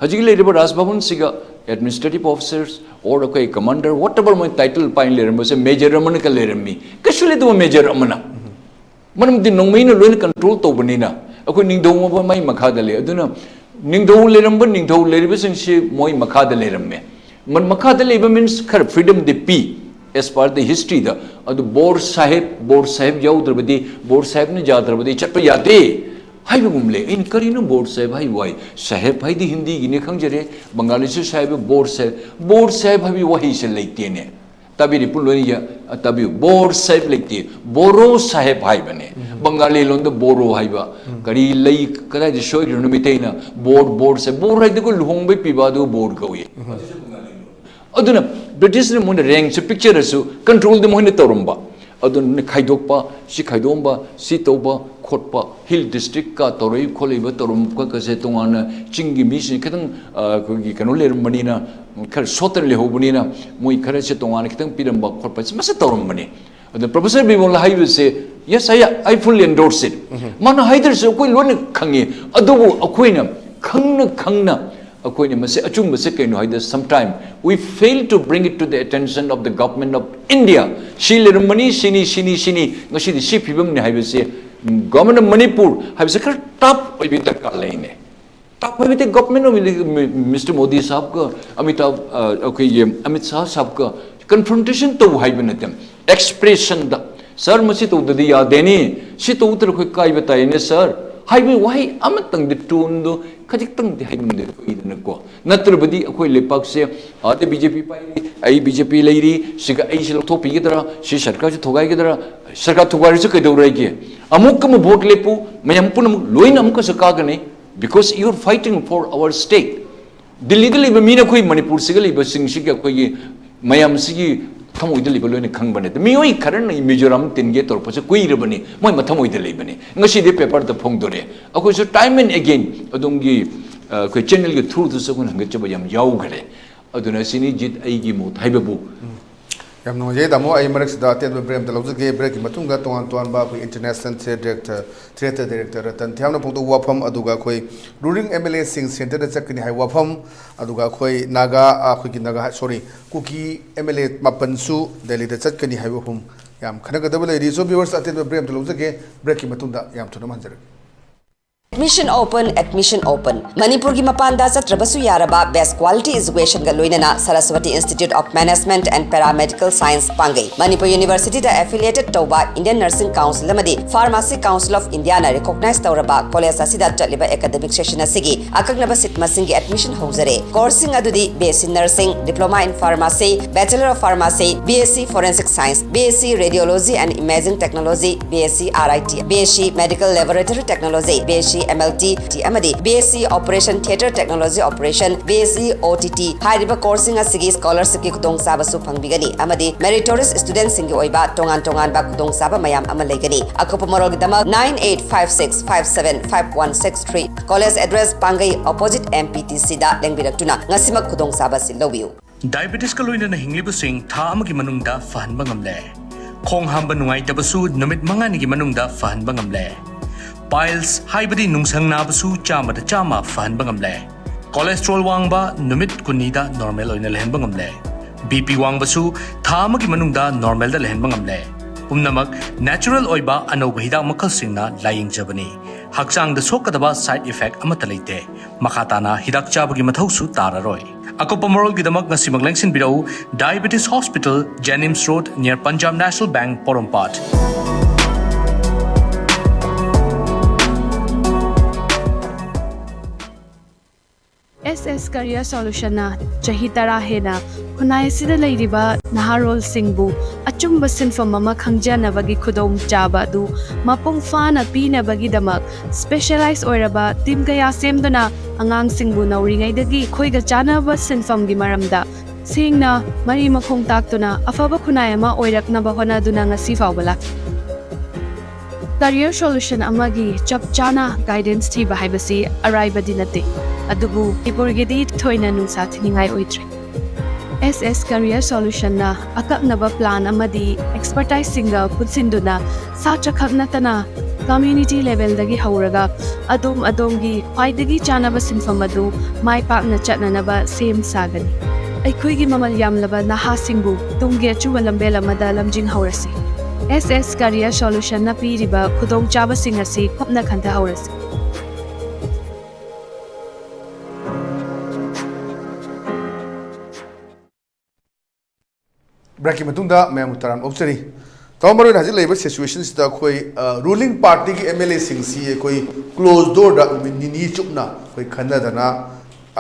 ꯍꯧꯖꯤꯛ ꯂꯩꯔꯤꯕ ꯔꯥꯖ ꯚꯕꯟꯁꯤꯒ ꯑꯦꯗꯃꯤꯅꯤꯁꯇ꯭ꯔꯦꯇꯤꯚ ꯑꯣꯐꯤꯁꯔꯁ ꯑꯣꯔ ꯑꯩꯈꯣꯏ ꯀꯃꯥꯟꯗꯔ, whatever ꯃꯣꯏ ꯇꯥꯏꯇꯜ ꯄꯥꯏꯅ ꯂꯩꯔꯝꯕꯁꯦ ꯃꯦꯖꯔ ꯑꯃꯅꯒ ꯂꯩꯔꯝꯃꯤ꯫ ꯀꯩꯁꯨ ꯂꯩꯇꯕ ꯃꯦꯖꯔ ꯑꯃꯅ꯫ ꯃꯔꯝꯗꯤ ꯅꯣꯡꯃꯩꯅ ꯂꯣꯏꯅ ꯀꯟꯇ꯭ꯔꯣꯜ ꯇꯧꯕꯅꯤꯅ꯫ ꯑꯩꯈꯣꯏ ꯅꯤꯡꯊꯧ ꯃꯥꯏ ꯃꯈꯥꯗ ꯂꯩ꯫ ꯑꯗꯨꯅ ꯅꯤꯡꯊꯧ ꯂꯩꯔꯝꯕ, ꯅꯤꯡꯊꯧ ꯂꯩꯔꯤꯕꯁꯤꯡꯁꯤ ꯃꯣꯏ ꯃꯈꯥꯗ ꯂꯩꯔꯝꯃꯦ꯫ ꯃ-, ꯃꯈꯥꯗ ꯂꯩꯕ ꯃꯤꯟꯁ ꯈꯔ ꯐ꯭ꯔꯤꯗꯝꯗꯤ ꯄꯤ, as per the history ꯗ꯫ ꯑꯗꯨ ꯕꯣꯔ ꯁꯥꯍꯦꯕ, ꯕꯣꯔ ꯁꯥꯍꯦꯕ ꯌꯥꯎꯗ꯭ꯔꯕꯗꯤ, ꯕꯣꯔ ꯁꯥꯍꯦꯕꯅ ꯌꯥꯗ꯭ꯔꯕꯗꯤ ꯆꯠꯄ ꯌꯥꯗꯦ ꯍꯥꯏꯕꯒꯨꯝ ꯂꯩ꯫ ꯑꯩꯅ ꯀꯔꯤꯅꯣ ꯕꯣꯔ ꯁꯥꯍꯦꯕ ꯍꯥꯏꯕ ꯋꯥꯍꯩ? ꯁꯥꯍꯦꯕ ꯍꯥꯏꯗꯤ ꯍꯤꯟꯗꯤꯒꯤꯅꯤ ꯈꯪꯖꯔꯦ, ꯕꯪꯒꯥꯂꯤꯁꯨ ꯁꯥꯍꯦꯕ, ꯕꯣꯔ ꯁꯥꯍꯦꯕ, ꯕꯣꯔ ꯁꯥꯍꯦꯕ ꯍꯥꯏꯕ ꯋꯥꯍꯩꯁꯦ ꯂꯩꯇꯦꯅꯦ꯫ ꯇꯥꯕꯤꯔꯤ ꯄꯨꯟ ꯂꯣꯏꯅ ꯌꯥ-, ꯇꯥꯕꯤꯌꯨ꯫ ꯕꯣꯔ ꯁꯥꯍꯦꯕ ꯂꯩꯇꯦ, ꯕꯣꯔꯣ ꯁꯥꯍꯦꯕ ꯍꯥꯏꯕꯅꯦ꯫ ꯕꯪꯒꯥꯂꯤ ꯂꯣꯟꯗ ꯕꯣꯔꯣ ꯍꯥꯏꯕ꯫ ꯀꯔꯤ ꯂꯩ, ꯀꯗꯥꯏꯗ ꯁꯣꯏꯈ꯭ꯔꯤꯅꯣ ꯃꯤꯇꯩꯅ? ꯕꯣꯔ, ꯕꯣꯔ ꯁꯥꯍꯦꯕ, ꯕꯣꯔ ꯍꯥꯏꯗꯤ ꯑꯩꯈꯣꯏ ꯂꯨꯍꯣꯡꯕꯩ ꯄꯤꯕ ꯑꯗꯨ ꯕꯣꯔ ꯀꯧꯏ꯫ ꯑꯗꯨꯅ ꯕ꯭ꯔꯤꯇꯤꯁꯅ ꯃꯣꯏꯅ ꯔꯦꯡꯁꯦ ꯄꯤꯛꯆꯔꯁꯨ ꯀꯟꯇ꯭ꯔꯣꯜꯗꯤ ꯃꯣꯏꯅ ꯇꯧꯔꯝꯕ꯫ ꯑꯗꯨꯅ ꯈꯥꯏꯗꯣꯛꯄ, ꯁꯤ ꯈꯥꯏꯗꯣꯛꯑꯝꯕ, ꯁꯤ ꯇꯧꯕ ꯈꯣꯠꯄ, ꯍꯤꯜ ꯗꯤꯁꯇ꯭ꯔꯤꯛꯀ ꯇꯧꯔꯛꯏ ꯈꯣꯠꯂꯤꯕ ꯇꯧꯔꯝꯕ ꯈꯣꯠꯄꯁꯦ ꯇꯣꯉꯥꯟꯅ ꯆꯤꯡꯒꯤ ꯃꯤꯁꯤꯡ ꯈꯤꯇꯪ, ꯑ, ꯑꯩꯈꯣꯏꯒꯤ ꯀꯩꯅꯣ ꯂꯩꯔꯝꯕꯅꯤꯅ, ꯈꯔ ꯁꯣꯠꯇꯅ ꯂꯩꯍꯧꯕꯅꯤꯅ ꯃꯣꯏ ꯈꯔꯁꯦ ꯇꯣꯉꯥꯟꯅ ꯈꯤꯇꯪ ꯄꯤꯔꯝꯕ ꯈꯣꯠꯄ ꯁꯤ ꯃꯁꯤ ꯇꯧꯔꯝꯕꯅꯤ꯫ ꯑꯗꯨ ꯄ꯭ꯔꯣꯐꯦꯁꯔ ꯕꯤꯃꯣꯜꯅ ꯍꯥꯏꯕꯁꯦ, yes, I, I fully endorse it꯫ ꯃꯥꯅ ꯍꯥꯏꯗ꯭ꯔꯁꯨ ꯑꯩꯈꯣꯏ ꯂꯣꯏꯅ ꯈꯪꯉꯤ꯫ ꯑꯗꯨꯕꯨ ꯑꯩꯈꯣꯏꯅ ꯈꯪꯅ ꯈꯪꯅ ꯑꯩꯈꯣꯏꯅ ꯃꯁꯤ ꯑꯆꯨꯝꯕꯁꯦ ꯀꯩꯅꯣ ꯍꯥꯏꯗ, sometime we fail to bring it to the attention of the government of India꯫ ꯁꯤ ꯂꯩꯔꯝꯕꯅꯤ, ꯁꯤꯅꯤ, ꯁꯤꯅꯤ, ꯁꯤꯅꯤ, ꯉꯁꯤꯗꯤ ꯁꯤ ꯐꯤꯕꯝꯅꯤ ꯍꯥꯏꯕꯁꯦ, ꯎꯝ, Government of Manipur ꯍꯥꯏꯕꯁꯦ ꯈꯔ ꯇꯐ ꯑꯣꯏꯕꯒꯤ ꯗꯔꯀꯥꯔ ꯂꯩꯅꯦ꯫ ꯇꯐ ꯍꯥꯏꯕꯗꯤ ꯒꯚꯔꯟꯃꯦꯟ ꯑꯣꯐ ꯃꯤꯁꯇꯔ ꯃꯣꯗꯤ ꯁꯥꯍꯕꯀ ꯑꯃꯤꯇꯥꯚ, ꯑ, ꯑꯩꯈꯣꯏꯒꯤ ꯑꯃꯤꯠ ꯁꯥꯍ ꯁꯥꯍꯕꯀ ꯀꯟꯐ꯭ꯔꯟꯇꯦꯁꯟ ꯇꯧ ꯍꯥꯏꯕ ꯅꯠꯇꯦ꯫ ꯑꯦꯛꯁꯄ꯭ꯔꯦꯁꯟꯗ, "ꯁꯥꯔ, ꯃꯁꯤ ꯇꯧꯗꯗꯤ ꯌꯥꯗꯦꯅꯤ, ꯁꯤ ꯇꯧꯗ꯭ꯔ ꯑꯩꯈꯣꯏ ꯀꯥꯏꯕ ꯇꯥꯏꯅꯦ ꯁꯥꯔ" ꯍꯥꯏꯕꯒꯤ ꯋꯥꯍꯩ ꯑꯃꯇꯪꯗꯤ, ꯇꯣꯟꯗꯣ ꯈꯖꯤꯛꯇꯪꯗꯤ ꯍꯥꯏꯅꯤꯡꯗꯦ ꯀꯨꯏꯗꯅꯀꯣ꯫ ꯅꯠꯇ꯭ꯔꯕꯗꯤ ꯑꯩꯈꯣꯏ ꯂꯩꯄꯥꯛꯁꯦ ꯑꯥꯗ ꯕꯤ ꯖꯦ ꯄꯤ ꯄꯥꯏꯔꯤ, ꯑꯩ ꯕꯤ ꯖꯦ ꯄꯤ ꯂꯩꯔꯤ, ꯁꯤꯒ ꯑꯩꯁꯦ ꯂꯧꯊꯣꯛꯄꯤꯒꯗ꯭ꯔꯥ, ꯁꯤ ꯁꯔꯀꯥꯔꯁꯦ ꯊꯨꯒꯥꯏꯒꯗ꯭ꯔꯥ, ꯁꯔꯀꯥꯔ ꯊꯨꯒꯥꯏꯔꯁꯨ ꯀꯩꯗꯧꯔꯒꯦ? ꯑꯃꯨꯛꯀ ꯑꯃꯨꯛ ꯚꯣꯠ ꯂꯦꯞꯄꯨ, ꯃꯌꯥꯝ ꯄꯨꯝꯅꯃꯛ ꯂꯣꯏꯅ ꯑꯃꯨꯛꯀꯁꯨ ꯀꯥꯒꯅꯤ, because you are fighting for our state꯫ ꯗꯤꯜꯂꯤꯗ ꯂꯩꯕ ꯃꯤꯅ ꯑꯩꯈꯣꯏ ꯃꯅꯤꯄꯨꯔꯁꯤꯒ ꯂꯩꯕꯁꯤꯡꯁꯤꯒꯤ ꯑꯩꯈꯣꯏꯒꯤ ꯃꯌꯥꯝꯁꯤꯒꯤ ꯊꯃꯣꯏꯗ ꯂꯩꯕ ꯂꯣꯏꯅ ꯈꯪꯕꯅꯦ꯫ ꯃꯤꯑꯣꯏ ꯈꯔꯅ ꯃꯤꯖꯣꯔꯥꯝ ꯇꯤꯟꯒꯦ ꯇꯧꯔꯛꯄꯁꯦ ꯀꯨꯏꯔꯕꯅꯤ, ꯃꯣꯏ ꯃꯊꯃꯣꯏꯗ ꯂꯩꯕꯅꯤ꯫ ꯉꯁꯤꯗꯤ ꯄꯦꯄꯔꯗ ꯐꯣꯡꯗꯣꯔꯛꯑꯦ꯫ ꯑꯩꯈꯣꯏꯁꯨ time and again ꯑꯗꯣꯝꯒꯤ, ꯑ, ꯑꯩꯈꯣꯏ ꯆꯦꯅꯦꯜꯒꯤ ꯊ꯭ꯔꯨꯗꯁꯨ ꯑꯩꯈꯣꯏꯅ ꯍꯪꯒꯠꯆꯕ ꯌꯥꯝ ꯌꯥꯎꯈ꯭ꯔꯦ꯫ ꯑꯗꯨꯅ ꯁꯤꯅꯤ ꯖꯤꯠ ꯑꯩꯒꯤ ꯃꯣꯠ ꯍꯥꯏꯕꯕꯨ꯫ ꯌꯥꯝ ꯅꯨꯡꯉꯥꯏꯖꯩ ꯇꯥꯃꯣ꯫ ꯑꯩ ꯃꯔꯛꯁꯤꯗ ꯑꯇꯦꯟꯕ ꯕ꯭ꯔꯦꯛ ꯑꯃꯇ ꯂꯧꯖꯒꯦ꯫ ꯕ꯭ꯔꯦꯛꯀꯤ ꯃꯇꯨꯡꯗ ꯇꯣꯉꯥꯟ ꯇꯣꯉꯥꯟꯕ ꯑꯩꯈꯣꯏ international theatre director, theatre director Ratan ꯊꯤꯌꯥꯝꯅ ꯐꯣꯡꯗꯣꯛꯄ ꯋꯥꯐꯝ, ꯑꯗꯨꯒ ꯑꯩꯈꯣꯏ ꯔꯨꯂꯤꯡ ꯑꯦꯝ ꯑꯦꯜ ꯑꯦꯁꯤꯡ ꯁꯦꯟꯇꯔꯗ ꯆꯠꯀꯅꯤ ꯍꯥꯏꯕ ꯋꯥꯐꯝ, ꯑꯗꯨꯒ ꯑꯩꯈꯣꯏ ꯅꯥꯒꯥ, ꯑꯩꯈꯣꯏꯒꯤ ꯅꯥꯒꯥ, ꯁꯣꯔꯤ, ꯀꯨꯀꯤ ꯑꯦꯝ ꯑꯦꯜ ꯑꯦ ꯃꯥꯄꯟꯁꯨ ꯗꯦꯜꯂꯤꯗ ꯆꯠꯀꯅꯤ ꯍꯥꯏꯕ ꯋꯥꯐꯝ ꯌꯥꯝ ꯈꯟꯅꯒꯗꯕ ꯂꯩꯔꯤ꯫ So viewers, ꯑꯇꯦꯟꯕ ꯕ꯭ꯔꯦꯛ ꯑꯃꯇ ꯂꯧꯖꯒꯦ꯫ ꯕ꯭ꯔꯦꯛꯀꯤ ꯃꯇꯨꯡꯗ ꯌꯥꯝ ꯊꯨꯅ ꯑꯃꯨꯛ ꯍꯟꯖꯔꯛꯀꯦ꯫ Admission open, admission open. ꯃꯅꯤꯄꯨꯔꯒꯤ ꯃꯄꯥꯟꯗ ꯆꯠꯇ꯭ꯔꯕꯁꯨ ꯌꯥꯔꯕ best quality educationꯒ ꯂꯣꯏꯅꯅ Saraswati Institute of Management and Paramedical Science ꯄꯥꯡꯒꯩ꯫ Manipur Universityꯗ affiliated ꯇꯧꯕ Indian Nursing Council ꯑꯃꯗꯤ Pharmacy Council of Indiaꯅ recognize ꯇꯧꯔꯕ college ꯑꯁꯤꯗ ꯆꯠꯂꯤꯕ academic session ꯑꯁꯤꯒꯤ ꯑꯀꯛꯅꯕ seat ꯃꯁꯤꯡꯒꯤ admission ꯍꯧꯖꯔꯦ꯫ Courseꯁꯤꯡ ꯑꯗꯨꯗꯤ B S C Nursing, Diploma in Pharmacy, Bachelor of Pharmacy, B S C Forensic Science, B S C Radiology and Imaging Technology, B S C R I T, B S C Medical Laboratory Technology, B S C M L T ꯑꯃꯗꯤ B S C Operation Theatre Technology Operation, B S C O T T ꯍꯥꯏꯔꯤꯕ courseꯁꯤꯡ ꯑꯁꯤꯒꯤ scholarshipꯀꯤ ꯈꯨꯗꯣꯡꯆꯥꯕꯁꯨ ꯐꯪꯕꯤꯒꯅꯤ ꯑꯃꯗꯤ meritorious studentꯁꯤꯡꯒꯤ ꯑꯣꯏꯕ ꯇꯣꯉꯥꯟ ꯇꯣꯉꯥꯟꯕ ꯈꯨꯗꯣꯡꯆꯥꯕ ꯃꯌꯥꯝ ꯑꯃ ꯂꯩꯒꯅꯤ꯫ ꯑꯀꯨꯞꯄ ꯃꯔꯣꯜꯒꯤꯗꯃꯛ nine eight five six five seven five one six three꯫ College address ꯄꯥꯡꯒꯩ opposite M P T Cꯗ ꯂꯦꯡꯕꯤꯔꯛꯇꯨꯅ ꯉꯁꯤꯃꯛ ꯈꯨꯗꯣꯡꯆꯥꯕ ꯑꯁꯤ ꯂꯧꯕꯤꯌꯨ꯫ ꯗꯥꯏꯕꯦꯇꯤꯁꯀ ꯂꯣꯏꯅꯅ ꯍꯤꯡꯂꯤꯕꯁꯤꯡ ꯊꯥ ꯑꯃꯒꯤ ꯃꯅꯨꯡꯗ ꯐꯍꯟꯕ ꯉꯝꯂꯦ꯫ ꯈꯣꯡ ꯍꯥꯝꯕ ꯅꯨꯡꯉꯥꯏꯇꯕꯁꯨ ꯅꯨꯃꯤꯠ ꯃꯉꯥꯅꯤꯒꯤ ꯃꯅꯨꯡꯗ ꯐꯍꯟꯕ ꯉꯝꯂꯦ꯫ Piles ꯍꯥꯏꯕꯗꯤ ꯅꯨꯡꯁꯪ ꯅꯥꯕꯁꯨ ꯆꯥꯝꯃꯗ ꯆꯥꯝꯃ ꯐꯍꯟꯕ ꯉꯝꯂꯦ꯫ Cholesterol ꯋꯥꯡꯕ ꯅꯨꯃꯤꯠ ꯀꯨꯟꯅꯤꯗ normal ꯑꯣꯏꯅ ꯂꯩꯍꯟꯕ ꯉꯝꯂꯦ꯫ B P ꯋꯥꯡꯕꯁꯨ ꯊꯥ ꯑꯃꯒꯤ ꯃꯅꯨꯡꯗ normalꯗ ꯂꯩꯍꯟꯕ ꯉꯝꯂꯦ꯫ ꯄꯨꯝꯅꯃꯛ natural ꯑꯣꯏꯕ ꯑꯅꯧꯕ ꯍꯤꯗꯥꯛ ꯃꯈꯜꯁꯤꯡꯅ ꯂꯥꯌꯦꯡꯖꯕꯅꯤ꯫ ꯍꯛꯆꯥꯡꯗ ꯁꯣꯛꯀꯗꯕ side effect ꯑꯃꯠꯇ ꯂꯩꯇꯦ꯫ ꯃꯈꯥ ꯇꯥꯅ ꯍꯤꯗꯥꯛ ꯆꯥꯕꯒꯤ ꯃꯊꯧꯁꯨ ꯇꯥꯔꯔꯣꯏ꯫ ꯑꯀꯨꯞꯄ ꯃꯔꯣꯜꯒꯤꯗꯃꯛ ꯉꯁꯤꯃꯛ ꯂꯦꯡꯁꯤꯟꯕꯤꯔꯛꯎ Diabetes Hospital, Jenims Road, near Punjab National Bank, ꯄꯣꯔꯣꯝꯄꯥꯠ꯫ ꯑꯦꯁ ꯑꯦꯁ Career Solutionꯅ ꯆꯍꯤ ꯇꯔꯥ ꯍꯦꯟꯅ ꯈꯨꯟꯅꯥꯏ ꯑꯁꯤꯗ ꯂꯩꯔꯤꯕ ꯅꯍꯥꯔꯣꯜꯁꯤꯡꯕꯨ ꯑꯆꯨꯝꯕ ꯁꯤꯟꯐꯝ ꯑꯃ ꯈꯪꯖꯅꯕꯒꯤ ꯈꯨꯗꯣꯡꯆꯥꯕ ꯑꯗꯨ ꯃꯄꯨꯡ ꯐꯥꯅ ꯄꯤꯅꯕꯒꯤꯗꯃꯛ specialize ꯑꯣꯏꯔꯕ team ꯀꯌꯥ ꯁꯦꯝꯗꯨꯅ ꯑꯉꯥꯡꯁꯤꯡꯕꯨ ꯅꯧꯔꯤꯉꯩꯗꯒꯤ ꯑꯩꯈꯣꯏꯒ ꯆꯥꯟꯅꯕ ꯁꯤꯟꯐꯝꯒꯤ ꯃꯔꯝꯗ ꯁꯦꯡꯅ ꯃꯔꯤ ꯃꯈꯣꯡ ꯇꯥꯛꯇꯨꯅ ꯑꯐꯕ ꯈꯨꯟꯅꯥꯏ ꯑꯃ ꯑꯣꯏꯔꯛꯅꯕ ꯍꯣꯠꯅꯗꯨꯅ ꯉꯁꯤ ꯐꯥꯎꯕ ꯂꯥꯛꯂꯤ꯫ Career Solution ꯑꯃꯒꯤ ꯆꯞ ꯆꯥꯅ guidance ꯊꯤꯕ ꯍꯥꯏꯕꯁꯤ ꯑꯔꯥꯏꯕꯗꯤ ꯅꯠꯇꯦ, ꯑꯗꯨꯕꯨ ꯃꯅꯤꯄꯨꯔꯒꯤꯗꯤ ꯊꯣꯏꯅ ꯅꯨꯡꯁꯥ ꯊꯤꯅꯤꯡꯉꯥꯏ ꯑꯣꯏꯗ꯭ꯔꯦ꯫ ꯑꯦꯁ ꯑꯦꯁ Career Solutionꯅ ꯑꯀꯛꯅꯕ plan ꯑꯃꯗꯤ expertiseꯁꯤꯡꯒ ꯄꯨꯟꯁꯤꯟꯗꯨꯅ ꯁꯥꯇ꯭ꯔ ꯈꯛ ꯅꯠꯇꯅ community levelꯗꯒꯤ ꯍꯧꯔꯒ ꯑꯗꯣꯝ ꯑꯗꯣꯝꯒꯤ ꯈ꯭ꯋꯥꯏꯗꯒꯤ ꯆꯥꯅꯕ ꯁꯤꯟꯐꯝ ꯑꯗꯨ ꯃꯥꯏ ꯄꯥꯛꯅ ꯆꯠꯅꯅꯕ ꯁꯦꯝ ꯁꯥꯒꯅꯤ꯫ ꯑꯩꯈꯣꯏꯒꯤ ꯃꯃꯜ ꯌꯥꯝꯂꯕ ꯅꯍꯥꯁꯤꯡꯕꯨ ꯇꯨꯡꯒꯤ ꯑꯆꯨꯝꯕ ꯂꯝꯕꯦꯜ ꯑꯃꯗ ꯂꯝꯖꯤꯡꯍꯧꯔꯁꯤ꯫ ꯑꯦꯁ ꯑꯦꯁ Career Solutionꯅ ꯄꯤꯔꯤꯕ ꯈꯨꯗꯣꯡꯆꯥꯕꯁꯤꯡ ꯑꯁꯤ ꯀꯨꯞꯅ ꯈꯟꯊꯍꯧꯔꯁꯤ꯫ Breakꯀꯤ ꯃꯇꯨꯡꯗ ꯃꯌꯥꯝꯕꯨ ꯇꯔꯥꯝꯅ ꯑꯣꯛꯆꯔꯤ꯫ ꯇꯥꯃꯣ, ꯃꯔꯨꯑꯣꯏꯅ ꯍꯧꯖꯤꯛ ꯂꯩꯔꯤꯕ situationꯁꯤꯗ ꯑꯩꯈꯣꯏ, ꯑ, ruling partyꯒꯤ M L Aꯁꯤꯡꯁꯤ ꯑꯩꯈꯣꯏ closed doorꯗ ꯅꯨꯃꯤꯠ ꯅꯤꯅꯤ ꯆꯨꯞꯅ ꯑꯩꯈꯣꯏ ꯈꯟꯅꯗꯅ,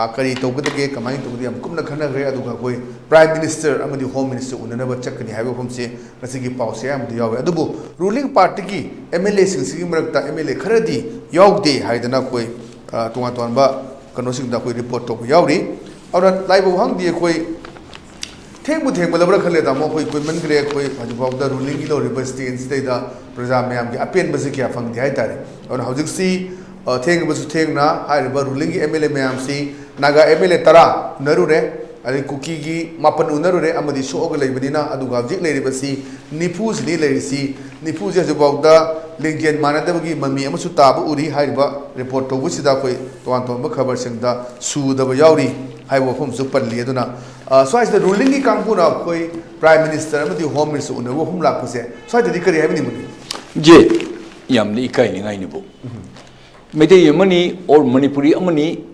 ꯑ, ꯀꯔꯤ ꯇꯧꯒꯗꯒꯦ, ꯀꯃꯥꯏꯅ ꯇꯧꯒꯗꯒꯦ ꯌꯥꯝ ꯀꯨꯞꯅ ꯈꯟꯅꯈ꯭ꯔꯦ꯫ ꯑꯗꯨꯒ ꯑꯩꯈꯣꯏ Prime Minister ꯑꯃꯗꯤ Home Minister ꯎꯅꯅꯕ ꯆꯠꯀꯅꯤ ꯍꯥꯏꯕ ꯋꯥꯐꯝꯁꯦ ꯉꯁꯤꯒꯤ ꯄꯥꯎꯁꯦ ꯑꯌꯥꯝꯕꯗ ꯌꯥꯎꯋꯦ꯫ ꯑꯗꯨꯕꯨ ruling partyꯒꯤ M L Aꯁꯤꯡꯁꯤꯒꯤ ꯃꯔꯛꯇ M L A ꯈꯔꯗꯤ ꯌꯥꯎꯗꯦ ꯍꯥꯏꯗꯅ ꯑꯩꯈꯣꯏ, ꯑ, ꯇꯣꯉꯥꯟ ꯇꯣꯉꯥꯟꯕ ꯀꯩꯅꯣꯁꯤꯡꯗ ꯑꯩꯈꯣꯏ report ꯇꯧꯕ ꯌꯥꯎꯔꯤ꯫ ꯑꯗꯨꯅ ꯂꯥꯏꯕꯛ ꯈꯪꯗꯦ, ꯑꯩꯈꯣꯏ ꯊꯦꯡꯕꯨ ꯊꯦꯡꯃꯜꯂꯕ꯭ꯔꯥ ꯈꯜꯂꯦ, ꯇꯥꯃꯣ꯫ ꯑꯩꯈꯣꯏ ꯀꯨꯏꯃꯟꯈ꯭ꯔꯦ꯫ ꯑꯩꯈꯣꯏ ꯍꯧꯖꯤꯛꯐꯥꯎꯗ rulingꯒꯤ ꯂꯧꯔꯤꯕ stageꯁꯤꯗꯩꯗ ꯄ꯭ꯔꯖꯥ ꯃꯌꯥꯝꯒꯤ ꯑꯄꯦꯟꯕꯁꯤ ꯀꯌꯥ ꯐꯪꯗꯦ ꯍꯥꯏꯇꯥꯔꯦ꯫ ꯑꯗꯨꯅ ꯍꯧꯖꯤꯛꯁꯤ, ꯑ, ꯊꯦꯡꯉꯕꯁꯨ ꯊꯦꯡꯅ ꯍꯥꯏꯔꯤꯕ rulingꯒꯤ M L A ꯃꯌꯥꯝꯁꯤ, ꯅꯥꯒꯥ M L A ꯇꯔꯥ ꯎꯅꯔꯨꯔꯦ, ꯑꯗꯩ ꯀꯨꯀꯤꯒꯤ ꯃꯥꯄꯟ ꯎꯅꯔꯨꯔꯦ, ꯑꯃꯗꯤ ꯁꯣꯛꯑꯒ ꯂꯩꯕꯅꯤꯅ꯫ ꯑꯗꯨꯒ ꯍꯧꯖꯤꯛ ꯂꯩꯔꯤꯕꯁꯤ ꯅꯤꯐꯨꯁꯤꯅꯤ ꯂꯩꯔꯤꯁꯤ꯫ ꯅꯤꯐꯨꯁꯤ ꯍꯧꯖꯤꯛꯐꯥꯎꯗ ꯂꯤꯡꯖꯦꯜ ꯃꯥꯟꯅꯗꯕꯒꯤ ꯃꯃꯤ ꯑꯃꯁꯨ ꯇꯥꯕ ꯎꯔꯤ꯫ ꯍꯥꯏꯔꯤꯕ report ꯇꯧꯕꯁꯤꯗ ꯑꯩꯈꯣꯏ ꯇꯣꯉꯥꯟ ꯇꯣꯉꯥꯟꯕ ꯈꯕꯔꯁꯤꯡꯗ ꯁꯨꯗꯕ ꯌꯥꯎꯔꯤ ꯍꯥꯏꯕ ꯋꯥꯐꯝꯁꯨ ꯄꯜꯂꯤ꯫ ꯑꯗꯨꯅ, ꯑ, ꯁ꯭ꯋꯥꯏꯁꯤꯗ rulingꯒꯤ ꯀꯥꯡꯕꯨꯅ ꯑꯩꯈꯣꯏ Prime Minister ꯑꯃꯗꯤ Home Minister ꯎꯅꯕ ꯋꯥꯐꯝ ꯂꯥꯛꯄꯁꯦ, ꯁ꯭ꯋꯥꯏꯗꯗꯤ ꯀꯔꯤ ꯍꯥꯏꯕꯤꯅꯤꯡꯕꯒꯦ? ꯖꯦ, ꯌꯥꯝꯅ ꯏꯀꯥꯏꯅꯤꯡꯉꯥꯏꯅꯤꯕꯨ꯫ ꯃꯩꯇꯩ ꯑꯃꯅꯤ or ꯃꯅꯤꯄꯨꯔꯤ ꯑꯃꯅꯤ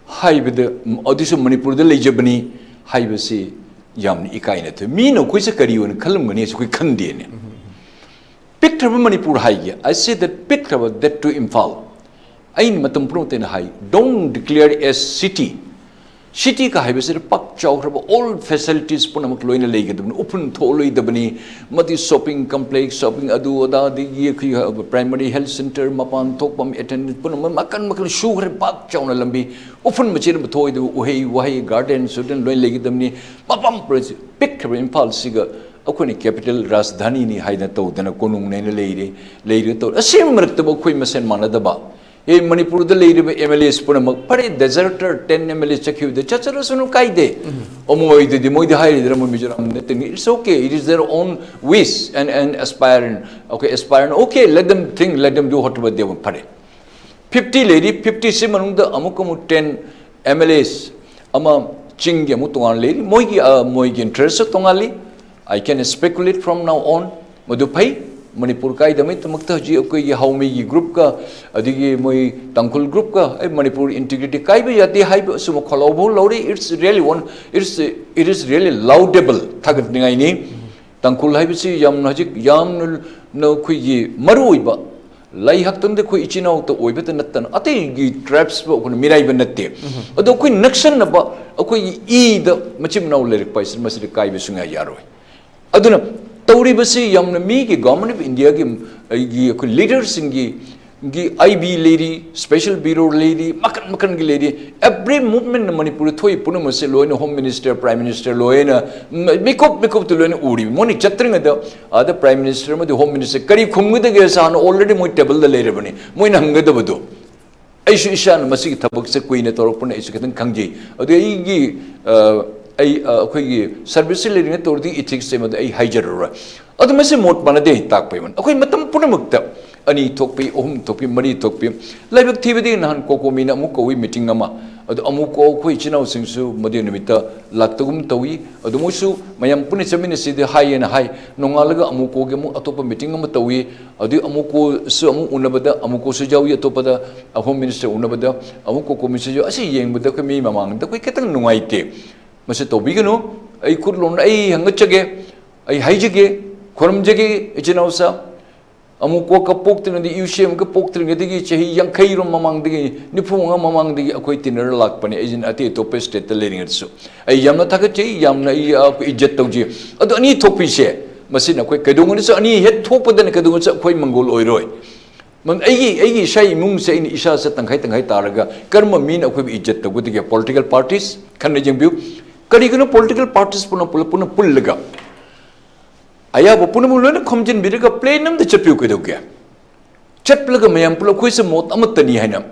ꯍꯥꯏꯕꯗ, ꯑꯗꯨꯁꯨ ꯃꯅꯤꯄꯨꯔꯗ ꯂꯩꯖꯕꯅꯤ ꯍꯥꯏꯕꯁꯤ ꯌꯥꯝꯅ ꯏꯀꯥꯏꯅ ꯊꯣꯛꯏ꯫ ꯃꯤꯅ ꯑꯩꯈꯣꯏꯁꯦ ꯀꯔꯤ ꯑꯣꯏꯅ ꯈꯜꯂꯝꯒꯅꯤ ꯍꯥꯏꯁꯨ ꯑꯩꯈꯣꯏ ꯈꯟꯗꯦꯅꯦ꯫ ꯄꯤꯛꯈ꯭ꯔꯕ ꯃꯅꯤꯄꯨꯔ ꯍꯥꯏꯒꯦ, I say that ꯄꯤꯛꯈ꯭ꯔꯕ, that to Imphal. ꯑꯩꯅ ꯃꯇꯝ ꯄꯨꯝꯅꯃꯛꯇ ꯑꯩꯅ ꯍꯥꯏ, don't declare a city City ꯀ ꯍꯥꯏꯕꯁꯤꯗ ꯄꯥꯛ ꯆꯥꯎꯈ꯭ꯔꯕ all facilities ꯄꯨꯝꯅꯃꯛ ꯂꯣꯏꯅ ꯂꯩꯒꯗꯕꯅꯤ, ꯎꯐꯨꯟ ꯊꯣꯛꯂꯣꯏꯗꯕꯅꯤ꯫ ꯃꯗꯤ shopping complex, shopping ꯑꯗꯨ ꯑꯗꯥ, ꯑꯗꯒꯤ ꯑꯩꯈꯣꯏ primary health centre, ꯃꯄꯥꯟ ꯊꯣꯛꯐꯝ attendance ꯄꯨꯝꯅꯃꯛ ꯃꯈꯜ ꯃꯈꯜ ꯁꯨꯈ꯭ꯔꯦ꯫ ꯄꯥꯛ ꯆꯥꯎꯅ ꯂꯝꯕꯤ, ꯎꯐꯨꯟ ꯃꯆꯦꯠ ꯑꯃ ꯊꯣꯛꯑꯣꯏꯗꯕ, ꯎꯍꯩ ꯋꯥꯍꯩ garden ꯁꯨꯗꯅ ꯂꯣꯏ ꯂꯩꯒꯗꯕꯅꯤ꯫ ꯃꯐꯝ ꯄꯨꯔꯥ ꯄꯤꯛꯈ꯭ꯔꯕ ꯏꯝꯐꯥꯜꯁꯤꯒ ꯑꯩꯈꯣꯏꯅ capital ꯔꯥꯖꯙꯥꯅꯤꯅꯤ ꯍꯥꯏꯗꯅ ꯇꯧꯗꯅ ꯀꯣꯅꯨꯡꯅꯦꯅ ꯂꯩꯔꯤ, ꯂꯩꯔꯒ ꯇꯧꯔꯤ꯫ ꯑꯁꯤꯒꯤ ꯃꯔꯛꯇꯕꯨ ꯑꯩꯈꯣꯏ ꯃꯁꯦꯟ ꯃꯥꯟꯅꯗꯕ, ꯑꯦ, ꯃꯅꯤꯄꯨꯔꯗ ꯂꯩꯔꯤꯕ M L As ꯄꯨꯝꯅꯃꯛ ꯐꯔꯦ, deserter ten M L A ꯆꯠꯈꯤꯕꯗ ꯆꯠꯆꯔꯁꯅꯨ, ꯀꯥꯏꯗꯦ꯫ ꯑꯃꯣꯏꯗꯗꯤ ꯃꯣꯏꯗꯤ ꯍꯥꯏꯔꯤꯗꯅ ꯃꯣꯏ ꯃꯤꯖꯣꯔꯥꯝ ꯅꯠꯇꯦ, it's okay, it is their own wish and, and aspirant, okay, aspirant, okay, let them think, let them do whatever they want, ꯐꯔꯦ꯫ Fifty ꯂꯩꯔꯤ, fifty ꯁꯤ ꯃꯅꯨꯡꯗ ꯑꯃꯨꯛ ꯑꯃꯨꯛ ten M L As ꯑꯃ ꯆꯤꯡꯒꯤ ꯑꯃꯨꯛ ꯇꯣꯉꯥꯟꯅ ꯂꯩꯔꯤ, ꯃꯣꯏꯒꯤ, ꯑ, ꯃꯣꯏꯒꯤ interest ꯇꯣꯉꯥꯜꯂꯤ꯫ I can speculate from now on, ꯃꯗꯨ ꯐꯩ꯫ ꯃꯅꯤꯄꯨꯔ ꯀꯥꯏꯗꯕꯩꯗꯃꯛꯇ ꯍꯧꯖꯤꯛ ꯑꯩꯈꯣꯏꯒꯤ ꯍꯥꯎꯃꯤꯒꯤ group ꯀ, ꯑꯗꯒꯤ ꯃꯣꯏ ꯇꯥꯡꯈꯨꯜ group ꯀ, ꯑꯩ ꯃꯅꯤꯄꯨꯔ integrity ꯀꯥꯏꯕ ꯌꯥꯗꯦ ꯍꯥꯏꯕ ꯑꯁꯨꯝꯕ ꯈꯣꯜꯂꯥꯎꯕ ꯂꯧꯔꯤ꯫ It's really one, it's, it is really laudable, ꯊꯥꯒꯠꯅꯤꯡꯉꯥꯏꯅꯤ꯫ ꯇꯥꯡꯈꯨꯜ ꯍꯥꯏꯕꯁꯤ ꯌꯥꯝꯅ ꯍꯧꯖꯤꯛ ꯌꯥꯝꯅ ꯑꯩꯈꯣꯏꯒꯤ ꯃꯔꯨꯑꯣꯏꯕ, ꯂꯥꯏ ꯍꯥꯛꯇꯪꯗ ꯑꯩꯈꯣꯏ ꯏꯆꯤꯟ ꯏꯅꯥꯎꯇ ꯑꯣꯏꯕꯇ ꯅꯠꯇꯅ ꯑꯇꯩꯒꯤ tribes ꯄꯨ ꯑꯩꯈꯣꯏꯅ ꯃꯤꯔꯥꯏꯕ ꯅꯠꯇꯦ꯫ ꯑꯗꯣ ꯑꯩꯈꯣꯏ ꯅꯛꯁꯟꯅꯕ, ꯑꯩꯈꯣꯏꯒꯤ ꯏꯗ ꯃꯆꯤꯟ ꯃꯅꯥꯎ ꯂꯩꯔꯛꯄ ꯍꯥꯏꯁꯤ ꯃꯁꯤꯗ ꯀꯥꯏꯕ ꯁꯨꯡꯌꯥ ꯌꯥꯔꯣꯏ꯫ ꯑꯗꯨꯅ ꯇꯧꯔꯤꯕꯁꯤ ꯌꯥꯝꯅ ꯃꯤꯒꯤ Government of Indiaꯒꯤ, ꯑꯩꯒꯤ ꯑꯩꯈꯣꯏ leaderꯁꯤꯡꯒꯤ, ꯒꯤ I B ꯂꯩꯔꯤ, special bureau ꯂꯩꯔꯤ, ꯃꯈꯟ ꯃꯈꯟꯒꯤ ꯂꯩꯔꯤ꯫ Every movement ꯃꯅꯤꯄꯨꯔꯗ ꯊꯣꯛꯏ ꯄꯨꯝꯅꯃꯛꯁꯦ ꯂꯣꯏꯅ Home Minister, Prime Minister ꯂꯣꯏꯅ ꯃꯤꯀꯨꯞ ꯃꯤꯀꯨꯞꯇ ꯂꯣꯏꯅ ꯎꯔꯤꯕ꯫ ꯃꯣꯏꯅ ꯆꯠꯇ꯭ꯔꯤꯉꯩꯗ ꯑꯥꯗ Prime Minister ꯑꯃꯗꯤ Home Minister ꯀꯔꯤ ꯈꯨꯝꯒꯗꯒꯦ ꯍꯥꯟꯅ already ꯃꯣꯏ tableꯗ ꯂꯩꯔꯕꯅꯤ꯫ ꯃꯣꯏꯅ ꯍꯪꯒꯗꯕꯗꯣ, ꯑꯩꯁꯨ ꯏꯁꯥꯅ ꯃꯁꯤꯒꯤ ꯊꯕꯛꯁꯦ ꯀꯨꯏꯅ ꯇꯧꯔꯛꯄꯅ ꯑꯩꯁꯨ ꯈꯤꯇꯪ ꯈꯪꯖꯩ꯫ ꯑꯗꯨ ꯑꯩꯒꯤ, ꯑ, ꯑꯩ, ꯑ, ꯑꯩꯈꯣꯏꯒꯤ serviceꯁꯤ ꯂꯩꯔꯤꯉꯩ ꯇꯧꯔꯗꯤ ethicsꯁꯦ ꯃꯗꯨ ꯑꯩ ꯍꯥꯏꯖꯔꯔꯣꯏ꯫ ꯑꯗꯨ ꯃꯁꯤ ꯃꯣꯠ ꯃꯥꯟꯅꯗꯦ ꯇꯥꯛꯄ ꯑꯩꯉꯣꯟꯗ꯫ ꯑꯩꯈꯣꯏ ꯃꯇꯝ ꯄꯨꯝꯅꯃꯛꯇ ꯑꯅꯤ ꯊꯣꯛꯄꯤ, ꯑꯍꯨꯝ ꯊꯣꯛꯄꯤ, ꯃꯔꯤ ꯊꯣꯛꯄꯤ꯫ ꯂꯥꯏꯕꯛ ꯊꯤꯕꯗꯤ ꯅꯍꯥꯟ COCOMIꯅ ꯑꯃꯨꯛ ꯀꯧꯏ meeting ꯑꯃ꯫ ꯑꯗꯨ ꯑꯃꯨꯛ ꯀꯧ ꯑꯩꯈꯣꯏ ꯏꯆꯤꯟ ꯏꯅꯥꯎꯁꯤꯡꯁꯨ ꯃꯗꯨ ꯅꯨꯃꯤꯠꯇ ꯂꯥꯛꯇꯒꯨꯝ ꯇꯧꯏ꯫ ꯑꯗꯨ ꯃꯣꯏꯁꯨ ꯃꯌꯥꯝ ꯄꯨꯟꯅ ꯆꯠꯃꯤꯟꯅꯁꯤꯗꯤ ꯍꯥꯏꯌꯦꯅ ꯍꯥꯏ꯫ ꯅꯣꯡꯉꯥꯜꯂꯒ ꯑꯃꯨꯛ ꯀꯧꯒꯤ ꯑꯃꯨꯛ ꯑꯇꯣꯞꯄ meeting ꯑꯃ ꯇꯧꯏ꯫ ꯑꯗꯨ ꯑꯃꯨꯛ ꯀꯧꯁꯨ ꯑꯃꯨꯛ ꯎꯅꯕꯗ ꯑꯃꯨꯛ ꯀꯧꯁꯨ ꯌꯥꯎꯏ, ꯑꯇꯣꯞꯄꯗ Home Minister ꯎꯅꯕꯗ ꯑꯃꯨꯛ COCOMIꯁꯨ ꯌꯥꯎꯏ꯫ ꯑꯁꯤ ꯌꯦꯡꯕꯗ ꯑꯩꯈꯣꯏ ꯃꯤ ꯃꯃꯥꯡꯗ ꯑꯩꯈꯣꯏ ꯈꯤꯇꯪ ꯅꯨꯡꯉꯥꯏꯇꯦ꯫ ꯃꯁꯤ ꯇꯧꯕꯤꯒꯅꯨ꯫ ꯑꯩ ꯈꯨꯠ ꯂꯣꯟꯅ ꯑꯩ ꯍꯪꯒꯠꯆꯒꯦ, ꯑꯩ ꯍꯥꯏꯖꯒꯦ, ꯈꯨꯔꯨꯝꯖꯒꯦ ꯏꯆꯤꯟ ꯏꯅꯥꯎꯁꯥ꯫ ꯑꯃꯨꯛ ꯀꯣꯛꯀ ꯄꯣꯛꯇ꯭ꯔꯤꯉꯩꯗꯒꯤ, ꯏꯎꯁꯦꯝꯒ ꯄꯣꯛꯇ꯭ꯔꯤꯉꯩꯗꯒꯤ, ꯆꯍꯤ ꯌꯥꯡꯈꯩ ꯔꯣꯝ ꯃꯃꯥꯡꯗꯒꯤ, ꯅꯤꯐꯨ ꯃꯉꯥ ꯃꯃꯥꯡꯗꯒꯤ ꯑꯩꯈꯣꯏ ꯇꯤꯟꯅꯔ ꯂꯥꯛꯄꯅꯦ, ꯑꯩꯁꯤꯅ ꯑꯇꯩ ꯑꯇꯣꯞꯄ state ꯇ ꯂꯩꯔꯤꯉꯩꯗꯁꯨ꯫ ꯑꯩ ꯌꯥꯝꯅ ꯊꯥꯒꯠꯆꯩ, ꯌꯥꯝꯅ ꯑꯩ, ꯑ, ꯏꯖꯠ ꯇꯧꯖꯩ꯫ ꯑꯗꯣ ꯑꯅꯤ ꯊꯣꯛꯄꯤꯁꯦ, ꯃꯁꯤꯅ ꯑꯩꯈꯣꯏ ꯀꯩꯗꯧꯉꯩꯗꯁꯨ, ꯑꯅꯤ ꯍꯦꯛ ꯊꯣꯛꯄꯗꯅ ꯀꯩꯗꯧꯉꯩꯗꯁꯨ ꯑꯩꯈꯣꯏ ꯃꯪꯒꯣꯜ ꯑꯣꯏꯔꯣꯏ꯫ ꯃꯔꯝ ꯑꯩꯒꯤ, ꯑꯩꯒꯤ ꯏꯁꯥ ꯏꯃꯨꯡꯁꯦ ꯑꯩꯅ ꯏꯁꯥꯁꯦ ꯇꯪꯈꯥꯏ ꯇꯪꯈꯥꯏ ꯇꯥꯔꯒ ꯀꯔꯝꯕ ꯃꯤꯅ ꯑꯩꯈꯣꯏꯕꯨ ꯏꯖꯠ ꯇꯧꯒꯗꯒꯦ? Political parties ꯈꯟꯅ ꯌꯦꯡꯕꯤꯌꯨ꯫ ꯀꯔꯤꯒꯨꯝꯕ political parties ꯄꯨꯟꯅ ꯄꯨꯜꯂꯞ ꯄꯨꯟꯅ ꯄꯨꯜꯂꯒ ꯑꯌꯥꯕ ꯄꯨꯝꯅꯃꯛ ꯂꯣꯏꯅ ꯈꯣꯝꯖꯤꯟꯕꯤꯔꯒ plan ꯑꯃꯗ ꯆꯠꯄꯤꯌꯨ ꯀꯩꯗꯧꯒꯦ? ꯆꯠꯂꯒ ꯃꯌꯥꯝ ꯄꯨꯂꯞ ꯑꯩꯈꯣꯏꯁꯦ ꯃꯣꯠ ꯑꯃꯠꯇꯅꯤ ꯍꯥꯏꯅ꯫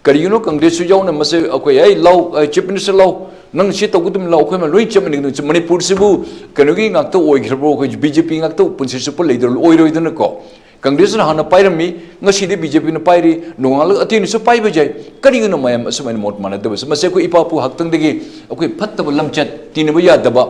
ꯀꯔꯤꯒꯤꯅꯣ ꯀꯪꯒ꯭ꯔꯦꯁꯁꯨ ꯌꯥꯎꯅ ꯃꯁꯦ ꯑꯩꯈꯣꯏ, "ꯑꯩ ꯂꯥꯎ, ꯑꯩ Chief Minister ꯂꯥꯎ, ꯅꯪ ꯁꯤ ꯇꯧꯒꯗꯕꯅꯤ ꯂꯥꯎ, ꯑꯩꯈꯣꯏ ꯃꯌꯥꯝ ꯂꯣꯏ ꯆꯞ ꯃꯥꯟꯅꯒꯗꯕꯅꯤ"? ꯃꯅꯤꯄꯨꯔꯁꯤꯕꯨ ꯀꯩꯅꯣꯒꯤ ꯉꯥꯛꯇ ꯑꯣꯏꯈ꯭ꯔꯕ꯭ꯔꯣ? ꯑꯩꯈꯣꯏ ꯕꯤ ꯖꯦ ꯄꯤ ꯉꯥꯛꯇ ꯄꯨꯟꯁꯤ ꯆꯨꯞꯄ ꯂꯩꯗꯧ ꯑꯣꯏꯔꯣꯏꯗꯅꯀꯣ꯫ ꯀꯪꯒ꯭ꯔꯦꯁꯅ ꯍꯥꯟꯅ ꯄꯥꯏꯔꯝꯃꯤ, ꯉꯁꯤꯗꯤ ꯕꯤ ꯖꯦ ꯄꯤꯅ ꯄꯥꯏꯔꯤ, ꯅꯣꯡꯉꯥꯜꯂꯒ ꯑꯇꯩꯅꯁꯨ ꯄꯥꯏꯕ ꯌꯥꯏ꯫ ꯀꯔꯤꯒꯤꯅꯣ ꯃꯌꯥꯝ ꯑꯁꯨꯃꯥꯏꯅ ꯃꯣꯠ ꯃꯥꯟꯅꯗꯕꯁꯦ? ꯃꯁꯤ ꯑꯩꯈꯣꯏ ꯏꯄꯥ ꯏꯄꯨ ꯍꯥꯛꯇꯪꯗꯒꯤ ꯑꯩꯈꯣꯏ ꯐꯠꯇꯕ ꯂꯝꯆꯠ, ꯇꯤꯟꯅꯕ ꯌꯥꯗꯕ,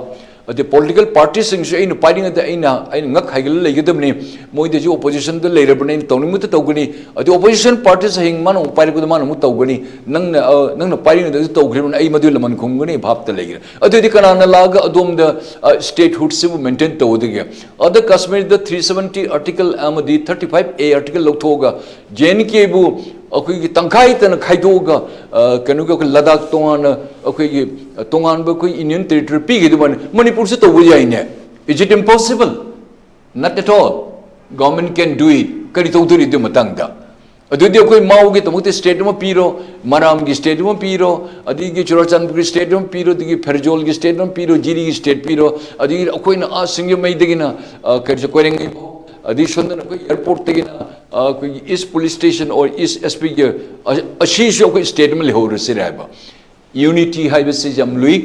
ꯑꯗꯩ political parties ꯁꯤꯡꯁꯨ ꯑꯩꯅ ꯄꯥꯏꯔꯤꯉꯩꯗ ꯑꯩꯅ, ꯑꯩꯅ ꯉꯛ ꯍꯥꯏꯒꯠꯂ ꯂꯩꯒꯗꯕꯅꯤ꯫ ꯃꯣꯏꯗꯁꯨ opposition ꯗ ꯂꯩꯔꯕꯅꯤ, ꯑꯩꯅ ꯇꯧꯅꯤꯡꯕꯇ ꯇꯧꯒꯅꯤ꯫ ꯑꯗꯩ opposition parties ꯍꯌꯦꯡ ꯃꯥꯅ ꯑꯃꯨꯛ ꯄꯥꯏꯔꯛꯄꯗ ꯃꯥꯅ ꯑꯃꯨꯛ ꯇꯧꯒꯅꯤ꯫ ꯅꯪꯅ, ꯑ, ꯅꯪꯅ ꯄꯥꯏꯔꯤꯉꯩꯗꯁꯨ ꯇꯧꯈ꯭ꯔꯤꯕꯅꯤ, ꯑꯩ ꯃꯗꯨ ꯂꯃꯟ ꯈꯨꯝꯒꯅꯤ ꯚꯥꯞꯇ ꯂꯩꯒꯅꯤ꯫ ꯑꯗꯨꯗꯤ ꯀꯅꯥꯅ ꯂꯥꯛꯑꯒ ꯑꯗꯣꯝꯗ, ꯑ, statehood ꯁꯤꯕꯨ maintain ꯇꯧꯒꯗꯒꯦ? ꯑꯗ ꯀꯥꯁꯃꯤꯔꯗ three seventy article ꯑꯃꯗꯤ thirty five A article ꯂꯧꯊꯣꯛꯑꯒ J N K ꯕꯨ ꯑꯩꯈꯣꯏꯒꯤ ꯇꯪꯈꯥꯏ ꯇꯅ ꯈꯥꯏꯗꯣꯛꯑꯒ, ꯑ, ꯀꯩꯅꯣꯒꯤ ꯑꯩꯈꯣꯏ ꯂꯗꯥꯈ ꯇꯣꯉꯥꯟꯅ ꯑꯩꯈꯣꯏꯒꯤ, ꯑ, ꯇꯣꯉꯥꯟꯕ ꯑꯩꯈꯣꯏ union territory ꯄꯤꯒꯗꯕꯅꯤ꯫ ꯃꯅꯤꯄꯨꯔꯁꯨ ꯇꯧꯕ ꯌꯥꯏꯅꯦ꯫ Is it impossible? Not at all. Government can do it. ꯀꯔꯤ ꯇꯧꯗꯣꯔꯤ ꯑꯗꯨ ꯃꯇꯥꯡꯗ? ꯑꯗꯨꯗꯤ ꯑꯩꯈꯣꯏ ꯃꯥꯎꯒꯤꯗꯃꯛꯇ state ꯑꯃ ꯄꯤꯔꯣ, ꯃꯔꯥꯝꯒꯤ state ꯑꯃ ꯄꯤꯔꯣ, ꯑꯗꯒꯤ ꯆꯨꯔꯥꯆꯥꯟꯄꯨꯔꯒꯤ state ꯑꯃ ꯄꯤꯔꯣ, ꯑꯗꯒꯤ ꯐꯦꯔꯖꯣꯜꯒꯤ state ꯑꯃ ꯄꯤꯔꯣ, ꯖꯤꯔꯤꯒꯤ state ꯄꯤꯔꯣ, ꯑꯗꯒꯤ ꯑꯩꯈꯣꯏꯅ ꯑꯥ ꯁꯤꯡꯖꯃꯩꯗꯒꯤꯅ, ꯑ, ꯀꯔꯤ, ꯀꯣꯏꯔꯦꯡꯒꯩ ꯐꯥꯎ, ꯑꯗꯒꯤ ꯁꯣꯝꯗꯅ ꯑꯩꯈꯣꯏ airport ꯇꯒꯤꯅ, ꯑ, ꯑꯩꯈꯣꯏꯒꯤ East Police Station or East S P ꯒꯤ, ꯑ, ꯑꯁꯤꯁꯨ ꯑꯩꯈꯣꯏ state ꯑꯃ ꯂꯩꯍꯧꯔꯁꯤꯔ ꯍꯥꯏꯕ꯫ Unity ꯍꯥꯏꯕꯁꯤ ꯌꯥꯝ ꯂꯨꯏ꯫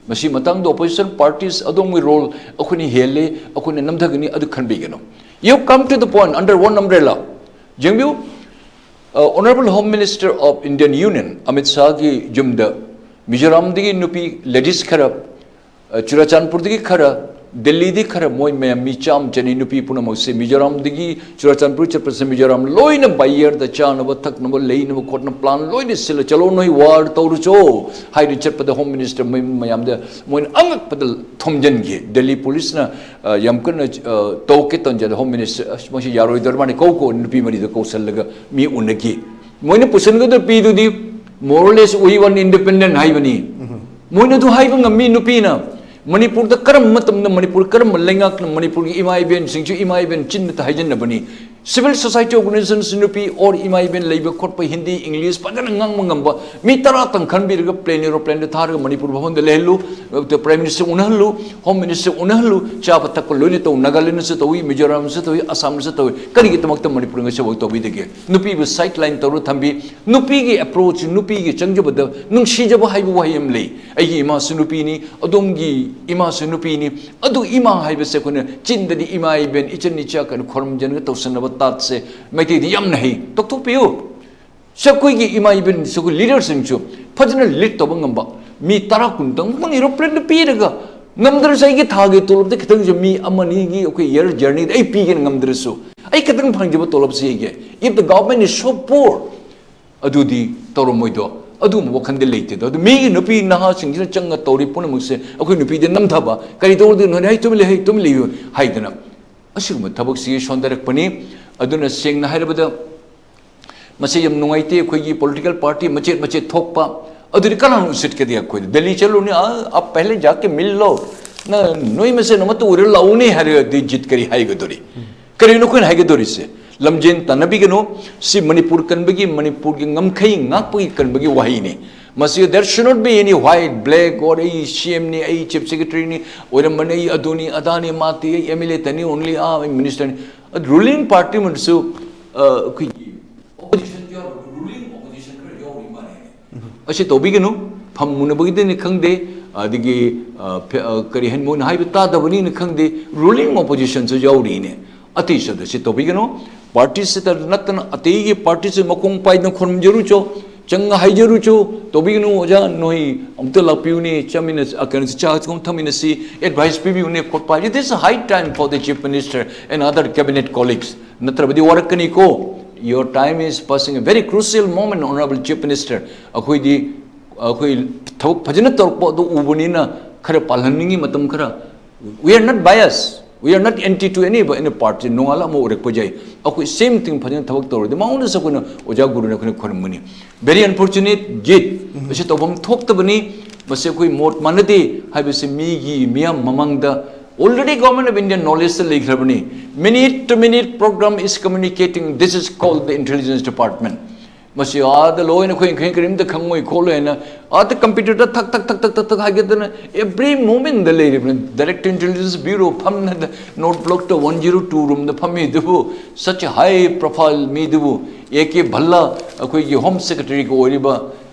ꯃꯁꯤ ꯃꯇꯥꯡꯗ opposition parties ꯑꯗꯣꯝꯒꯤ role ꯑꯩꯈꯣꯏꯅ ꯍꯦꯜꯂꯦ, ꯑꯩꯈꯣꯏꯅ ꯅꯝꯊꯒꯅꯤ, ꯑꯗꯨ ꯈꯟꯕꯤꯒꯅꯨ꯫ You come to the point under one umbrella. ꯌꯦꯡꯕꯤꯌꯨ, ꯑ, Honorable Home Minister of Indian Union Amit ꯁꯥꯍꯒꯤ ꯌꯨꯝꯗ ꯃꯤꯖꯣꯔꯥꯝꯗꯒꯤ ꯅꯨꯄꯤ ladies ꯈꯔ, ꯑ, ꯆꯨꯔꯥꯆꯥꯟꯄꯨꯔꯗꯒꯤ ꯈꯔ, ꯗꯦꯜꯂꯤꯗꯤ ꯈꯔ ꯃꯣꯏ ꯃꯌꯥꯝ ꯃꯤ ꯆꯥꯝꯃ ꯆꯅꯤ, ꯅꯨꯄꯤ ꯄꯨꯝꯅꯃꯛꯁꯦ ꯃꯤꯖꯣꯔꯥꯝꯗꯒꯤ ꯆꯨꯔꯆꯥꯟꯄꯨꯔ ꯆꯠꯄꯁꯦ ꯃꯤꯖꯣꯔꯥꯝ ꯂꯣꯏꯅ by airꯗ ꯆꯥꯅꯕ ꯊꯛꯅꯕ ꯂꯩꯅꯕ ꯈꯣꯠꯅꯕ plan ꯂꯣꯏꯅ ꯁꯤꯜꯂ, "ꯆꯠꯂꯣ, ꯅꯣꯏ war ꯇꯧꯔꯨꯆꯣ" ꯍꯥꯏꯗꯨꯅ ꯆꯠꯄꯗ Home Minister ꯃꯌꯥꯝꯗ ꯃꯣꯏꯅ ꯑꯉꯛꯄꯗ ꯊꯣꯝꯖꯤꯟꯈꯤ꯫ ꯗꯦꯜꯂꯤ policeꯅ, ꯑ, ꯌꯥꯝ ꯀꯟꯅ, ꯑ, ꯇꯧꯀꯦ ꯇꯧꯅꯖꯗ Home Minister, "ꯑꯁ, ꯃꯣꯏꯁꯤ ꯌꯥꯔꯣꯏꯗꯧꯔ ꯃꯥꯅꯤ, ꯀꯧ ꯀꯧ" ꯅꯨꯄꯤ ꯃꯔꯤꯗ ꯀꯧꯁꯜꯂꯒ ꯃꯤ ꯎꯅꯈꯤ꯫ ꯃꯣꯏꯅ ꯄꯨꯁꯤꯟꯒꯗꯕ ꯄꯤꯗꯨꯗꯤ more or less "We want independent" ꯍꯥꯏꯕꯅꯤ꯫ ꯃꯣꯏꯅ ꯑꯗꯨ ꯍꯥꯏꯕ ꯉꯝꯃꯤ꯫ ꯅꯨꯄꯤꯅ ꯃꯅꯤꯄꯨꯔꯗ ꯀꯔꯝꯕ ꯃꯇꯝꯗ ꯃꯅꯤꯄꯨꯔ, ꯀꯔꯝꯕ ꯂꯩꯉꯥꯛꯅ ꯃꯅꯤꯄꯨꯔꯒꯤ ꯏꯃꯥ ꯏꯕꯦꯟꯁꯤꯡꯁꯨ ꯏꯃꯥ ꯏꯕꯦꯟ ꯆꯤꯟꯗ ꯍꯥꯏꯖꯟꯅꯕꯅꯤ? Civil society organizations ꯅꯨꯄꯤ or ꯏꯃꯥ ꯏꯕꯦꯟ ꯂꯩꯕ ꯈꯣꯠꯄ, ꯍꯤꯟꯗꯤ, English ꯐꯖꯅ ꯉꯥꯡꯕ ꯉꯝꯕ ꯃꯤ ꯇꯔꯥꯇꯪ ꯈꯟꯕꯤꯔꯒ plane, aeroplaneꯗ ꯊꯥꯔꯒ Manipur ꯚꯕꯟꯗ ꯂꯩꯍꯜꯂꯨ, Prime Minister ꯎꯅꯍꯜꯂꯨ, Home Minister ꯎꯅꯍꯜꯂꯨ, ꯆꯥꯕ ꯊꯛꯄ ꯂꯣꯏꯅ ꯇꯧ꯫ ꯅꯥꯒꯥꯂꯦꯟꯗꯁꯨ ꯇꯧꯏ, ꯃꯤꯖꯣꯔꯥꯝꯗꯁꯨ ꯇꯧꯏ, ꯑꯁꯥꯝꯗꯁꯨ ꯇꯧꯏ꯫ ꯀꯔꯤꯒꯤꯗꯃꯛꯇ ꯃꯅꯤꯄꯨꯔ ꯉꯁꯤꯐꯥꯎ ꯇꯧꯕꯤꯗꯒꯦ? ꯅꯨꯄꯤꯕꯨ sideline ꯇꯧꯔ ꯊꯝꯕꯤ꯫ ꯅꯨꯄꯤꯒꯤ approach, ꯅꯨꯄꯤꯒꯤ ꯆꯪꯖꯕꯗ ꯅꯨꯡꯁꯤꯖꯕ ꯍꯥꯏꯕ ꯋꯥꯍꯩ ꯑꯃ ꯂꯩ꯫ "ꯑꯩꯒꯤ ꯏꯃꯥꯁꯨ ꯅꯨꯄꯤꯅꯤ, ꯑꯗꯣꯝꯒꯤ ꯏꯃꯥꯁꯨ ꯅꯨꯄꯤꯅꯤ"꯫ ꯑꯗꯨ ꯏꯃꯥ ꯍꯥꯏꯕꯁꯦ ꯑꯩꯈꯣꯏꯅ ꯆꯤꯟꯗꯗꯤ "ꯏꯃꯥ ꯏꯕꯦꯟ, ꯏꯆꯟ ꯏꯆꯥ" ꯀꯥꯏꯅ ꯈꯣꯏꯔꯝꯖꯅꯒ ꯇꯧꯁꯟꯅꯕ ꯇꯥꯠꯁꯦ ꯃꯩꯇꯩꯗꯤ ꯌꯥꯝꯅ ꯍꯩ꯫ ꯇꯣꯛꯊꯣꯛꯄꯤꯌꯨ꯫ ꯁꯤ ꯑꯩꯈꯣꯏꯒꯤ ꯏꯃꯥ ꯏꯕꯦꯟꯁꯨ, ꯑꯩꯈꯣꯏ leaderꯁꯤꯡꯁꯨ ꯐꯖꯅ lead ꯇꯧꯕ ꯉꯝꯕ, ꯃꯤ ꯇꯔꯥ ꯀꯨꯟꯇꯪ ꯑꯃꯨꯛꯇꯪ aeroplaneꯗ ꯄꯤꯔꯒ, ꯉꯝꯗ꯭ꯔꯁꯨ ꯑꯩꯒꯤ ꯊꯥꯒꯤ ꯇꯣꯂꯣꯞꯇ ꯈꯤꯇꯪꯁꯨ ꯃꯤ ꯑꯃ ꯑꯅꯤꯒꯤ ꯑꯩꯈꯣꯏ air journeyꯗ ꯑꯩ ꯄꯤꯒꯦꯅ ꯉꯝꯗ꯭ꯔꯁꯨ, ꯑꯩ ꯈꯤꯇꯪ ꯐꯪꯖꯕ ꯇꯣꯂꯣꯞꯁꯤ ꯑꯩꯒꯤ, if the government is so poor, ꯑꯗꯨꯗꯤ ꯇꯧꯔꯝꯃꯣꯏꯗꯣ꯫ ꯑꯗꯨꯒꯨꯝꯕ ꯋꯥꯈꯜꯗꯤ ꯂꯩꯇꯦꯗꯣ꯫ ꯑꯗꯨ ꯃꯤꯒꯤ ꯅꯨꯄꯤ ꯅꯍꯥꯁꯤꯡꯁꯤꯅ ꯆꯪꯉ ꯇꯧꯔꯤ ꯄꯨꯝꯅꯃꯛꯁꯦ ꯑꯩꯈꯣꯏ ꯅꯨꯄꯤꯗ ꯅꯝꯊꯕ, ꯀꯔꯤ ꯇꯧꯔꯗꯣꯏꯅꯣ? "ꯍꯩ, ꯇꯨꯃꯤꯟ ꯂꯩ, ꯍꯩ, ꯇꯨꯃꯤꯟ ꯂꯩꯌꯨ" ꯍꯥꯏꯗꯅ ꯑꯁꯤꯒꯨꯝꯕ ꯊꯕꯛꯁꯤꯒꯤ ꯁꯣꯟꯊꯔꯛꯄꯅꯤ꯫ ꯑꯗꯨꯅ ꯁꯦꯡꯅ ꯍꯥꯏꯔꯕꯗ ꯃꯁꯤ ꯌꯥꯝ ꯅꯨꯡꯉꯥꯏꯇꯦ꯫ ꯑꯩꯈꯣꯏꯒꯤ political party ꯃꯆꯦꯠ ꯃꯆꯦꯠ ꯊꯣꯛꯄ, ꯑꯗꯨꯗꯤ ꯀꯅꯥꯅ ꯎꯁꯤꯠꯀꯅꯤ? ꯑꯩꯈꯣꯏꯗ ꯗꯦꯜꯂꯤ ꯆꯠꯂꯨꯅꯤ, "ꯑ, ꯑꯞ ꯄꯍꯂꯦ ꯖꯥꯀꯦ ꯃꯤꯜ ꯂꯣ, ꯅ ꯅꯣꯏ ꯃꯁꯦꯟ ꯑꯃꯠꯇ ꯎꯔ ꯂꯥꯛꯎꯅꯦ" ꯍꯥꯏꯔꯒꯗꯤ ꯖꯤꯠ ꯀꯔꯤ ꯍꯥꯏꯒꯗꯧꯔꯤ? ꯀꯔꯤꯅꯣ ꯑꯩꯈꯣꯏꯅ ꯍꯥꯏꯒꯗꯧꯔꯤꯁꯦ? ꯂꯝꯖꯦꯟ ꯇꯥꯟꯅꯕꯤꯒꯅꯨ꯫ ꯁꯤ ꯃꯅꯤꯄꯨꯔ ꯀꯟꯕꯒꯤ, ꯃꯅꯤꯄꯨꯔꯒꯤ ꯉꯝꯈꯩ ꯉꯥꯛꯄꯒꯤ ꯀꯟꯕꯒꯤ ꯋꯥꯍꯩꯅꯤ꯫ ꯃꯁꯤ there should not be any white, black or "ꯑꯩ CMꯅꯤ, ꯑꯩ Chief Secretaryꯅꯤ, ꯑꯣꯏꯔꯝꯕꯅꯤ, ꯑꯩ ꯑꯗꯨꯅꯤ ꯑꯗꯥꯅꯤ, ꯃꯥꯇꯤ, ꯑꯩ MLA ꯇꯅꯤ, only ꯑꯥ, ꯑꯩ ministerꯅꯤ"꯫ ꯑꯗꯨ ruling party ꯑꯃꯗꯁꯨ, ꯑ, ꯑꯩꯈꯣꯏꯒꯤ opposition ꯌꯥꯎꯔ-, ruling opposition ꯈꯔ ꯌꯥꯎꯔꯤ ꯃꯥꯜꯂꯦ꯫ ꯑꯁꯤ ꯇꯧꯕꯤꯒꯅꯨ꯫ ꯐꯝ ꯃꯨꯟꯅꯕꯒꯤꯗꯅꯤ ꯈꯪꯗꯦ, ꯑꯗꯒꯤ, ꯑ, ꯐꯦ-, ꯑ, ꯀꯔꯤ ꯍꯥꯏꯅ ꯃꯣꯏꯅ ꯍꯥꯏꯕ ꯇꯥꯗꯕꯅꯤꯅ ꯈꯪꯗꯦ, ruling oppositionꯁꯨ ꯌꯥꯎꯔꯤꯅꯦ꯫ ꯑꯇꯩꯁꯨꯗ ꯁꯤ ꯇꯧꯕꯤꯒꯅꯨ꯫ Partyꯁꯤꯗ ꯅꯠꯇꯅ ꯑꯇꯩꯒꯤ partyꯁꯤ ꯃꯈꯣꯡ ꯄꯥꯏꯗꯅ ꯈꯨꯔꯨꯝꯖꯔꯨꯆꯣ꯫ ꯆꯪꯉ ꯍꯥꯏꯖꯔꯨꯆꯣ, ꯇꯧꯕꯤꯒꯅꯨ ꯑꯣꯖꯥ, ꯅꯣꯏ ꯑꯝꯇ ꯂꯥꯛꯄꯤꯌꯨꯅꯦ, ꯆꯥꯃꯤꯟꯅꯁꯤ, ꯑ, ꯀꯩꯅꯣꯁꯤ, ꯆꯥ ꯆꯥꯛꯈꯨꯝ ꯊꯛꯃꯤꯟꯅꯁꯤ, advice ꯄꯤꯕꯤꯌꯨꯅꯦ ꯈꯣꯠꯄ ꯍꯥꯏꯁꯦ, this is high time for the Chief Minister and other cabinet colleagues. ꯅꯠꯇ꯭ꯔꯕꯗꯤ ꯋꯥꯔꯛꯀꯅꯤꯀꯣ꯫ Your time is passing a very crucial moment, Honorable Chief Minister. ꯑꯩꯈꯣꯏꯗꯤ, ꯑꯩꯈꯣꯏ ꯊꯕꯛ ꯐꯖꯅ ꯇꯧꯔꯛꯄ ꯑꯗꯨ ꯎꯕꯅꯤꯅ ꯈꯔ ꯄꯥꯜꯍꯟꯅꯤꯡꯉꯤ ꯃꯇꯝ ꯈꯔ꯫ We are not biased. We are not anti to any, any party. ꯅꯣꯡꯉꯥꯜꯂ ꯑꯃ ꯑꯣꯏꯔꯛꯄ ꯌꯥꯏ꯫ ꯑꯩꯈꯣꯏ same thing ꯐꯖꯅ ꯊꯕꯛ ꯇꯧꯔꯗꯤ ꯃꯉꯣꯟꯗꯁꯨ ꯑꯩꯈꯣꯏꯅ ꯑꯣꯖꯥ ꯒꯨꯔꯨꯅ ꯑꯩꯈꯣꯏꯅ ꯈꯨꯔꯨꯝꯒꯅꯤ꯫ Very unfortunate, ꯖꯤꯠ꯫ ꯃꯁꯤ ꯇꯧꯐꯝ ꯊꯣꯛꯇꯕꯅꯤ꯫ ꯃꯁꯤ ꯑꯩꯈꯣꯏ ꯃꯣꯠ ꯃꯥꯟꯅꯗꯦ ꯍꯥꯏꯕꯁꯤ ꯃꯤꯒꯤ ꯃꯤꯌꯥꯝ ꯃꯃꯥꯡꯗ already Government of India knowledgeꯇ ꯂꯩꯈ꯭ꯔꯕꯅꯤ꯫ Minute to minute program is communicating. This is called the intelligence department. ꯃꯁꯤ ꯑꯥꯗ ꯂꯣꯏꯅ ꯑꯩꯈꯣꯏ ꯀꯔꯤ-, ꯀꯔꯤꯝꯇ ꯈꯪꯉꯣꯏ ꯈꯣꯠꯂꯣꯏ ꯍꯥꯏꯅ ꯑꯥꯗ computerꯗ ꯊꯛ ꯊꯛ ꯊꯛ ꯊꯛ ꯊꯛ ꯊꯛ ꯍꯥꯏꯒꯗꯅ every momentꯗ ꯂꯩꯔꯤꯕꯅꯤ꯫ Director Intelligence Bureau ꯐꯝꯅꯗ North Blockꯇ one zero two roomꯗ ꯐꯝꯃꯤꯗꯨꯕꯨ, such a high profile ꯃꯤꯗꯨꯕꯨ, A K ꯚꯜꯂꯥ ꯑꯩꯈꯣꯏꯒꯤ Home Secretaryꯒ ꯑꯣꯏꯔꯤꯕ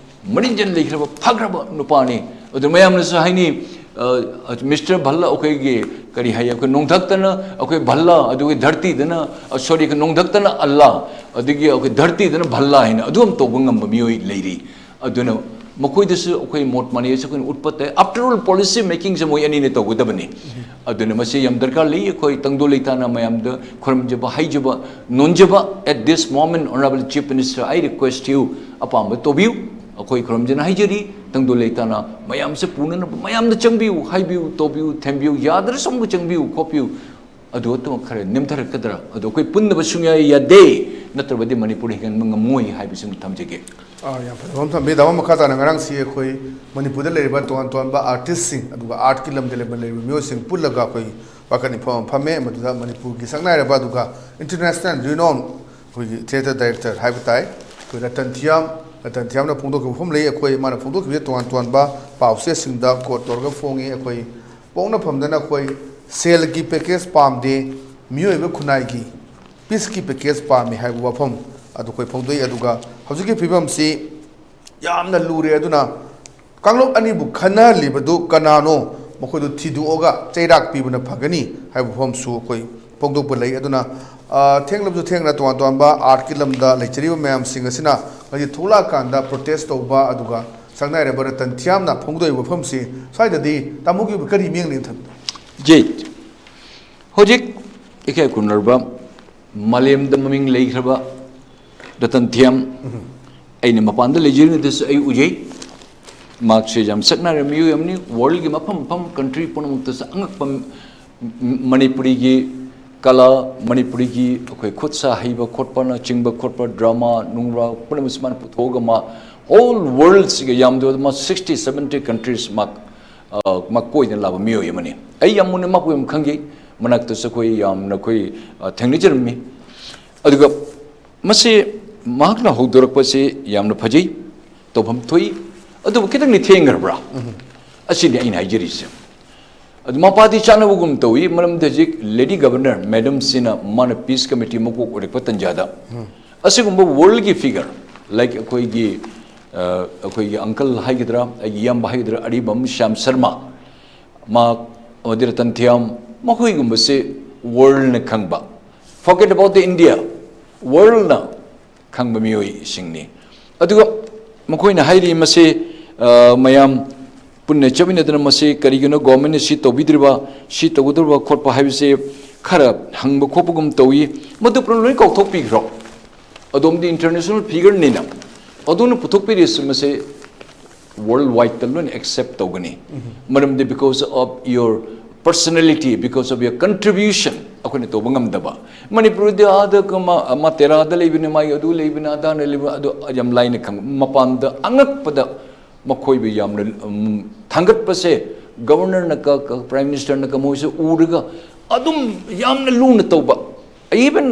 ꯃꯔꯤꯡꯖꯟ ꯂꯩꯈ꯭ꯔꯕ ꯐꯈ꯭ꯔꯕ ꯅꯨꯄꯥꯅꯤ꯫ ꯑꯗꯨ ꯃꯌꯥꯝꯅꯁꯨ ꯍꯥꯏꯅꯤ, ꯑ, Mister ꯚꯜꯂꯥ ꯑꯩꯈꯣꯏꯒꯤ ꯀꯔꯤ ꯍꯥꯏ, ꯑꯩꯈꯣꯏ ꯅꯣꯡꯊꯛꯇꯅ ꯑꯩꯈꯣꯏ ꯚꯜꯂꯥ, ꯑꯗꯨꯒꯤ ꯙꯔꯇꯤꯗꯅ, ꯑ, sorry, ꯑꯩꯈꯣꯏ ꯅꯣꯡꯊꯛꯇꯅ ꯑꯜꯂꯥ, ꯑꯗꯒꯤ ꯑꯩꯈꯣꯏ ꯙꯔꯇꯤꯗꯅ ꯚꯜꯂꯥ ꯍꯥꯏꯅ ꯑꯗꯨ ꯑꯃ ꯇꯧꯕ ꯉꯝꯕ ꯃꯤꯑꯣꯏ ꯂꯩꯔꯤ꯫ ꯑꯗꯨꯅ ꯃꯈꯣꯏꯗꯁꯨ ꯑꯩꯈꯣꯏ ꯃꯣꯠ ꯃꯥꯟꯅꯩꯁꯦ ꯑꯩꯈꯣꯏꯅ ꯎꯠꯄ ꯇꯥꯏ꯫ After all, policy makingꯁꯦ ꯃꯣꯏ ꯑꯅꯤꯅ ꯇꯧꯒꯗꯕꯅꯤ꯫ ꯑꯗꯨꯅ ꯃꯁꯤ ꯌꯥꯝ ꯗꯔꯀꯥꯔ ꯂꯩ꯫ ꯑꯩꯈꯣꯏ ꯇꯪꯗꯨ ꯂꯩꯇꯥꯅ ꯃꯌꯥꯝꯗ ꯈꯨꯔꯨꯝꯖꯕ, ꯍꯩꯖꯕ, ꯅꯣꯟꯖꯕ, at this moment, Honorable Chief Minister, I request you, ꯑꯄꯥꯝꯕ ꯇꯧꯕꯤꯌꯨ꯫ ꯑꯩꯈꯣꯏ ꯈꯨꯔꯨꯝꯖꯅ ꯍꯥꯏꯖꯔꯤ, ꯇꯪꯗꯨ ꯂꯩꯇꯥꯅ ꯃꯌꯥꯝꯁꯦ ꯄꯨꯅꯅꯕ ꯃꯌꯥꯝꯗ ꯆꯪꯕꯤꯌꯨ, ꯍꯥꯏꯕꯤꯌꯨ, ꯇꯧꯕꯤꯌꯨ, ꯊꯦꯝꯕꯤꯌꯨ, ꯌꯥꯗ꯭ꯔꯁꯨ ꯑꯃꯨꯛ ꯆꯪꯕꯤꯌꯨ, ꯈꯣꯠꯄꯤꯌꯨ꯫ ꯑꯗꯨ ꯑꯗꯨꯃꯛ ꯈꯔ ꯅꯦꯝꯊꯔꯛꯀꯗ꯭ꯔꯥ? ꯑꯗꯨ ꯑꯩꯈꯣꯏ ꯄꯨꯟꯗꯕ ꯁꯨꯡꯌꯥ ꯌꯥꯗꯦ, ꯅꯠꯇ꯭ꯔꯕꯗꯤ ꯃꯅꯤꯄꯨꯔ ꯍꯤꯡꯍꯟꯕ ꯉꯝꯃꯣꯏ ꯍꯥꯏꯕꯁꯤꯃ ꯊꯝꯖꯒꯦ꯫ ꯑꯥ, ꯌꯥꯝ ꯐꯖꯕ ꯑꯃ ꯊꯝꯕꯤ꯫ ꯗꯥ ꯃꯈꯥ ꯇꯥꯅ ꯉꯔꯥꯡꯁꯤ ꯑꯩꯈꯣꯏ ꯃꯅꯤꯄꯨꯔꯗ ꯂꯩꯔꯤꯕ ꯇꯣꯉꯥꯟ ꯇꯣꯉꯥꯟꯕ artistꯁꯤꯡ, ꯑꯗꯨꯒ artꯀꯤ ꯂꯝꯗ ꯂꯩꯕ, ꯂꯩꯔꯤꯕ ꯃꯤꯑꯣꯏꯁꯤꯡ ꯄꯨꯜꯂꯒ ꯑꯩꯈꯣꯏ ꯋꯥꯀꯠ ꯃꯤꯐꯝ ꯑꯃ ꯐꯝꯃꯦ꯫ ꯃꯗꯨꯗ ꯃꯅꯤꯄꯨꯔꯒꯤ ꯁꯛꯅꯥꯏꯔꯕ, ꯑꯗꯨꯒ international renown ꯑꯩꯈꯣꯏꯒꯤ theatre director ꯍꯥꯏꯕ ꯇꯥꯏ, ꯑꯩꯈꯣꯏ ꯔꯇꯟ ꯊꯤꯌꯥꯝ, ꯔꯇꯟ ꯊꯤꯌꯥꯝꯅ ꯐꯣꯡꯗꯣꯛꯈꯤꯕ ꯋꯥꯐꯝ ꯂꯩ꯫ ꯑꯩꯈꯣꯏ, ꯃꯥꯅ ꯐꯣꯡꯗꯣꯛꯈꯤꯕ ꯇꯣꯉꯥꯟ ꯇꯣꯉꯥꯟꯕ ꯄꯥꯎꯆꯦꯁꯤꯡꯗ quote ꯇꯧꯔꯒ ꯐꯣꯡꯉꯤ꯫ ꯑꯩꯈꯣꯏ ꯄꯣꯛꯅꯐꯝꯗꯅ ꯑꯩꯈꯣꯏ ꯁꯦꯜꯒꯤ package ꯄꯥꯝꯗꯦ, ꯃꯤꯑꯣꯏꯕ ꯈꯨꯟꯅꯥꯏꯒꯤ peaceꯀꯤ package ꯄꯥꯝꯃꯤ ꯍꯥꯏꯕ ꯋꯥꯐꯝ ꯑꯗꯨ ꯑꯩꯈꯣꯏ ꯐꯣꯡꯗꯣꯛꯏ꯫ ꯑꯗꯨꯒ ꯍꯧꯖꯤꯛꯀꯤ ꯐꯤꯕꯝꯁꯤ ꯌꯥꯝꯅ ꯂꯨꯔꯦ, ꯑꯗꯨꯅ ꯀꯥꯡꯂꯨꯞ ꯑꯅꯤꯕꯨ ꯈꯟꯅꯍꯜꯂꯤꯕꯗꯨ ꯀꯅꯥꯅꯣ? ꯃꯈꯣꯏꯗꯨ ꯊꯤꯗꯣꯛꯑꯒ ꯆꯩꯔꯥꯛ ꯄꯤꯕꯅ ꯐꯒꯅꯤ ꯍꯥꯏꯕ ꯋꯥꯐꯝꯁꯨ ꯑꯩꯈꯣꯏ ꯐꯣꯡꯗꯣꯛꯄ ꯂꯩ꯫ ꯑꯗꯨꯅ, ꯑ, ꯊꯦꯡꯂꯕꯁꯨ ꯊꯦꯡꯅ ꯇꯣꯉꯥꯟ ꯇꯣꯉꯥꯟꯕ artꯀꯤ ꯂꯝꯗ ꯂꯩꯖꯔꯤꯕ ꯃꯌꯥꯝꯁꯤꯡ ꯑꯁꯤꯅ ꯍꯥꯏꯗꯤ ꯊꯣꯛꯂꯛꯑꯀꯥꯟꯗ ꯄ꯭ꯔꯣꯇꯦꯁ ꯇꯧꯕ, ꯑꯗꯨꯒ ꯁꯛꯅꯥꯏꯔꯕ ꯔꯇꯟ ꯊꯤꯌꯥꯝꯅ ꯐꯣꯡꯗꯣꯛꯏꯕ ꯋꯥꯐꯝꯁꯤ ꯁ꯭ꯋꯥꯏꯗꯗꯤ ꯇꯥꯃꯣꯒꯤ ꯑꯣꯏꯕ ꯀꯔꯤ ꯃꯤꯠꯌꯦꯡꯅ ꯊꯝꯕꯤ? ꯖꯤ, ꯍꯧꯖꯤꯛ ꯏꯀꯥꯏ ꯈꯨꯝꯅꯔꯕ ꯃꯥꯂꯦꯝꯗ ꯃꯃꯤꯡ ꯂꯩꯈ꯭ꯔꯕ ꯔꯇꯟ ꯊꯤꯌꯥꯝ, ꯑꯩꯅ ꯃꯄꯥꯟꯗ ꯂꯩꯖꯔꯤꯉꯩꯗꯁꯨ ꯑꯩ ꯎꯖꯩ꯫ ꯃꯍꯥꯛꯁꯦ ꯌꯥꯝ ꯁꯛꯅꯥꯏꯔꯕ ꯃꯤꯑꯣꯏ ꯑꯃꯅꯤ꯫ ꯋꯥꯔꯜꯒꯤ ꯃꯐꯝ ꯃꯐꯝ, ꯀꯟꯇ꯭ꯔꯤ ꯄꯨꯝꯅꯃꯛꯇꯁꯨ ꯑꯉꯛꯄ ꯃꯅꯤꯄꯨꯔꯤꯒꯤ ꯀꯂꯥ, ꯃꯅꯤꯄꯨꯔꯤꯒꯤ ꯑꯩꯈꯣꯏ ꯈꯨꯠ ꯁꯥ ꯍꯩꯕ ꯈꯣꯠꯄꯅꯆꯤꯡꯕ ꯈꯣꯠꯄ, ꯗ꯭ꯔꯃꯥ ꯅꯨꯡꯔꯥ ꯄꯨꯝꯅꯃꯛꯁꯤ ꯃꯥꯅ ꯄꯨꯊꯣꯛꯑꯒ ꯃꯥ ꯍꯣꯜ ꯋꯥꯔꯜꯁꯤꯒ ꯌꯥꯝꯗꯕꯗ ꯃꯥ ꯁꯤꯛꯁꯇꯤ ꯁꯕꯦꯟꯇꯤ ꯀꯟꯇ꯭ꯔꯤꯁ ꯃꯥ, ꯑ, ꯃꯥ ꯀꯣꯏꯗꯅ ꯂꯥꯛꯄ ꯃꯤꯑꯣꯏ ꯑꯃꯅꯤ꯫ ꯑꯩ ꯌꯥꯝ ꯃꯨꯟꯅ ꯃꯥꯕꯨ ꯌꯥꯝ ꯈꯪꯖꯩ꯫ ꯃꯅꯥꯛꯇꯁꯨ ꯑꯩꯈꯣꯏ ꯌꯥꯝꯅ ꯑꯩꯈꯣꯏ, ꯑ, ꯊꯦꯡꯅꯖꯔꯝꯃꯤ꯫ ꯑꯗꯨꯒ ꯃꯁꯤ ꯃꯍꯥꯛꯅ ꯍꯧꯗꯣꯔꯛꯄꯁꯤ ꯌꯥꯝꯅ ꯐꯖꯩ, ꯇꯧꯐꯝ ꯊꯣꯛꯏ꯫ ꯑꯗꯨꯕꯨ ꯈꯤꯇꯪꯗꯤ ꯊꯦꯡꯈ꯭ꯔꯕ꯭ꯔꯥ? ꯑꯁꯤꯅꯤ ꯑꯩꯅ ꯍꯥꯏꯖꯔꯤꯁꯦ꯫ ꯑꯗꯨ ꯃꯄꯥꯗꯤ ꯆꯥꯅꯕꯒꯨꯝ ꯇꯧꯏ, ꯃꯔꯝꯗꯤ ꯍꯧꯖꯤꯛ ꯂꯦꯗꯤ ꯒꯕꯔꯅꯔ ꯃꯦꯗꯝꯁꯤꯅ ꯃꯥꯅ ꯄꯤꯁ ꯀꯃꯤꯇꯤ ꯃꯀꯣꯛ ꯑꯣꯏꯔꯛꯄ ꯇꯟꯖꯥꯗ ꯑꯁꯤꯒꯨꯝꯕ ꯋꯥꯔꯜꯒꯤ ꯐꯤꯒꯔ, ꯂꯥꯏꯛ ꯑꯩꯈꯣꯏꯒꯤ, ꯑ, ꯑꯩꯈꯣꯏꯒꯤ ꯑꯪꯀꯜ ꯍꯥꯏꯒꯗ꯭ꯔꯥ, ꯑꯩꯒꯤ ꯏꯌꯥꯝꯕ ꯍꯥꯏꯒꯗ꯭ꯔꯥ, ꯑꯔꯤꯕꯝ ꯁ꯭ꯌꯥꯝ ꯁꯔꯃ, ꯃꯍꯥꯛ ꯑꯃꯗꯤ ꯔꯇꯟ ꯊꯤꯌꯥꯝ, ꯃꯈꯣꯏꯒꯨꯝꯕꯁꯦ ꯋꯥꯔꯜꯅ ꯈꯪꯕ, forget about the India, ꯋꯥꯔꯜꯅ ꯈꯪꯕ ꯃꯤꯑꯣꯏꯁꯤꯡꯅꯤ꯫ ꯑꯗꯨꯒ ꯃꯈꯣꯏꯅ ꯍꯥꯏꯔꯤ ꯃꯁꯦ, ꯑ, ꯃꯌꯥꯝ ꯄꯨꯟꯅ ꯆꯠꯃꯤꯟꯅꯗꯅ ꯃꯁꯤ ꯀꯔꯤꯒꯤꯅꯣ ꯒꯣꯔꯃꯦꯟꯅ ꯁꯤ ꯇꯧꯕꯤꯗ꯭ꯔꯤꯕ, ꯁꯤ ꯇꯧꯒꯗꯧꯔꯤꯕ ꯈꯣꯠꯄ ꯍꯥꯏꯕꯁꯦ ꯈꯔ ꯍꯪꯕ ꯈꯣꯠꯄꯒꯨꯝ ꯇꯧꯏ꯫ ꯃꯗꯨ ꯄꯨꯝꯅꯃꯛ ꯂꯣꯏ ꯀꯥꯎꯊꯣꯛꯄꯤꯈ꯭ꯔꯣ꯫ ꯑꯗꯣꯝꯗꯤ ꯏꯟꯇꯔꯅꯦꯁꯅꯦꯜ ꯐꯤꯒꯔꯅꯤꯅ ꯑꯗꯣꯝꯅ ꯄꯨꯊꯣꯛꯄꯤꯔꯤꯁꯤ ꯃꯁꯦ ꯋꯥꯔꯜ ꯋꯥꯏꯗꯇ ꯂꯣꯏꯅ ꯑꯦꯛꯁꯦꯞ ꯇꯧꯒꯅꯤ꯫ ꯃꯔꯝꯗꯤ because of your personality, because of your contribution ꯑꯩꯈꯣꯏꯅ ꯇꯧꯕ ꯉꯝꯗꯕ꯫ ꯃꯅꯤꯄꯨꯔꯗꯤ ꯑꯥꯗ ꯀꯃ-, ꯃꯥ ꯇꯦꯔꯥꯗ ꯂꯩꯕꯅꯤ, ꯃꯥꯒꯤ ꯑꯗꯨ ꯂꯩꯕꯅꯤ, ꯑꯗꯥꯅ ꯂꯩꯕ, ꯑꯗꯨ ꯌꯥꯝ ꯂꯥꯏꯅ ꯈꯪꯕ꯫ ꯃꯄꯥꯟꯗ ꯑꯉꯛꯄꯗ ꯃꯈꯣꯏꯕꯨ ꯌꯥꯝꯅ, ꯎꯝ, ꯊꯥꯡꯒꯠꯄꯁꯦ ꯒꯕꯔꯅꯔꯅ ꯀ-, ꯀ-, ꯄ꯭ꯔꯥꯏꯝ ꯃꯤꯅꯤꯁꯇꯔꯅ ꯀ-, ꯃꯣꯏꯁꯦ ꯎꯔꯒ ꯑꯗꯨꯝ ꯌꯥꯝꯅ ꯂꯨꯅ ꯇꯧꯕ꯫ Even,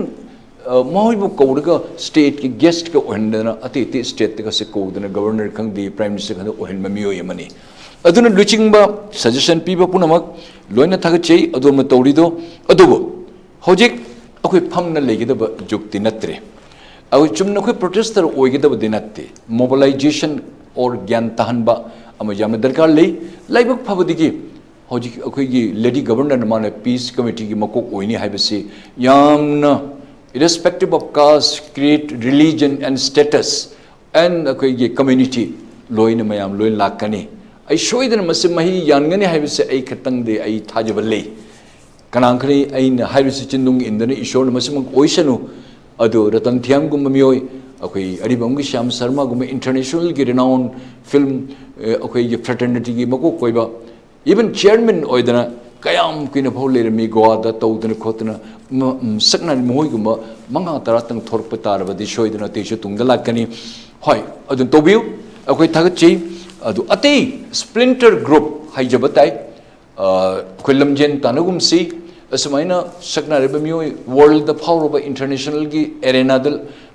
ꯑ, ꯃꯈꯣꯏꯕꯨ ꯀꯧꯔꯒ ꯁ꯭ꯇꯦꯠꯀꯤ ꯒꯦꯁꯠꯀ ꯑꯣꯏꯍꯟꯗꯅ ꯑꯇꯩ ꯑꯇꯩ ꯁ꯭ꯇꯦꯠꯇꯒꯁꯦ ꯀꯧꯗꯅ ꯒꯕꯔꯅꯔ ꯈꯪꯗꯦ, ꯄ꯭ꯔꯥꯏꯝ ꯃꯤꯅꯤꯁꯇꯔ ꯈꯪꯗꯦ ꯑꯣꯏꯍꯟꯕ ꯃꯤꯑꯣꯏ ꯑꯃꯅꯤ꯫ ꯑꯗꯨꯅ ꯂꯨꯆꯤꯡꯕ ꯁꯖꯦꯁꯟ ꯄꯤꯕ ꯄꯨꯝꯅꯃꯛ ꯂꯣꯏꯅ ꯊꯥꯒꯠꯆꯩ ꯑꯗꯣꯝꯅ ꯇꯧꯔꯤꯗꯣ꯫ ꯑꯗꯨꯕꯨ ꯍꯧꯖꯤꯛ ꯑꯩꯈꯣꯏ ꯐꯝꯅ ꯂꯩꯒꯗꯕ ꯖꯨꯛꯇꯤ ꯅꯠꯇ꯭ꯔꯦ꯫ ꯑꯩꯈꯣꯏ ꯆꯨꯝꯅ ꯑꯩꯈꯣꯏ ꯄ꯭ꯔꯣꯇꯦꯁꯇꯔ ꯑꯣꯏꯒꯗꯕꯗꯤ ꯅꯠꯇꯦ꯫ Mobilization or ꯒ꯭ꯌꯥꯟ ꯇꯥꯍꯟꯕ ꯑꯃ ꯌꯥꯝꯅ ꯗꯔꯀꯥꯔ ꯂꯩ꯫ ꯂꯥꯏꯕꯛ ꯐꯕꯗꯒꯤ ꯍꯧꯖꯤꯛ ꯑꯩꯈꯣꯏꯒꯤ ꯂꯦꯗꯤ ꯒꯕꯔꯅꯔꯅ ꯃꯥꯅ ꯄꯤꯁ ꯀꯃꯤꯇꯤꯒꯤ ꯃꯀꯣꯛ ꯑꯣꯏꯅꯤ ꯍꯥꯏꯕꯁꯤ ꯌꯥꯝꯅ irrespective of caste, creed, religion and status, and ꯑꯩꯈꯣꯏꯒꯤ community ꯂꯣꯏꯅ ꯃꯌꯥꯝ ꯂꯣꯏ ꯂꯥꯛꯀꯅꯤ꯫ ꯑꯩ ꯁꯣꯏꯗꯅ ꯃꯁꯤ ꯃꯍꯩ ꯌꯥꯟꯒꯅꯤ ꯍꯥꯏꯕꯁꯦ ꯑꯩ ꯈꯛꯇꯪꯗꯤ ꯑꯩ ꯊꯥꯖꯕ ꯂꯩ꯫ ꯀꯅꯥ ꯈꯪꯅꯤ ꯑꯩꯅ ꯍꯥꯏꯔꯤꯁꯤ ꯆꯤꯟꯗꯨꯡ ꯏꯟꯗꯅ ꯏꯁꯣꯔꯅ ꯃꯁꯤꯃꯛ ꯑꯣꯏꯁꯅꯨ꯫ ꯑꯗꯨ ꯔꯇꯟ ꯊꯤꯌꯥꯝꯒꯨꯝꯕ ꯃꯤꯑꯣꯏ, ꯑꯩꯈꯣꯏ ꯑꯔꯤꯕꯝꯒꯤ ꯁ꯭ꯌꯥꯝ ꯁꯔꯃꯥꯒꯨꯝꯕ internationalꯒꯤ renowned film, ꯑꯩꯈꯣꯏꯒꯤ fraternityꯒꯤ ꯃꯀꯣꯛ ꯑꯣꯏꯕ, even chairman ꯑꯣꯏꯗꯅ ꯀꯌꯥꯝ ꯀꯨꯏꯅ ꯐꯥꯎ ꯂꯩꯔꯝꯃꯤ ꯒꯣꯋꯥꯗ ꯇꯧꯗꯅ ꯈꯣꯠꯇꯅ, ꯁꯛꯅ ꯃꯈꯣꯏꯒꯨꯝꯕ ꯃꯉꯥ ꯇꯔꯥꯇꯪ ꯊꯣꯔꯛꯄ ꯇꯥꯔꯕꯗꯤ ꯁꯣꯏꯗꯅ ꯑꯇꯩꯁꯨ ꯇꯨꯡꯗ ꯂꯥꯛꯀꯅꯤ꯫ ꯍꯣꯏ, ꯑꯗꯨꯝ ꯇꯧꯕꯤꯌꯨ, ꯑꯩꯈꯣꯏ ꯊꯥꯒꯠꯆꯩ꯫ ꯑꯗꯨ ꯑꯇꯩ splinter group ꯍꯥꯏꯖꯕ ꯇꯥꯏ, ꯑꯩꯈꯣꯏ ꯂꯝꯖꯦꯟ ꯇꯥꯟꯅꯒꯨꯝꯁꯤ꯫ ꯑꯁꯨꯃꯥꯏꯅ ꯁꯛꯅꯥꯏꯔꯕ ꯃꯤꯑꯣꯏ, worldꯗ ꯐꯥꯎꯔꯕ internationalꯒꯤ arenaꯗ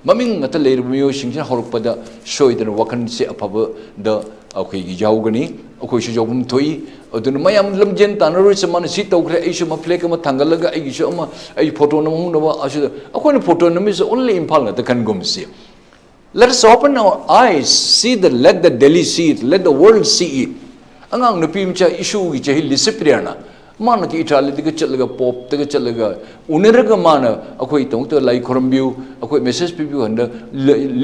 ꯃꯃꯤꯡ ꯉꯥꯛꯇ ꯂꯩꯔꯕ ꯃꯤꯑꯣꯏꯁꯤꯡꯁꯤꯅ ꯍꯧꯔꯛꯄꯗ ꯁꯣꯏꯗꯅ ꯋꯥꯈꯜꯁꯦ ꯑꯐꯕꯗ ꯑꯩꯈꯣꯏꯒꯤ ꯌꯥꯎꯒꯅꯤ, ꯑꯩꯈꯣꯏꯁꯨ ꯌꯥꯎꯐꯝ ꯊꯣꯛꯏ꯫ ꯑꯗꯨꯅ ꯃꯌꯥꯝ ꯂꯝꯖꯦꯟ ꯇꯥꯟꯅꯔꯣꯏꯁꯦ, ꯃꯥꯅ ꯁꯤ ꯇꯧꯈ꯭ꯔꯦ, ꯑꯩꯁꯨ ꯑꯃ flag ꯑꯃ ꯊꯥꯡꯒꯠꯂꯒ ꯑꯩꯒꯤꯁꯨ ꯑꯃ, ꯑꯩ photo ꯅꯝꯍꯧꯅꯕ꯫ ꯑꯁꯤꯗ ꯑꯩꯈꯣꯏꯅ photo ꯅꯝꯃꯤꯁꯦ only ꯏꯝꯐꯥꯜ ꯉꯥꯛꯇ ꯈꯟꯒꯨꯝꯁꯤ꯫ Let us open our eyes, see the, let the Delhi see it, let the world see it. ꯑꯉꯥꯡ ꯅꯨꯄꯤ ꯃꯆꯥ ꯏꯁꯨꯒꯤ ꯆꯍꯤ ꯂꯤꯁꯤꯄ꯭ꯔꯤꯌꯥꯅ, ꯃꯥꯅ ꯀꯤ ꯏꯇꯥꯂꯤꯗꯒ ꯆꯠꯂꯒ, ꯄꯣꯞꯇꯒ ꯆꯠꯂꯒ ꯎꯅꯔꯒ ꯃꯥꯅ ꯑꯩꯈꯣꯏ ꯇꯧꯇ ꯂꯥꯏ ꯈꯣꯏꯔꯝꯕꯤꯌꯨ, ꯑꯩꯈꯣꯏ message ꯄꯤꯕꯤꯌꯨ ꯍꯥꯏꯅ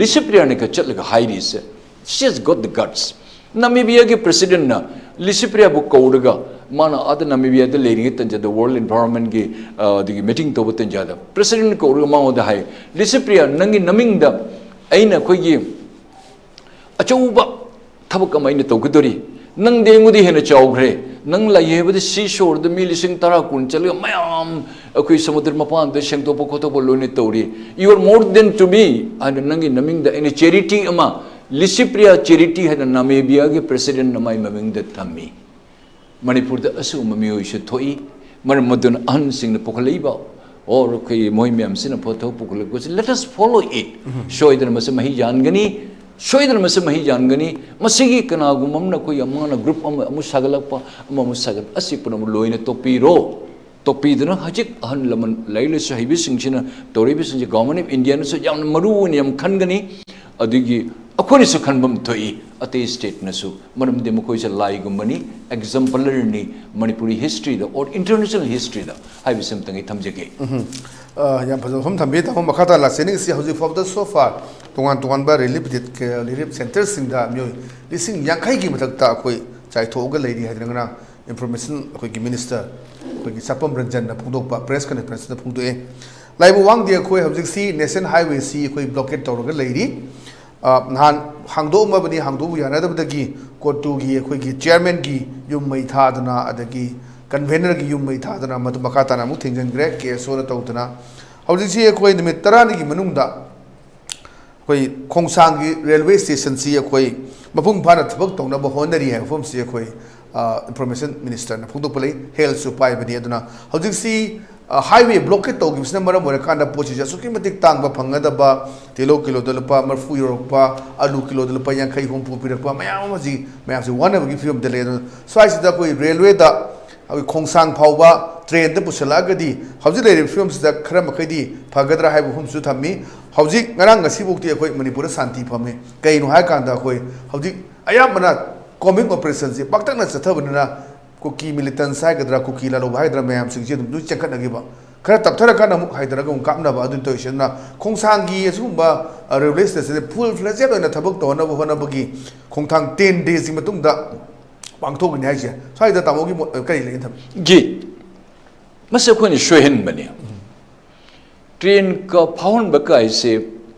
ꯂꯤꯁꯤꯄ꯭ꯔꯤꯌꯥꯅ ꯆꯠꯂꯒ ꯍꯥꯏꯔꯤꯁꯦ꯫ She has got the guts. ꯅꯥꯃꯤꯕꯤꯌꯥꯒꯤ presidentꯅ ꯂꯤꯁꯤꯄ꯭ꯔꯤꯌꯥꯕꯨ ꯀꯧꯔꯒ, ꯃꯥꯅ ꯑꯥꯗ ꯅꯥꯃꯤꯕꯤꯌꯥꯗ ꯂꯩꯔꯤꯉꯩ ꯇꯟꯖꯥꯗ, world environmentꯀꯤ ꯑꯗꯒꯤ meeting ꯇꯧꯕ ꯇꯟꯖꯥꯗ presidentꯅ ꯀꯧꯔꯒ ꯃꯉꯣꯟꯗ ꯍꯥꯏ, "ꯂꯤꯁꯤꯄ꯭ꯔꯤꯌꯥ, ꯅꯪꯒꯤ ꯅꯃꯤꯡꯗ ꯑꯩꯅ ꯑꯩꯈꯣꯏꯒꯤ ꯑꯆꯧꯕ ꯊꯕꯛ ꯑꯃ ꯑꯩꯅ ꯇꯧꯒꯗꯣꯔꯤ꯫ ꯅꯪꯗꯤ ꯑꯩꯉꯣꯟꯗ ꯍꯦꯟꯅ ꯆꯥꯎꯈ꯭ꯔꯦ꯫ ꯅꯪ ꯂꯥꯏ ꯌꯦꯛꯕꯗ seashoreꯗ ꯃꯤ ꯂꯤꯁꯤꯡ ꯇꯔꯥ ꯀꯨꯟ ꯆꯠꯂꯒ ꯃꯌꯥꯝ ꯑꯩꯈꯣꯏ ꯁꯃꯨꯗ꯭ꯔ ꯃꯄꯥꯟꯗ ꯁꯦꯡꯗꯣꯛꯄ ꯈꯣꯠꯇꯣꯛꯄ ꯂꯣꯏꯅ ꯇꯧꯔꯤ꯫ You are more than to me" ꯍꯥꯏꯅ ꯅꯪꯒꯤ ꯅꯃꯤꯡꯗ ꯑꯩꯅ charity ꯑꯃ, ꯂꯤꯁꯤꯄ꯭ꯔꯤꯌꯥ charity ꯍꯥꯏꯅ ꯅꯥꯃꯤꯕꯤꯌꯥꯒꯤ presidentꯅ ꯃꯥꯏ ꯃꯃꯤꯡꯗ ꯊꯝꯃꯤ꯫ ꯃꯅꯤꯄꯨꯔꯗ ꯑꯁꯤꯒꯨꯝꯕ ꯃꯤꯑꯣꯏꯁꯨ ꯊꯣꯛꯏ꯫ ꯃꯔꯝ ꯑꯗꯨꯅ ꯑꯍꯟꯁꯤꯡꯅ ꯄꯨꯈꯠꯂꯛꯏꯕ, or ꯑꯩꯈꯣꯏ ꯃꯣꯏ ꯃꯌꯥꯝꯁꯤꯅ ꯄꯣꯠꯊꯣꯛ ꯄꯨꯈꯠꯂꯛꯄꯁꯤ, let us follow it. ꯁꯣꯏꯗꯅ ꯃꯁꯤ ꯃꯍꯩ ꯌꯥꯟꯒꯅꯤ꯫ ꯁꯣꯏꯗꯅ ꯃꯁꯤ ꯃꯍꯩ ꯌꯥꯟꯒꯅꯤ꯫ ꯃꯁꯤꯒꯤ ꯀꯅꯥꯒꯨꯝꯕ ꯑꯃꯅ ꯑꯩꯈꯣꯏ ꯑꯃꯅ group ꯑꯃ ꯑꯃꯨꯛ ꯁꯥꯒꯠꯂꯛꯄ, ꯑꯃ ꯑꯃꯨꯛ ꯁꯥꯒꯠ-, ꯑꯁꯤ ꯄꯨꯝꯅꯃꯛ ꯂꯣꯏꯅ ꯇꯣꯛꯄꯤꯔꯣ꯫ ꯇꯣꯛꯄꯤꯗꯨꯅ ꯍꯧꯖꯤꯛ ꯑꯍꯜ ꯂꯃꯟ ꯂꯥꯏꯔꯤꯛ ꯂꯥꯏꯁꯨ ꯍꯩꯕꯁꯤꯡꯁꯤꯅ ꯇꯧꯔꯤꯕꯁꯤꯡꯁꯦ Government of Indiaꯅꯁꯨ ꯌꯥꯝꯅ ꯃꯔꯨ ꯑꯣꯏꯅ ꯌꯥꯝ ꯈꯟꯒꯅꯤ꯫ ꯑꯗꯒꯤ ꯑꯩꯈꯣꯏꯅꯁꯨ ꯈꯟꯐꯝ ꯊꯣꯛꯏ, ꯑꯇꯩ stateꯅꯁꯨ, ꯃꯔꯝꯗꯤ ꯃꯈꯣꯏꯁꯦ ꯂꯥꯏꯒꯨꯝꯕꯅꯤ, exemplarꯅꯤ ꯃꯅꯤꯄꯨꯔꯤ historyꯗ or international historyꯗ ꯍꯥꯏꯕꯁꯤ ꯑꯝꯇꯪ ꯑꯩ ꯊꯝꯖꯒꯦ꯫ ꯑ, ꯌꯥꯝ ꯐꯖꯕ ꯋꯥꯐꯝ ꯊꯝꯕꯤꯔꯦ ꯇꯥꯃꯣ꯫ ꯃꯈꯥ ꯇꯥꯅ ꯂꯥꯛꯆꯅꯤꯡꯉꯤꯁꯤ, ꯍꯧꯖꯤꯛ ꯐꯥꯎꯕꯗ so far ꯇꯣꯉꯥꯟ ꯇꯣꯉꯥꯟꯕ ꯔꯤꯂꯤꯐ ꯔꯤꯂꯤꯐ ꯁꯦꯟꯇꯔꯁꯤꯡꯗ ꯃꯤꯑꯣꯏ ꯂꯤꯁꯤꯡ ꯌꯥꯡꯈꯩꯒꯤ ꯃꯊꯛꯇ ꯑꯩꯈꯣꯏ ꯆꯥꯏꯊꯣꯛꯑꯒ ꯂꯩꯔꯤ ꯍꯥꯏꯗꯅ ꯉꯔꯥꯡ ꯏꯟꯐꯣꯔꯃꯦꯁꯟ ꯑꯩꯈꯣꯏꯒꯤ ꯃꯤꯅꯤꯁꯇꯔ ꯑꯩꯈꯣꯏꯒꯤ ꯆꯥꯄꯝ ꯔꯟꯖꯟꯅ ꯐꯣꯡꯗꯣꯛꯄ ꯄ꯭ꯔꯦꯁ ꯀꯟꯐꯔꯦꯟꯁꯇ ꯐꯣꯡꯗꯣꯛꯑꯦ꯫ ꯂꯥꯏꯕꯨ ꯋꯥꯡꯗꯦ ꯑꯩꯈꯣꯏ ꯍꯧꯖꯤꯛꯁꯤ ꯅꯦꯁꯅꯦꯜ ꯍꯥꯏꯋꯦꯁꯤ ꯑꯩꯈꯣꯏ ꯕ꯭ꯂꯣꯀꯦꯠ ꯇꯧꯔꯒ ꯂꯩꯔꯤ꯫ ꯑ, ꯅꯍꯥꯟ ꯍꯥꯡꯗꯣꯛꯑꯝꯃꯕꯅꯤ, ꯍꯥꯡꯗꯣꯛꯎ ꯌꯥꯅꯗꯕꯗꯒꯤ ꯀꯣꯇꯨꯒꯤ ꯑꯩꯈꯣꯏꯒꯤ ꯆꯤꯌꯔꯃꯦꯟꯒꯤ ꯌꯨꯝ ꯃꯩ ꯊꯥꯗꯅ, ꯑꯗꯒꯤ ꯀꯟꯚꯦꯅꯔꯒꯤ ꯌꯨꯝ ꯃꯩ ꯊꯥꯗꯅ, ꯃꯗꯨ ꯃꯈꯥ ꯇꯥꯅ ꯑꯃꯨꯛ ꯊꯤꯡꯖꯤꯟꯈ꯭ꯔꯦ, ꯀꯦ ꯑꯦꯁ ꯑꯣꯅ ꯇꯧꯗꯅ꯫ ꯍꯧꯖꯤꯛꯁꯤ ꯑꯩꯈꯣꯏ ꯅꯨꯃꯤꯠ ꯇꯔꯥꯅꯤꯒꯤ ꯃꯅꯨꯡꯗ ꯑꯩꯈꯣꯏ ꯈꯣꯡꯁꯥꯡꯒꯤ ꯔꯦꯜꯋꯦ ꯁ꯭ꯇꯦꯁꯟꯁꯤ ꯑꯩꯈꯣꯏ ꯃꯄꯨꯡ ꯐꯥꯅ ꯊꯕꯛ ꯇꯧꯅꯕ ꯍꯣꯠꯅꯔꯤ ꯍꯥꯏꯕ ꯋꯥꯐꯝꯁꯤ ꯑꯩꯈꯣꯏ, ꯑ, ꯏꯟꯐꯣꯔꯃꯦꯁꯟ ꯃꯤꯅꯤꯁꯇꯔꯅ ꯐꯣꯡꯗꯣꯛꯄ ꯂꯩ, ꯍꯦꯜꯠꯁꯨ ꯄꯥꯏꯕꯅꯤ꯫ ꯑꯗꯨꯅ ꯍꯧꯖꯤꯛꯁꯤ, ꯑ, ꯍꯥꯏꯋꯦ ꯕ꯭ꯂꯣꯀꯦꯠ ꯇꯧꯈꯤꯕꯁꯤꯅ ꯃꯔꯝ ꯑꯣꯏꯔꯀꯥꯟꯗ ꯄꯣꯠ ꯆꯩꯁꯦ ꯑꯁꯨꯛꯀꯤ ꯃꯇꯤꯛ ꯇꯥꯡꯕ ꯐꯪꯒꯗꯕ, ꯇꯤꯜꯍꯧ ꯀꯤꯂꯣꯗ ꯂꯨꯄꯥ ꯃꯔꯤꯐꯨ ꯌꯧꯔꯛꯄ, ꯑꯂꯨ ꯀꯤꯂꯣꯗ ꯂꯨꯄꯥ ꯌꯥꯡꯈꯩ ꯍꯨꯝꯐꯨ ꯄꯤꯔꯛꯄ, ꯃꯌꯥꯝ ꯑꯃꯁꯤ ꯃꯌꯥꯝꯁꯤ ꯋꯥꯅꯕꯒꯤ ꯐꯤꯕꯝꯗ ꯂꯩ꯫ ꯑꯗꯨꯅ ꯁ꯭ꯋꯥꯏꯁꯤꯗ ꯑꯩꯈꯣꯏ ꯔꯦꯜꯋꯦꯗ ꯑꯩꯈꯣꯏ ꯈꯣꯡꯁꯥꯡ ꯐꯥꯎꯕ ꯇ꯭ꯔꯦꯟꯗ ꯄꯨꯁꯤꯜꯂꯛꯑꯒꯗꯤ ꯍꯧꯖꯤꯛ ꯂꯩꯔꯤꯕ ꯐꯤꯕꯝꯁꯤꯗ ꯈꯔ ꯃꯈꯩꯗꯤ ꯐꯒꯗ꯭ꯔꯥ ꯍꯥꯏꯕ ꯋꯥꯐꯝꯁꯨ ꯊꯝꯃꯤ꯫ ꯍꯧꯖꯤꯛ ꯉꯔꯥꯡ ꯉꯁꯤꯐꯥꯎꯗꯤ ꯑꯩꯈꯣꯏ ꯃꯅꯤꯄꯨꯔꯗ ꯁꯥꯟꯇꯤ ꯐꯪꯉꯤ꯫ ꯀꯩꯅꯣ ꯍꯥꯏꯀꯥꯟꯗ ꯑꯩꯈꯣꯏ ꯍꯧꯖꯤꯛ ꯑꯌꯥꯝꯕꯅ ꯀꯣꯝꯕꯤꯡ ꯑꯣꯄꯔꯦꯁꯟꯁꯤ ꯄꯥꯛꯇꯛꯅ ꯆꯠꯊꯕꯅꯤꯅ ꯀꯨꯀꯤ ꯃꯤꯂꯤꯇꯟꯁ ꯍꯥꯏꯒꯗ꯭ꯔꯥ, ꯀꯨꯀꯤ ꯂꯥꯂꯧꯕ ꯍꯥꯏꯒꯗ꯭ꯔꯥ, ꯃꯌꯥꯝꯁꯤꯡꯁꯤ ꯑꯗꯨꯝ ꯂꯣꯏ ꯆꯦꯟꯈꯠꯅꯈꯤꯕ꯫ ꯈꯔ ꯇꯞꯊꯔꯀꯥꯟꯗ ꯑꯃꯨꯛ ꯍꯥꯏꯊꯔꯒ ꯑꯃꯨꯛ ꯀꯥꯞꯅꯕ ꯑꯗꯨꯅ ꯇꯧꯔꯤꯁꯦ꯫ ꯑꯗꯨꯅ ꯈꯣꯡꯁꯥꯡꯒꯤ ꯑꯁꯤꯒꯨꯝꯕ, ꯑ, ꯔꯦꯜꯋꯦ ꯁ꯭ꯇꯦꯁꯟꯁꯦ ꯐꯨꯜ ꯐ꯭ꯂꯦꯖꯦꯗ ꯑꯣꯏꯅ ꯊꯕꯛ ꯇꯧꯍꯟꯅꯕ ꯍꯣꯠꯅꯕꯒꯤ ꯈꯣꯡꯊꯥꯡ ꯇꯦꯟ ꯗꯦꯖꯀꯤ ꯃꯇꯨꯡꯗ ꯄꯥꯡꯊꯣꯛꯀꯅꯤ ꯍꯥꯏꯁꯦ꯫ ꯁ꯭ꯋꯥꯏꯗ ꯇꯥꯃꯣꯒꯤ ꯃꯣꯠ ꯀꯔꯤ ꯂꯩ ꯊꯝꯕꯤ? ꯖꯤ, ꯃꯁꯤ ꯑꯩꯈꯣꯏꯅ ꯁꯣꯏꯍꯟꯕꯅꯤ꯫ ꯇ꯭ꯔꯦꯟ ꯀ-, ꯐꯥꯎꯍꯟꯕ ꯀꯥꯏꯁꯦ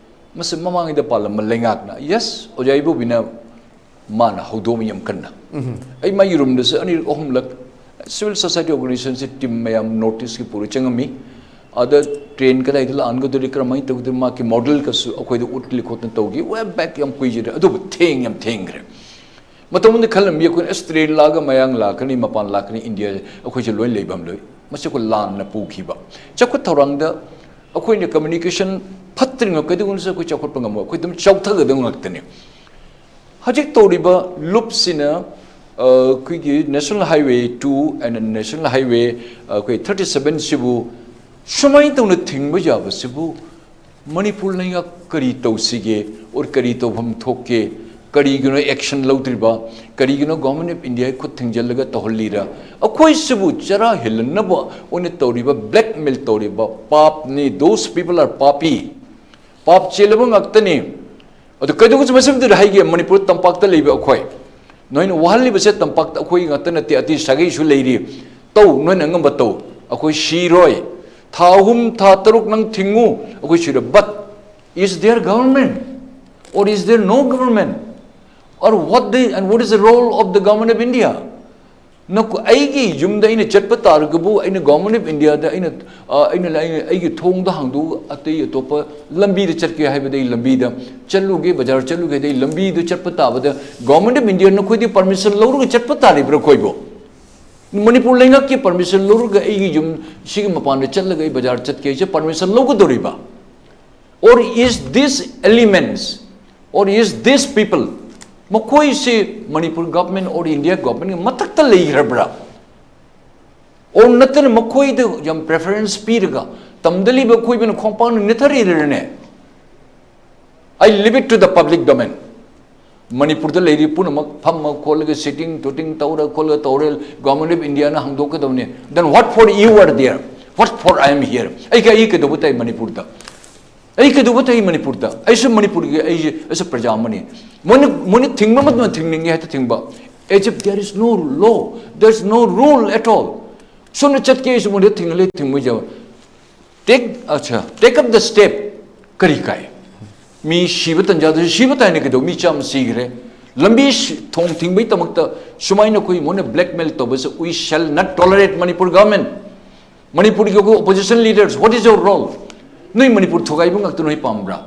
ꯃꯁꯤ ꯃꯃꯥꯡꯉꯩꯗ ꯄꯥꯜꯂꯝꯕ ꯂꯩꯉꯥꯛꯅ, ꯌꯦꯁ, ꯑꯣꯖꯥ ꯏꯕꯣꯕꯤꯅ ꯃꯥꯅ ꯍꯧꯗꯣꯛꯑꯝꯃꯤ ꯌꯥꯝ ꯀꯟꯅ꯫ ꯑꯩ ꯃꯥꯒꯤ ꯔꯨꯝꯗꯁꯨ ꯑꯅꯤꯔꯛ ꯑꯍꯨꯝꯂꯛ civil society organization ꯁꯤ ꯇꯤꯝ ꯃꯌꯥꯝ ꯅꯣꯔꯠ ꯏꯁꯀꯤ ꯄꯨꯔ ꯆꯪꯉꯝꯃꯤ꯫ ꯑꯗ ꯇ꯭ꯔꯦꯟ ꯀꯗꯥꯏꯗ ꯂꯥꯛꯍꯟꯒꯗꯧꯔꯤ, ꯀꯔꯝꯍꯥꯏꯅ ꯇꯧꯒꯗꯧꯔꯤ, ꯃꯥꯒꯤ ꯃꯣꯗꯦꯜꯒꯁꯨ ꯑꯩꯈꯣꯏꯗ ꯎꯠꯂꯤ ꯈꯣꯠꯇꯅ ꯇꯧꯈꯤ꯫ ꯋꯦ ꯕꯦꯛ ꯌꯥꯝ ꯀꯨꯏꯖꯔꯦ, ꯑꯗꯨꯕꯨ ꯊꯦꯡ ꯌꯥꯝ ꯊꯦꯡꯈ꯭ꯔꯦ꯫ ꯃꯇꯝ ꯑꯃꯗ ꯈꯜꯂꯝꯃꯤ ꯑꯩꯈꯣꯏꯅ, ꯑꯁ, ꯇ꯭ꯔꯦꯟ ꯂꯥꯛꯑꯒ ꯃꯌꯥꯡ ꯂꯥꯛꯀꯅꯤ, ꯃꯄꯥꯟ ꯂꯥꯛꯀꯅꯤ, ꯏꯟꯗꯤꯌꯥ ꯑꯩꯈꯣꯏꯁꯦ ꯂꯣꯏ ꯂꯩꯐꯝ ꯂꯣꯏ꯫ ꯃꯁꯤ ꯑꯩꯈꯣꯏ ꯂꯥꯟꯅ ꯄꯨꯈꯤꯕ꯫ ꯆꯥꯎꯈꯠ ꯊꯧꯔꯥꯡꯗ ꯑꯩꯈꯣꯏꯅ ꯀꯝꯃ꯭ꯌꯨꯅꯤꯀꯦꯁꯟ ꯐꯠꯇ꯭ꯔꯤꯉꯩ ꯀꯩꯗꯧꯅꯨꯡꯗꯁꯨ ꯑꯩꯈꯣꯏ ꯆꯥꯎꯈꯠꯄ ꯉꯝꯃꯣꯏ, ꯑꯩꯈꯣꯏ ꯑꯗꯨꯝ ꯆꯥꯎꯊꯒꯗꯕ ꯉꯥꯛꯇꯅꯤ꯫ ꯍꯧꯖꯤꯛ ꯇꯧꯔꯤꯕ ꯂꯨꯞꯁꯤꯅ, ꯑ, ꯑꯩꯈꯣꯏꯒꯤ National Highway two and National Highway, ꯑ, ꯑꯩꯈꯣꯏ thirty seven ꯁꯤꯕꯨ ꯁꯨꯃꯥꯏꯅ ꯇꯧꯅ ꯊꯤꯡꯕ ꯌꯥꯕꯁꯤꯕꯨ ꯃꯅꯤꯄꯨꯔ ꯂꯩꯉꯥꯛ ꯀꯔꯤ ꯇꯧꯁꯤꯒꯦ, or ꯀꯔꯤ ꯇꯧꯐꯝ ꯊꯣꯛꯀꯦ? ꯀꯔꯤꯒꯤꯅꯣ ꯑꯦꯛꯁꯟ ꯂꯧꯗ꯭ꯔꯤꯕ? ꯀꯔꯤꯒꯤꯅꯣ Government of India ꯈꯨꯠ ꯊꯤꯡꯖꯤꯜꯂꯒ ꯇꯧꯍꯜꯂꯤꯔ? ꯑꯩꯈꯣꯏꯁꯤꯕꯨ ꯆꯔꯥ ꯍꯦꯜꯍꯟꯅꯕ ꯑꯣꯏꯅ ꯇꯧꯔꯤꯕ, blackmail ꯇꯧꯔꯤꯕ ꯄꯥꯞꯅꯤ꯫ Those people are ꯄꯥꯄꯤ꯫ ꯄꯥꯞ ꯆꯦꯜꯂꯕ ꯉꯥꯛꯇꯅꯤ꯫ ꯑꯗꯨ ꯀꯩꯗꯧꯕꯁꯨ ꯃꯁꯤꯃꯗꯨꯗ ꯍꯥꯏꯒꯦ, ꯃꯅꯤꯄꯨꯔ ꯇꯝꯄꯥꯛꯇ ꯂꯩꯕ ꯑꯩꯈꯣꯏ, ꯅꯣꯏꯅ ꯋꯥꯍꯜꯂꯤꯕꯁꯦ ꯇꯝꯄꯥꯛꯇ ꯑꯩꯈꯣꯏ ꯉꯥꯛꯇ ꯅꯠꯇꯦ, ꯑꯇꯩ ꯁꯥꯒꯩꯁꯨ ꯂꯩꯔꯤ꯫ ꯇꯧ, ꯅꯣꯏꯅ ꯑꯉꯝꯕ ꯇꯧ, ꯑꯩꯈꯣꯏ ꯁꯤꯔꯣꯏ꯫ ꯊꯥ ꯑꯍꯨꯝ, ꯊꯥ ꯇꯔꯨꯛ ꯅꯪ ꯊꯤꯡꯉꯨ, ꯑꯩꯈꯣꯏ ꯁꯤꯔꯣꯏ꯫ But is there government or is there no government? Or what they, and what is the role of the government of India? ꯅꯀꯣ-, ꯑꯩꯒꯤ ꯌꯨꯝꯗ ꯑꯩꯅ ꯆꯠꯄ ꯇꯥꯔꯒꯕꯨ, ꯑꯩꯅ Government of Indiaꯗ ꯑꯩꯅ, ꯑ, ꯑꯩꯅ, ꯑꯩꯅ ꯑꯩꯒꯤ ꯊꯣꯡꯗ ꯍꯥꯡꯗꯣꯛꯑꯒ ꯑꯇꯩ ꯑꯇꯣꯞꯄ ꯂꯝꯕꯤꯗ ꯆꯠꯀꯦ ꯍꯥꯏꯕꯗ ꯑꯩ ꯂꯝꯕꯤꯗ ꯆꯠꯂꯨꯒꯦ, ꯕꯖꯥꯔ ꯆꯠꯂꯨꯒꯦ ꯍꯥꯏꯗꯤ ꯑꯩ ꯂꯝꯕꯤꯗ ꯆꯠꯄ ꯇꯥꯕꯗ Government of India ꯅꯈꯣꯏꯗꯤ permission ꯂꯧꯔꯒ ꯆꯠꯄ ꯇꯥꯔꯤꯕ꯭ꯔꯥ ꯑꯩꯈꯣꯏꯕꯨ? ꯃꯅꯤꯄꯨꯔ ꯂꯩꯉꯥꯛꯀꯤ permission ꯂꯧꯔꯒ ꯑꯩꯒꯤ ꯌꯨꯝ ꯁꯤꯒꯤ ꯃꯄꯥꯟꯗ ꯆꯠꯂꯒ ꯑꯩ ꯕꯖꯥꯔ ꯆꯠꯀꯦ ꯍꯥꯏꯁꯦ permission ꯂꯧꯒꯗꯧꯔꯤꯕ? Or is this elements, or is this people, ꯃꯈꯣꯏꯁꯤ ꯃꯅꯤꯄꯨꯔ government or India governmentꯒꯤ ꯃꯊꯛꯇ ꯂꯩꯈ꯭ꯔꯕ꯭ꯔꯥ? Or ꯅꯠꯇꯅ ꯃꯈꯣꯏꯗ ꯌꯥꯝ preference ꯄꯤꯔꯒ ꯇꯝꯗ ꯂꯩꯕ ꯑꯩꯈꯣꯏꯕꯨꯅ ꯈꯣꯡꯄꯥꯛꯅ ꯅꯦꯠꯊꯔꯤꯔꯅꯦ? I leave it to the public domain. ꯃꯅꯤꯄꯨꯔꯗ ꯂꯩꯔꯤ ꯄꯨꯝꯅꯃꯛ ꯐꯝꯃ ꯈꯣꯠꯂꯒ sitting ꯇꯨꯇꯤꯡ ꯇꯧꯔ ꯈꯣꯠꯂꯒ ꯇꯧꯔꯦ, Government of Indiaꯅ ꯍꯥꯡꯗꯣꯛꯀꯗꯕꯅꯤ꯫ Then what for you are there? What for I am here? ꯑꯩꯒ ꯑꯩ ꯀꯩꯗꯧꯕ ꯇꯥꯏ ꯃꯅꯤꯄꯨꯔꯗ? ꯑꯩ ꯀꯩꯗꯧꯕ ꯇꯥꯏ ꯃꯅꯤꯄꯨꯔꯗ? ꯑꯩꯁꯨ ꯃꯅꯤꯄꯨꯔꯒꯤ, ꯑꯩꯁꯦ, ꯑꯩꯁꯨ ꯄ꯭ꯔꯖꯥ ꯑꯃꯅꯤ꯫ ꯃꯣꯏꯅ, ꯃꯣꯏꯅ ꯊꯤꯡꯕ ꯃꯇꯝꯗ ꯊꯤꯡꯅꯤꯡꯉꯦ ꯍꯦꯛꯇ ꯊꯤꯡꯕ꯫ As if there is no law, there is no rule at all. ꯁꯣꯝꯗ ꯆꯠꯀꯦ ꯑꯩꯁꯨ ꯃꯣꯏꯗ ꯊꯤꯡꯍꯜꯂꯦ, ꯊꯤꯡꯕ ꯌꯥꯕ꯫ Take, ꯑꯠꯆꯥ, take up the step. ꯀꯔꯤ ꯀꯥꯏ? ꯃꯤ ꯁꯤꯕ ꯇꯟꯖꯥꯗꯁꯨ ꯁꯤꯕ ꯇꯥꯏꯅ ꯀꯩꯗꯧ? ꯃꯤ ꯆꯥꯝꯃ ꯁꯤꯈ꯭ꯔꯦ꯫ ꯂꯝꯕꯤ ꯁꯤ-, ꯊꯣꯡ ꯊꯤꯡꯕꯒꯤꯗꯃꯛꯇ ꯁꯨꯃꯥꯏꯅ ꯑꯩꯈꯣꯏ ꯃꯣꯏꯅ blackmail ꯇꯧꯕꯁꯦ, we shall not tolerate Manipur government. ꯃꯅꯤꯄꯨꯔꯒꯤ ꯑꯩꯈꯣꯏ opposition leaders, what is your role? ꯅꯣꯏ ꯃꯅꯤꯄꯨꯔ ꯊꯨꯒꯥꯏꯕ ꯉꯥꯛꯇ ꯅꯣꯏ ꯄꯥꯝꯕ꯭ꯔꯥ?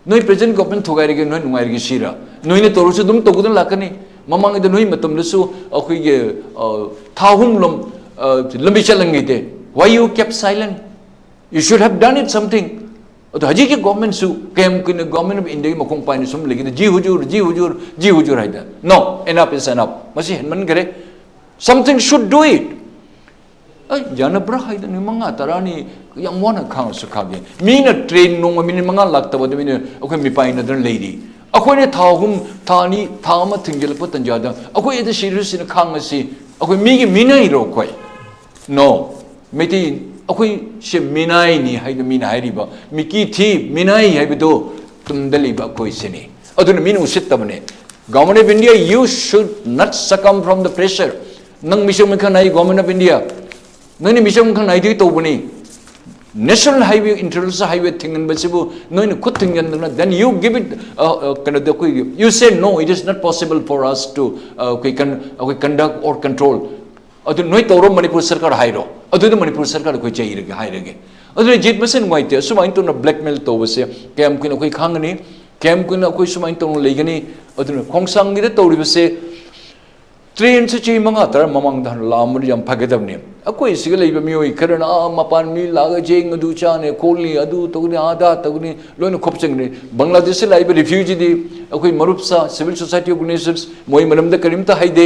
ꯅꯣꯏ present government ꯊꯨꯒꯥꯏꯔꯒꯦ, ꯅꯣꯏ ꯅꯨꯡꯉꯥꯏꯔꯒꯦ ꯁꯤꯔ? ꯅꯣꯏꯅ ꯇꯧꯔꯁꯨ ꯑꯗꯨꯝ ꯇꯧꯒꯗꯅ ꯂꯥꯛꯀꯅꯤ꯫ ꯃꯃꯥꯡꯗ ꯅꯣꯏ ꯃꯇꯝꯗꯁꯨ ꯑꯩꯈꯣꯏꯒꯤ, ꯑ, ꯊꯥ ꯑꯍꯨꯝ ꯂꯣꯝ, ꯑ, ꯂꯝꯕꯤ ꯆꯠꯂꯝꯈꯤꯗꯦ꯫ Why you kept silent? You should have done it something. ꯑꯗꯣ ꯍꯧꯖꯤꯛꯀꯤ governmentꯁꯨ ꯀꯌꯥꯝ ꯀꯨꯏꯅ Government of Indiaꯒꯤ ꯃꯈꯣꯡ ꯄꯥꯏꯅ ꯁꯨꯝ ꯂꯩꯒꯅꯤ? ꯖꯤ ꯍꯨꯖꯨꯔ, ꯖꯤ ꯍꯨꯖꯨꯔ, ꯖꯤ ꯍꯨꯖꯨꯔ ꯍꯥꯏꯗꯅ꯫ No, enough is enough. ꯃꯁꯤ ꯍꯦꯟꯃꯟꯈ꯭ꯔꯦ꯫ Something should do it. ꯑꯩ ꯌꯥꯅꯕ꯭ꯔꯥ ꯍꯥꯏꯗꯅ ꯅꯨꯃꯤꯠ ꯃꯉꯥ ꯇꯔꯥꯅꯤ ꯌꯥꯝ ꯋꯥꯅ ꯈꯥꯡꯉꯁꯨ ꯈꯥꯡꯒꯦ꯫ ꯃꯤꯅ train ꯅꯣꯡꯃ ꯃꯤꯅꯤꯠ ꯃꯉꯥ ꯂꯥꯛꯇꯕꯗ ꯃꯤꯅ ꯑꯩꯈꯣꯏ ꯃꯤꯄꯥꯏꯅꯗꯅ ꯂꯩꯔꯤ꯫ ꯑꯩꯈꯣꯏꯅ ꯊꯥ ꯑꯍꯨꯝ, ꯊꯥ ꯑꯅꯤ, ꯊꯥ ꯑꯃ ꯊꯤꯡꯖꯤꯜꯂꯛꯄ ꯇꯟꯖꯥꯗ ꯑꯩꯈꯣꯏ ꯑꯗ ꯁꯤꯔꯁꯤꯅ ꯈꯥꯡꯉꯁꯤ꯫ ꯑꯩꯈꯣꯏ ꯃꯤꯒꯤ ꯃꯤꯅ ꯏꯔꯣ ꯑꯩꯈꯣꯏ? No. ꯃꯩꯇꯩ ꯑꯩꯈꯣꯏꯁꯦ ꯃꯤꯅꯥꯏꯅꯤ ꯍꯥꯏꯅ ꯃꯤꯅ ꯍꯥꯏꯔꯤꯕ, ꯃꯤꯀꯤ ꯊꯤ, ꯃꯤꯅꯥꯏ ꯍꯥꯏꯕꯗꯣ ꯇꯨꯡꯗ ꯂꯩꯕ ꯑꯩꯈꯣꯏꯁꯤꯅꯤ꯫ ꯑꯗꯨꯅ ꯃꯤꯅ ꯎꯁꯤꯠꯇꯕꯅꯦ꯫ Government of India, you should not succumb from the pressure. ꯅꯪ ꯃꯤꯁꯛ ꯃꯈꯜ ꯍꯥꯏ, Government of India, ꯅꯪꯅ ꯃꯤꯁꯛ ꯃꯈꯜ ꯍꯥꯏꯗꯨꯒꯤ ꯇꯧꯕꯅꯤ꯫ National highway, international highway ꯊꯤꯡꯍꯟꯕꯁꯤꯕꯨ ꯅꯣꯏꯅ ꯈꯨꯠ ꯊꯤꯡꯖꯤꯟꯗꯅ, then you give it, uh, uh, ꯀꯩꯅꯣꯗ ꯑꯩꯈꯣꯏꯒꯤ, you say, "No, it is not possible for us to, uh, ꯑꯩꯈꯣꯏ ꯀꯟ-, ꯑꯩꯈꯣꯏ conduct or control." ꯑꯗꯨ ꯅꯣꯏ ꯇꯧꯔꯣ, ꯃꯅꯤꯄꯨꯔ ꯁꯔꯀꯥꯔ ꯍꯥꯏꯔꯣ, ꯑꯗꯨꯗ ꯃꯅꯤꯄꯨꯔ ꯁꯔꯀꯥꯔꯗ ꯑꯩꯈꯣꯏ ꯆꯩꯔꯒꯦ ꯍꯥꯏꯔꯒꯦ꯫ ꯑꯗꯨꯅ ꯖꯤꯠ ꯃꯁꯦꯟ ꯅꯨꯡꯉꯥꯏꯇꯦ꯫ ꯑꯁꯨꯃꯥꯏꯅ ꯇꯧꯅ blackmail ꯇꯧꯕꯁꯦ ꯀꯌꯥꯝ ꯀꯨꯏꯅ ꯑꯩꯈꯣꯏ ꯈꯥꯡꯒꯅꯤ? ꯀꯌꯥꯝ ꯀꯨꯏꯅ ꯑꯩꯈꯣꯏ ꯁꯨꯃꯥꯏꯅ ꯇꯧꯅ ꯂꯩꯒꯅꯤ? ꯑꯗꯨꯅ ꯈꯣꯡꯁꯥꯡꯒꯤꯗ ꯇꯧꯔꯤꯕꯁꯦ, trainꯁꯦ ꯆꯍꯤ ꯃꯉꯥ ꯇꯔꯥ ꯃꯃꯥꯡꯗ ꯍꯥꯟꯅ ꯂꯥꯛꯑꯝꯃꯗꯤ ꯌꯥꯝ ꯐꯒꯗꯕꯅꯤ꯫ ꯑꯩꯈꯣꯏ ꯁꯤꯒ ꯂꯩꯕ ꯃꯤꯑꯣꯏ ꯈꯔꯅ, "ꯑꯥ, ꯃꯄꯥꯟ ꯃꯤ ꯂꯥꯛꯑꯒ ꯆꯦꯡ ꯑꯗꯨ ꯆꯥꯅꯤ, ꯈꯣꯠꯅꯤ, ꯑꯗꯨ ꯇꯧꯅꯤ, ꯑꯗꯥ ꯇꯧꯅꯤ", ꯂꯣꯏꯅ ꯈꯣꯞꯆꯪꯅꯤ꯫ ꯕꯪꯒ꯭ꯂꯥꯗꯦꯁꯇ ꯂꯥꯛꯏꯕ refugeeꯗꯤ ꯑꯩꯈꯣꯏ ꯃꯔꯨꯞꯁꯥ, civil society organizations, ꯃꯣꯏ ꯃꯔꯝꯗ ꯀꯔꯤꯝꯇ ꯍꯥꯏꯗꯦ꯫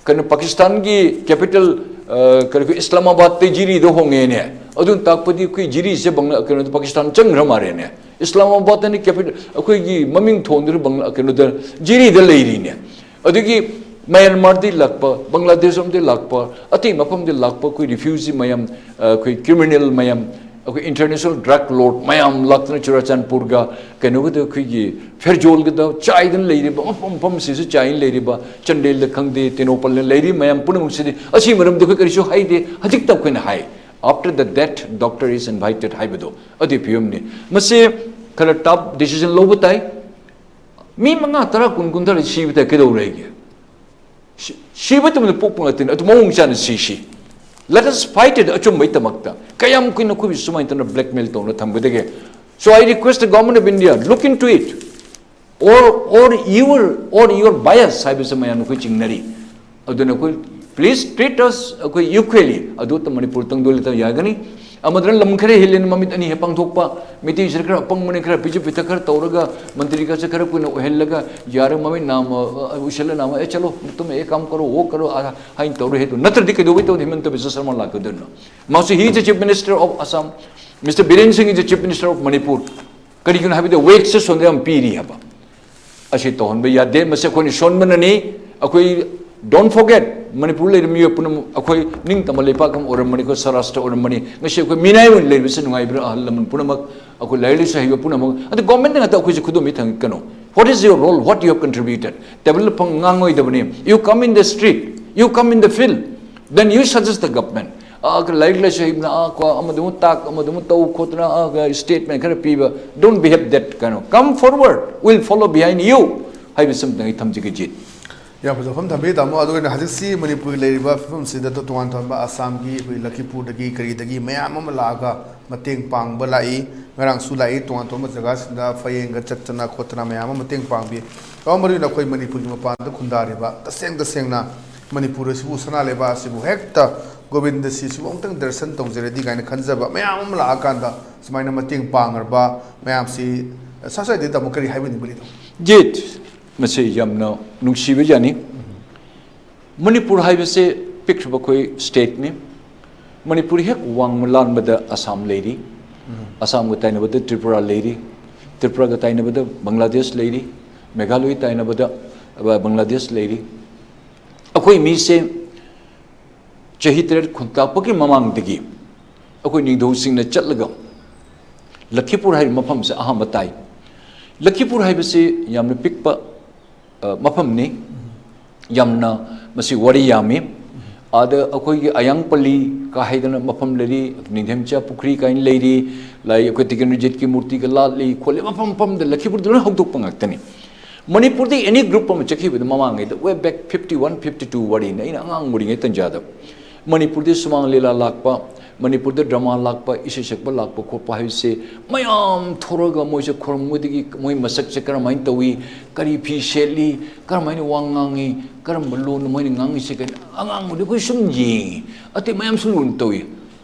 ꯀꯩꯅꯣ, ꯄꯥꯀꯤꯁꯇꯥꯟꯒꯤ capital, ꯑ, ꯀꯔꯤ, ꯏꯁꯂꯥꯃꯥꯕꯥꯗꯇꯩ ꯖꯤꯔꯤꯗ ꯍꯣꯡꯉꯦꯅꯦ꯫ ꯑꯗꯨꯅ ꯇꯥꯛꯄꯗꯤ ꯑꯩꯈꯣꯏ ꯖꯤꯔꯤꯁꯦ ꯕꯪꯒ꯭ꯂꯥ-, ꯀꯩꯅꯣꯗ, ꯄꯥꯀꯤꯁꯇꯥꯟ ꯆꯪꯈ꯭ꯔ ꯃꯥꯜꯂꯦꯅꯦ꯫ ꯏꯁꯂꯥꯃꯥꯕꯥꯗꯇꯅꯤ capital, ꯑꯩꯈꯣꯏꯒꯤ ꯃꯃꯤꯡ ꯊꯣꯟꯗꯨꯅ ꯕꯪꯒ꯭ꯂꯥ-, ꯀꯩꯅꯣꯗ, ꯖꯤꯔꯤꯗ ꯂꯩꯔꯤꯅꯦ꯫ ꯑꯗꯒꯤ ꯃꯌꯥꯟꯃꯥꯔꯗꯒꯤ ꯂꯥꯛꯄ, ꯕꯪꯒ꯭ꯂꯥꯗꯦꯁ ꯔꯣꯝꯗꯒꯤ ꯂꯥꯛꯄ, ꯑꯇꯩ ꯃꯐꯝꯗꯒꯤ ꯂꯥꯛꯄ ꯑꯩꯈꯣꯏ refugee ꯃꯌꯥꯝ, ꯑ, ꯑꯩꯈꯣꯏ criminal ꯃꯌꯥꯝ, ꯑꯩꯈꯣꯏ international drug lord ꯃꯌꯥꯝ ꯂꯥꯛꯇꯅ ꯆꯨꯔꯥꯆꯥꯟꯄꯨꯔꯒ ꯀꯩꯅꯣꯒꯗ, ꯑꯩꯈꯣꯏꯒꯤ ꯐꯦꯔꯖꯣꯜꯒꯗ ꯆꯥꯏꯗꯅ ꯂꯩꯔꯤꯕ, ꯃꯐꯝ ꯃꯐꯝꯁꯤꯁꯨ ꯆꯥꯏꯅ ꯂꯩꯔꯤꯕ, ꯆꯥꯟꯗꯦꯜꯗ ꯈꯪꯗꯦ, ꯇꯦꯡꯅꯧꯄꯜꯗ ꯂꯩꯔꯤꯕ ꯃꯌꯥꯝ ꯄꯨꯝꯅꯃꯛꯁꯤꯗꯤ ꯑꯁꯤ ꯃꯔꯝꯗ ꯑꯩꯈꯣꯏ ꯀꯔꯤꯁꯨ ꯍꯥꯏꯗꯦ꯫ ꯍꯧꯖꯤꯛꯇ ꯑꯩꯈꯣꯏꯅ ꯍꯥꯏ, "After the death, doctor is invited" ꯍꯥꯏꯕꯗꯣ ꯑꯗꯨꯒꯤ ꯐꯤꯕꯝꯅꯤ꯫ ꯃꯁꯤ ꯈꯔ tough decision ꯂꯧꯕ ꯇꯥꯏ꯫ ꯃꯤ ꯃꯉꯥ, ꯇꯔꯥ, ꯀꯨꯟ, ꯀꯨꯟꯊ꯭ꯔꯥ ꯁꯤꯕꯗ ꯀꯩꯗꯧꯔꯦꯒꯦ? ꯁꯤ-, ꯁꯤꯕ ꯃꯇꯝꯗ ꯄꯣꯛꯄ ꯉꯥꯛꯇꯅꯤ꯫ ꯑꯗꯨ ꯃꯑꯣꯡ ꯆꯥꯅ ꯁꯤꯁꯤ꯫ Let us fight it, ꯑꯆꯨꯝꯕꯒꯤꯗꯃꯛꯇ꯫ ꯀꯌꯥꯝ ꯀꯨꯏꯅ ꯑꯩꯈꯣꯏꯕꯨ ꯁꯨꯃꯥꯏꯅ ꯇꯧꯅ blackmail ꯇꯧꯅ ꯊꯝꯒꯗꯒꯦ? So I request the Government of India, look into it. Or, or your, or your bias ꯍꯥꯏꯕꯁꯦ ꯃꯌꯥꯝꯅ ꯑꯩꯈꯣꯏ ꯆꯤꯡꯅꯔꯤ꯫ ꯑꯗꯨꯅ ꯑꯩꯈꯣꯏ, please treat us ꯑꯩꯈꯣꯏ equally꯫ ꯑꯗꯨ ꯃꯅꯤꯄꯨꯔ ꯇꯪꯗꯣꯏ ꯂꯩꯇꯕ ꯌꯥꯒꯅꯤ꯫ ꯑꯃꯗꯨꯅ ꯂꯝ ꯈꯔ ꯍꯦꯜꯂꯦꯅ ꯃꯃꯤꯠ ꯑꯅꯤ ꯍꯦꯛ ꯄꯥꯡꯊꯣꯛꯄ, ꯃꯤꯇꯩꯁꯤꯗ ꯈꯔ ꯑꯄꯪꯕꯅꯤ, ꯈꯔ ꯄꯤꯖ ꯄꯤꯊꯛ ꯈꯔ ꯇꯧꯔꯒ ꯃꯟꯇ꯭ꯔꯤꯒꯁꯦ ꯈꯔ ꯀꯨꯏꯅ ꯑꯣꯏꯍꯜꯂꯒ, ꯌꯥꯔꯦ, ꯃꯃꯤꯠ ꯅꯥꯝꯃ, ꯑ, ꯎꯏꯁꯜꯂ ꯅꯥꯝꯃ, "ꯑꯦ, ꯆꯠꯂꯣ, ꯇꯨꯝ, ꯑꯦ, ꯀꯥꯝ ꯀꯔꯣ, ꯋꯣꯛ ꯀꯔꯣ", ꯑ, ꯍꯥꯏꯅ ꯇꯧꯔ ꯍꯦꯗꯣ꯫ ꯅꯠꯇ꯭ꯔꯗꯤ ꯀꯩꯗꯧꯕꯩ ꯇꯧꯗꯦ ꯍꯤꯃꯟꯇ ꯕꯤꯁ꯭ꯋ ꯁꯔꯃ ꯂꯥꯛꯀꯗꯣꯏꯅꯣ? ꯃꯥꯁꯨ, he is the Chief Minister of Assam, Mister Biren Singh is the Chief Minister of Manipur꯫ ꯀꯔꯤꯒꯤꯅꯣ ꯍꯥꯏꯕꯗ weight ꯁꯦ ꯁꯣꯝꯗ ꯌꯥꯝ ꯄꯤꯔꯤ ꯍꯥꯏꯕ꯫ ꯑꯁꯤ ꯇꯧꯍꯟꯕ ꯌꯥꯗꯦ꯫ ꯃꯁꯤ ꯑꯩꯈꯣꯏꯅ ꯁꯣꯟꯕꯅꯅꯤ꯫ ꯑꯩꯈꯣꯏ Don't forget, ꯃꯅꯤꯄꯨꯔ ꯂꯩꯔꯤꯕ ꯃꯤꯑꯣꯏ ꯄꯨꯝꯅꯃꯛ ꯑꯩꯈꯣꯏ ꯅꯤꯡꯇꯝꯕ ꯂꯩꯄꯥꯛ ꯑꯃ ꯑꯣꯏꯔꯝꯕꯅꯤ, ꯑꯩꯈꯣꯏ ꯁꯔꯥꯁꯇ꯭ꯔ ꯑꯣꯏꯔꯝꯕꯅꯤ꯫ ꯉꯁꯤ ꯑꯩꯈꯣꯏ ꯃꯤꯅꯥꯏ ꯑꯣꯏꯅ ꯂꯩꯕꯁꯤ ꯅꯨꯡꯉꯥꯏꯕ꯭ꯔꯥ? ꯑꯍꯜ ꯂꯃꯟ ꯄꯨꯝꯅꯃꯛ, ꯑꯩꯈꯣꯏ ꯂꯥꯏꯔꯤꯛ ꯂꯥꯏꯁꯨ ꯍꯩꯕ ꯄꯨꯝꯅꯃꯛ, ꯑꯗꯨ ꯒꯣꯔꯃꯦꯟꯅ ꯉꯥꯛꯇ ꯑꯩꯈꯣꯏꯁꯦ ꯈꯨꯗꯣꯝꯕꯤ ꯊꯝꯒꯅꯨ꯫ What is your role? What you have contributed? Table ꯐꯝ ꯉꯥꯡꯉꯣꯏꯗꯕꯅꯤ꯫ You come in the street, you come in the field, then you suggest the government. ꯑꯥ, ꯂꯥꯏꯔꯤꯛ ꯂꯥꯏꯁꯨ ꯍꯩꯕꯅ ꯑꯥ ꯀꯣ ꯑꯃꯗꯃꯨꯛ ꯇꯥꯛ, ꯑꯃꯗꯃꯨꯛ ꯇꯧ ꯈꯣꯠꯇꯅ ꯑꯥ statement ꯈꯔ ꯄꯤꯕ, don't behave that kind of. Come forward, we'll follow behind you ꯍꯥꯏꯕꯁꯤ ꯑꯃꯇꯪ ꯑꯩ ꯊꯝꯖꯒꯦ, ꯖꯤꯠ꯫ ꯌꯥꯝ ꯐꯖꯕ ꯋꯥꯐꯝ ꯊꯝꯕꯤꯔꯤ, ꯇꯥꯃꯣ꯫ ꯑꯗꯨꯒ ꯍꯧꯖꯤꯛꯁꯤ ꯃꯅꯤꯄꯨꯔꯒꯤ ꯂꯩꯔꯤꯕ ꯐꯤꯕꯝꯁꯤꯗ ꯇꯣꯉꯥꯟ ꯇꯣꯉꯥꯟꯕ ꯑꯁꯥꯝꯒꯤ, ꯑꯩꯈꯣꯏ ꯂꯈꯤꯄꯨꯔꯗꯒꯤ ꯀꯔꯤꯗꯒꯤ ꯃꯌꯥꯝ ꯑꯃ ꯂꯥꯛꯑꯒ ꯃꯇꯦꯡ ꯄꯥꯡꯕ ꯂꯥꯛꯏ꯫ ꯉꯔꯥꯡꯁꯨ ꯂꯥꯛꯏ, ꯇꯣꯉꯥꯟ ꯇꯣꯉꯥꯟꯕ ꯖꯒꯥꯁꯤꯡꯗ ꯐꯌꯦꯡꯒ ꯆꯠꯇꯅ ꯈꯣꯠꯇꯅ ꯃꯌꯥꯝ ꯑꯃ ꯃꯇꯦꯡ ꯄꯥꯡꯕꯤ꯫ ꯀꯃꯥꯏ ꯃꯔꯨ ꯑꯣꯏꯅ ꯑꯩꯈꯣꯏ ꯃꯅꯤꯄꯨꯔꯒꯤ ꯃꯄꯥꯟꯗ ꯈꯨꯟꯗꯥꯔꯤꯕ, ꯇꯁꯦꯡ ꯇꯁꯦꯡꯅ ꯃꯅꯤꯄꯨꯔ ꯑꯁꯤꯕꯨ, ꯁꯅꯥ ꯂꯩꯕꯥꯛ ꯑꯁꯤꯕꯨ ꯍꯦꯛꯇ ꯒꯣꯕꯤꯟꯗ ꯁꯤꯁꯤꯕꯨ ꯑꯃꯨꯛꯇꯪ ꯗꯔꯁꯟ ꯇꯧꯖꯔꯗꯤ ꯀꯥꯏꯅ ꯈꯟꯖꯕ ꯃꯌꯥꯝ ꯑꯃ ꯂꯥꯛꯑꯀꯥꯟꯗ ꯁꯨꯃꯥꯏꯅ ꯃꯇꯦꯡ ꯄꯥꯡꯉꯔꯕ ꯃꯌꯥꯝꯁꯤ, ꯁꯥ ꯁ꯭ꯋꯥꯏꯗꯩ ꯇꯥꯃꯣ ꯀꯔꯤ ꯍꯥꯏꯕꯤꯅꯤꯡꯕ ꯂꯩꯗꯣ? ꯖꯤꯠ, ꯃꯁꯤ ꯌꯥꯝꯅ ꯅꯨꯡꯁꯤꯕ ꯖꯥꯠꯅꯤ꯫ ꯃꯅꯤꯄꯨꯔ ꯍꯥꯏꯕꯁꯦ ꯄꯤꯛꯈ꯭ꯔꯕ ꯑꯩꯈꯣꯏ stateꯅꯤ꯫ ꯃꯅꯤꯄꯨꯔ ꯍꯦꯛ ꯋꯥꯡꯃ ꯂꯥꯟꯕꯗ ꯑꯁꯥꯝ ꯂꯩꯔꯤ, ꯑꯁꯥꯝꯒ ꯇꯥꯏꯅꯕꯗ ꯇ꯭ꯔꯤꯄꯨꯔꯥ ꯂꯩꯔꯤ, ꯇ꯭ꯔꯤꯄꯨꯔꯥꯒ ꯇꯥꯏꯅꯕꯗ ꯕꯪꯒ꯭ꯂꯥꯗꯦꯁ ꯂꯩꯔꯤ, ꯃꯦꯘꯥꯂꯣꯏ ꯇꯥꯏꯅꯕꯗ, ꯑ, ꯕꯪꯒ꯭ꯂꯥꯗꯦꯁ ꯂꯩꯔꯤ꯫ ꯑꯩꯈꯣꯏ ꯃꯤꯁꯦ ꯆꯍꯤ ꯇꯔꯦꯠ ꯈꯨꯟꯇꯥꯛꯄꯒꯤ ꯃꯃꯥꯡꯗꯒꯤ ꯑꯩꯈꯣꯏ ꯅꯤꯡꯊꯧꯁꯤꯡꯅ ꯆꯠꯂꯒ ꯂꯈꯤꯄꯨꯔ ꯍꯥꯏꯔꯤꯕ ꯃꯐꯝꯁꯦ ꯑꯍꯥꯟꯕ ꯇꯥꯏ꯫ ꯂꯈꯤꯄꯨꯔ ꯍꯥꯏꯕꯁꯤ ꯌꯥꯝꯅ ꯄꯤꯛꯄ, ꯑ, ꯃꯐꯝꯅꯤ꯫ ꯌꯥꯝꯅ ꯃꯁꯤ ꯋꯥꯔꯤ ꯌꯥꯝꯃꯤ꯫ ꯑꯥꯗ ꯑꯩꯈꯣꯏꯒꯤ ꯑꯌꯥꯡꯄꯜꯂꯤ ꯀꯥ ꯍꯥꯏꯗꯅ ꯃꯐꯝ ꯂꯩꯔꯤ, ꯅꯤꯡꯊꯦꯝꯆꯥ ꯄꯨꯈ꯭ꯔꯤ ꯀꯥꯏꯅ ꯂꯩꯔꯤ, ꯂꯥꯏ ꯑꯩꯈꯣꯏ ꯇꯤꯀꯦꯟꯗ꯭ꯔꯖꯤꯠꯀꯤ ꯃꯨꯔꯇꯤꯒ ꯂꯥꯠꯂꯤ ꯈꯣꯠꯂꯤ꯫ ꯃꯐꯝ ꯃꯐꯝꯗ ꯂꯈꯤꯄꯨꯔꯗ ꯂꯣꯏ ꯍꯧꯗꯣꯛꯄ ꯉꯥꯛꯇꯅꯤ꯫ ꯃꯅꯤꯄꯨꯔꯗ any group ꯑꯃ ꯆꯠꯈꯤꯕꯗ, ꯃꯃꯥꯡꯉꯩꯗ, way back fifty one, fifty two ꯋꯥꯔꯤꯅꯤ, ꯑꯩꯅ ꯑꯉꯥꯡ ꯑꯣꯏꯔꯤꯉꯩ ꯇꯟꯖꯥꯗ ꯃꯅꯤꯄꯨꯔꯗ ꯁꯨꯃꯥꯡ ꯂꯤꯂꯥ ꯂꯥꯛꯄ, ꯃꯅꯤꯄꯨꯔꯗ drama ꯂꯥꯛꯄ, ꯏꯁꯩ ꯁꯛꯄ ꯂꯥꯛꯄ ꯈꯣꯠꯄ ꯍꯥꯏꯕꯁꯦ ꯃꯌꯥꯝ ꯊꯣꯔꯒ ꯃꯣꯏꯁꯦ ꯈꯨꯔꯨꯝꯕꯗꯒꯤ ꯃꯣꯏ ꯃꯁꯛꯁꯦ ꯀꯔꯝꯍꯥꯏꯅ ꯇꯧꯏ, ꯀꯔꯤ ꯐꯤ ꯁꯦꯠꯂꯤ, ꯀꯔꯝꯍꯥꯏꯅ ꯋꯥ ꯉꯥꯡꯉꯤ, ꯀꯔꯝꯕ ꯂꯣꯟꯅꯣ ꯃꯣꯏꯅ ꯉꯥꯡꯉꯤꯁꯦ ꯀꯩꯅꯣ, ꯑꯉꯥꯡ ꯑꯣꯏꯔꯤꯉꯩ ꯑꯩꯈꯣꯏ ꯁꯨꯝ ꯌꯦꯡꯉꯤ꯫ ꯑꯇꯩ ꯃꯌꯥꯝꯁꯨ ꯂꯨꯅ ꯇꯧꯏ꯫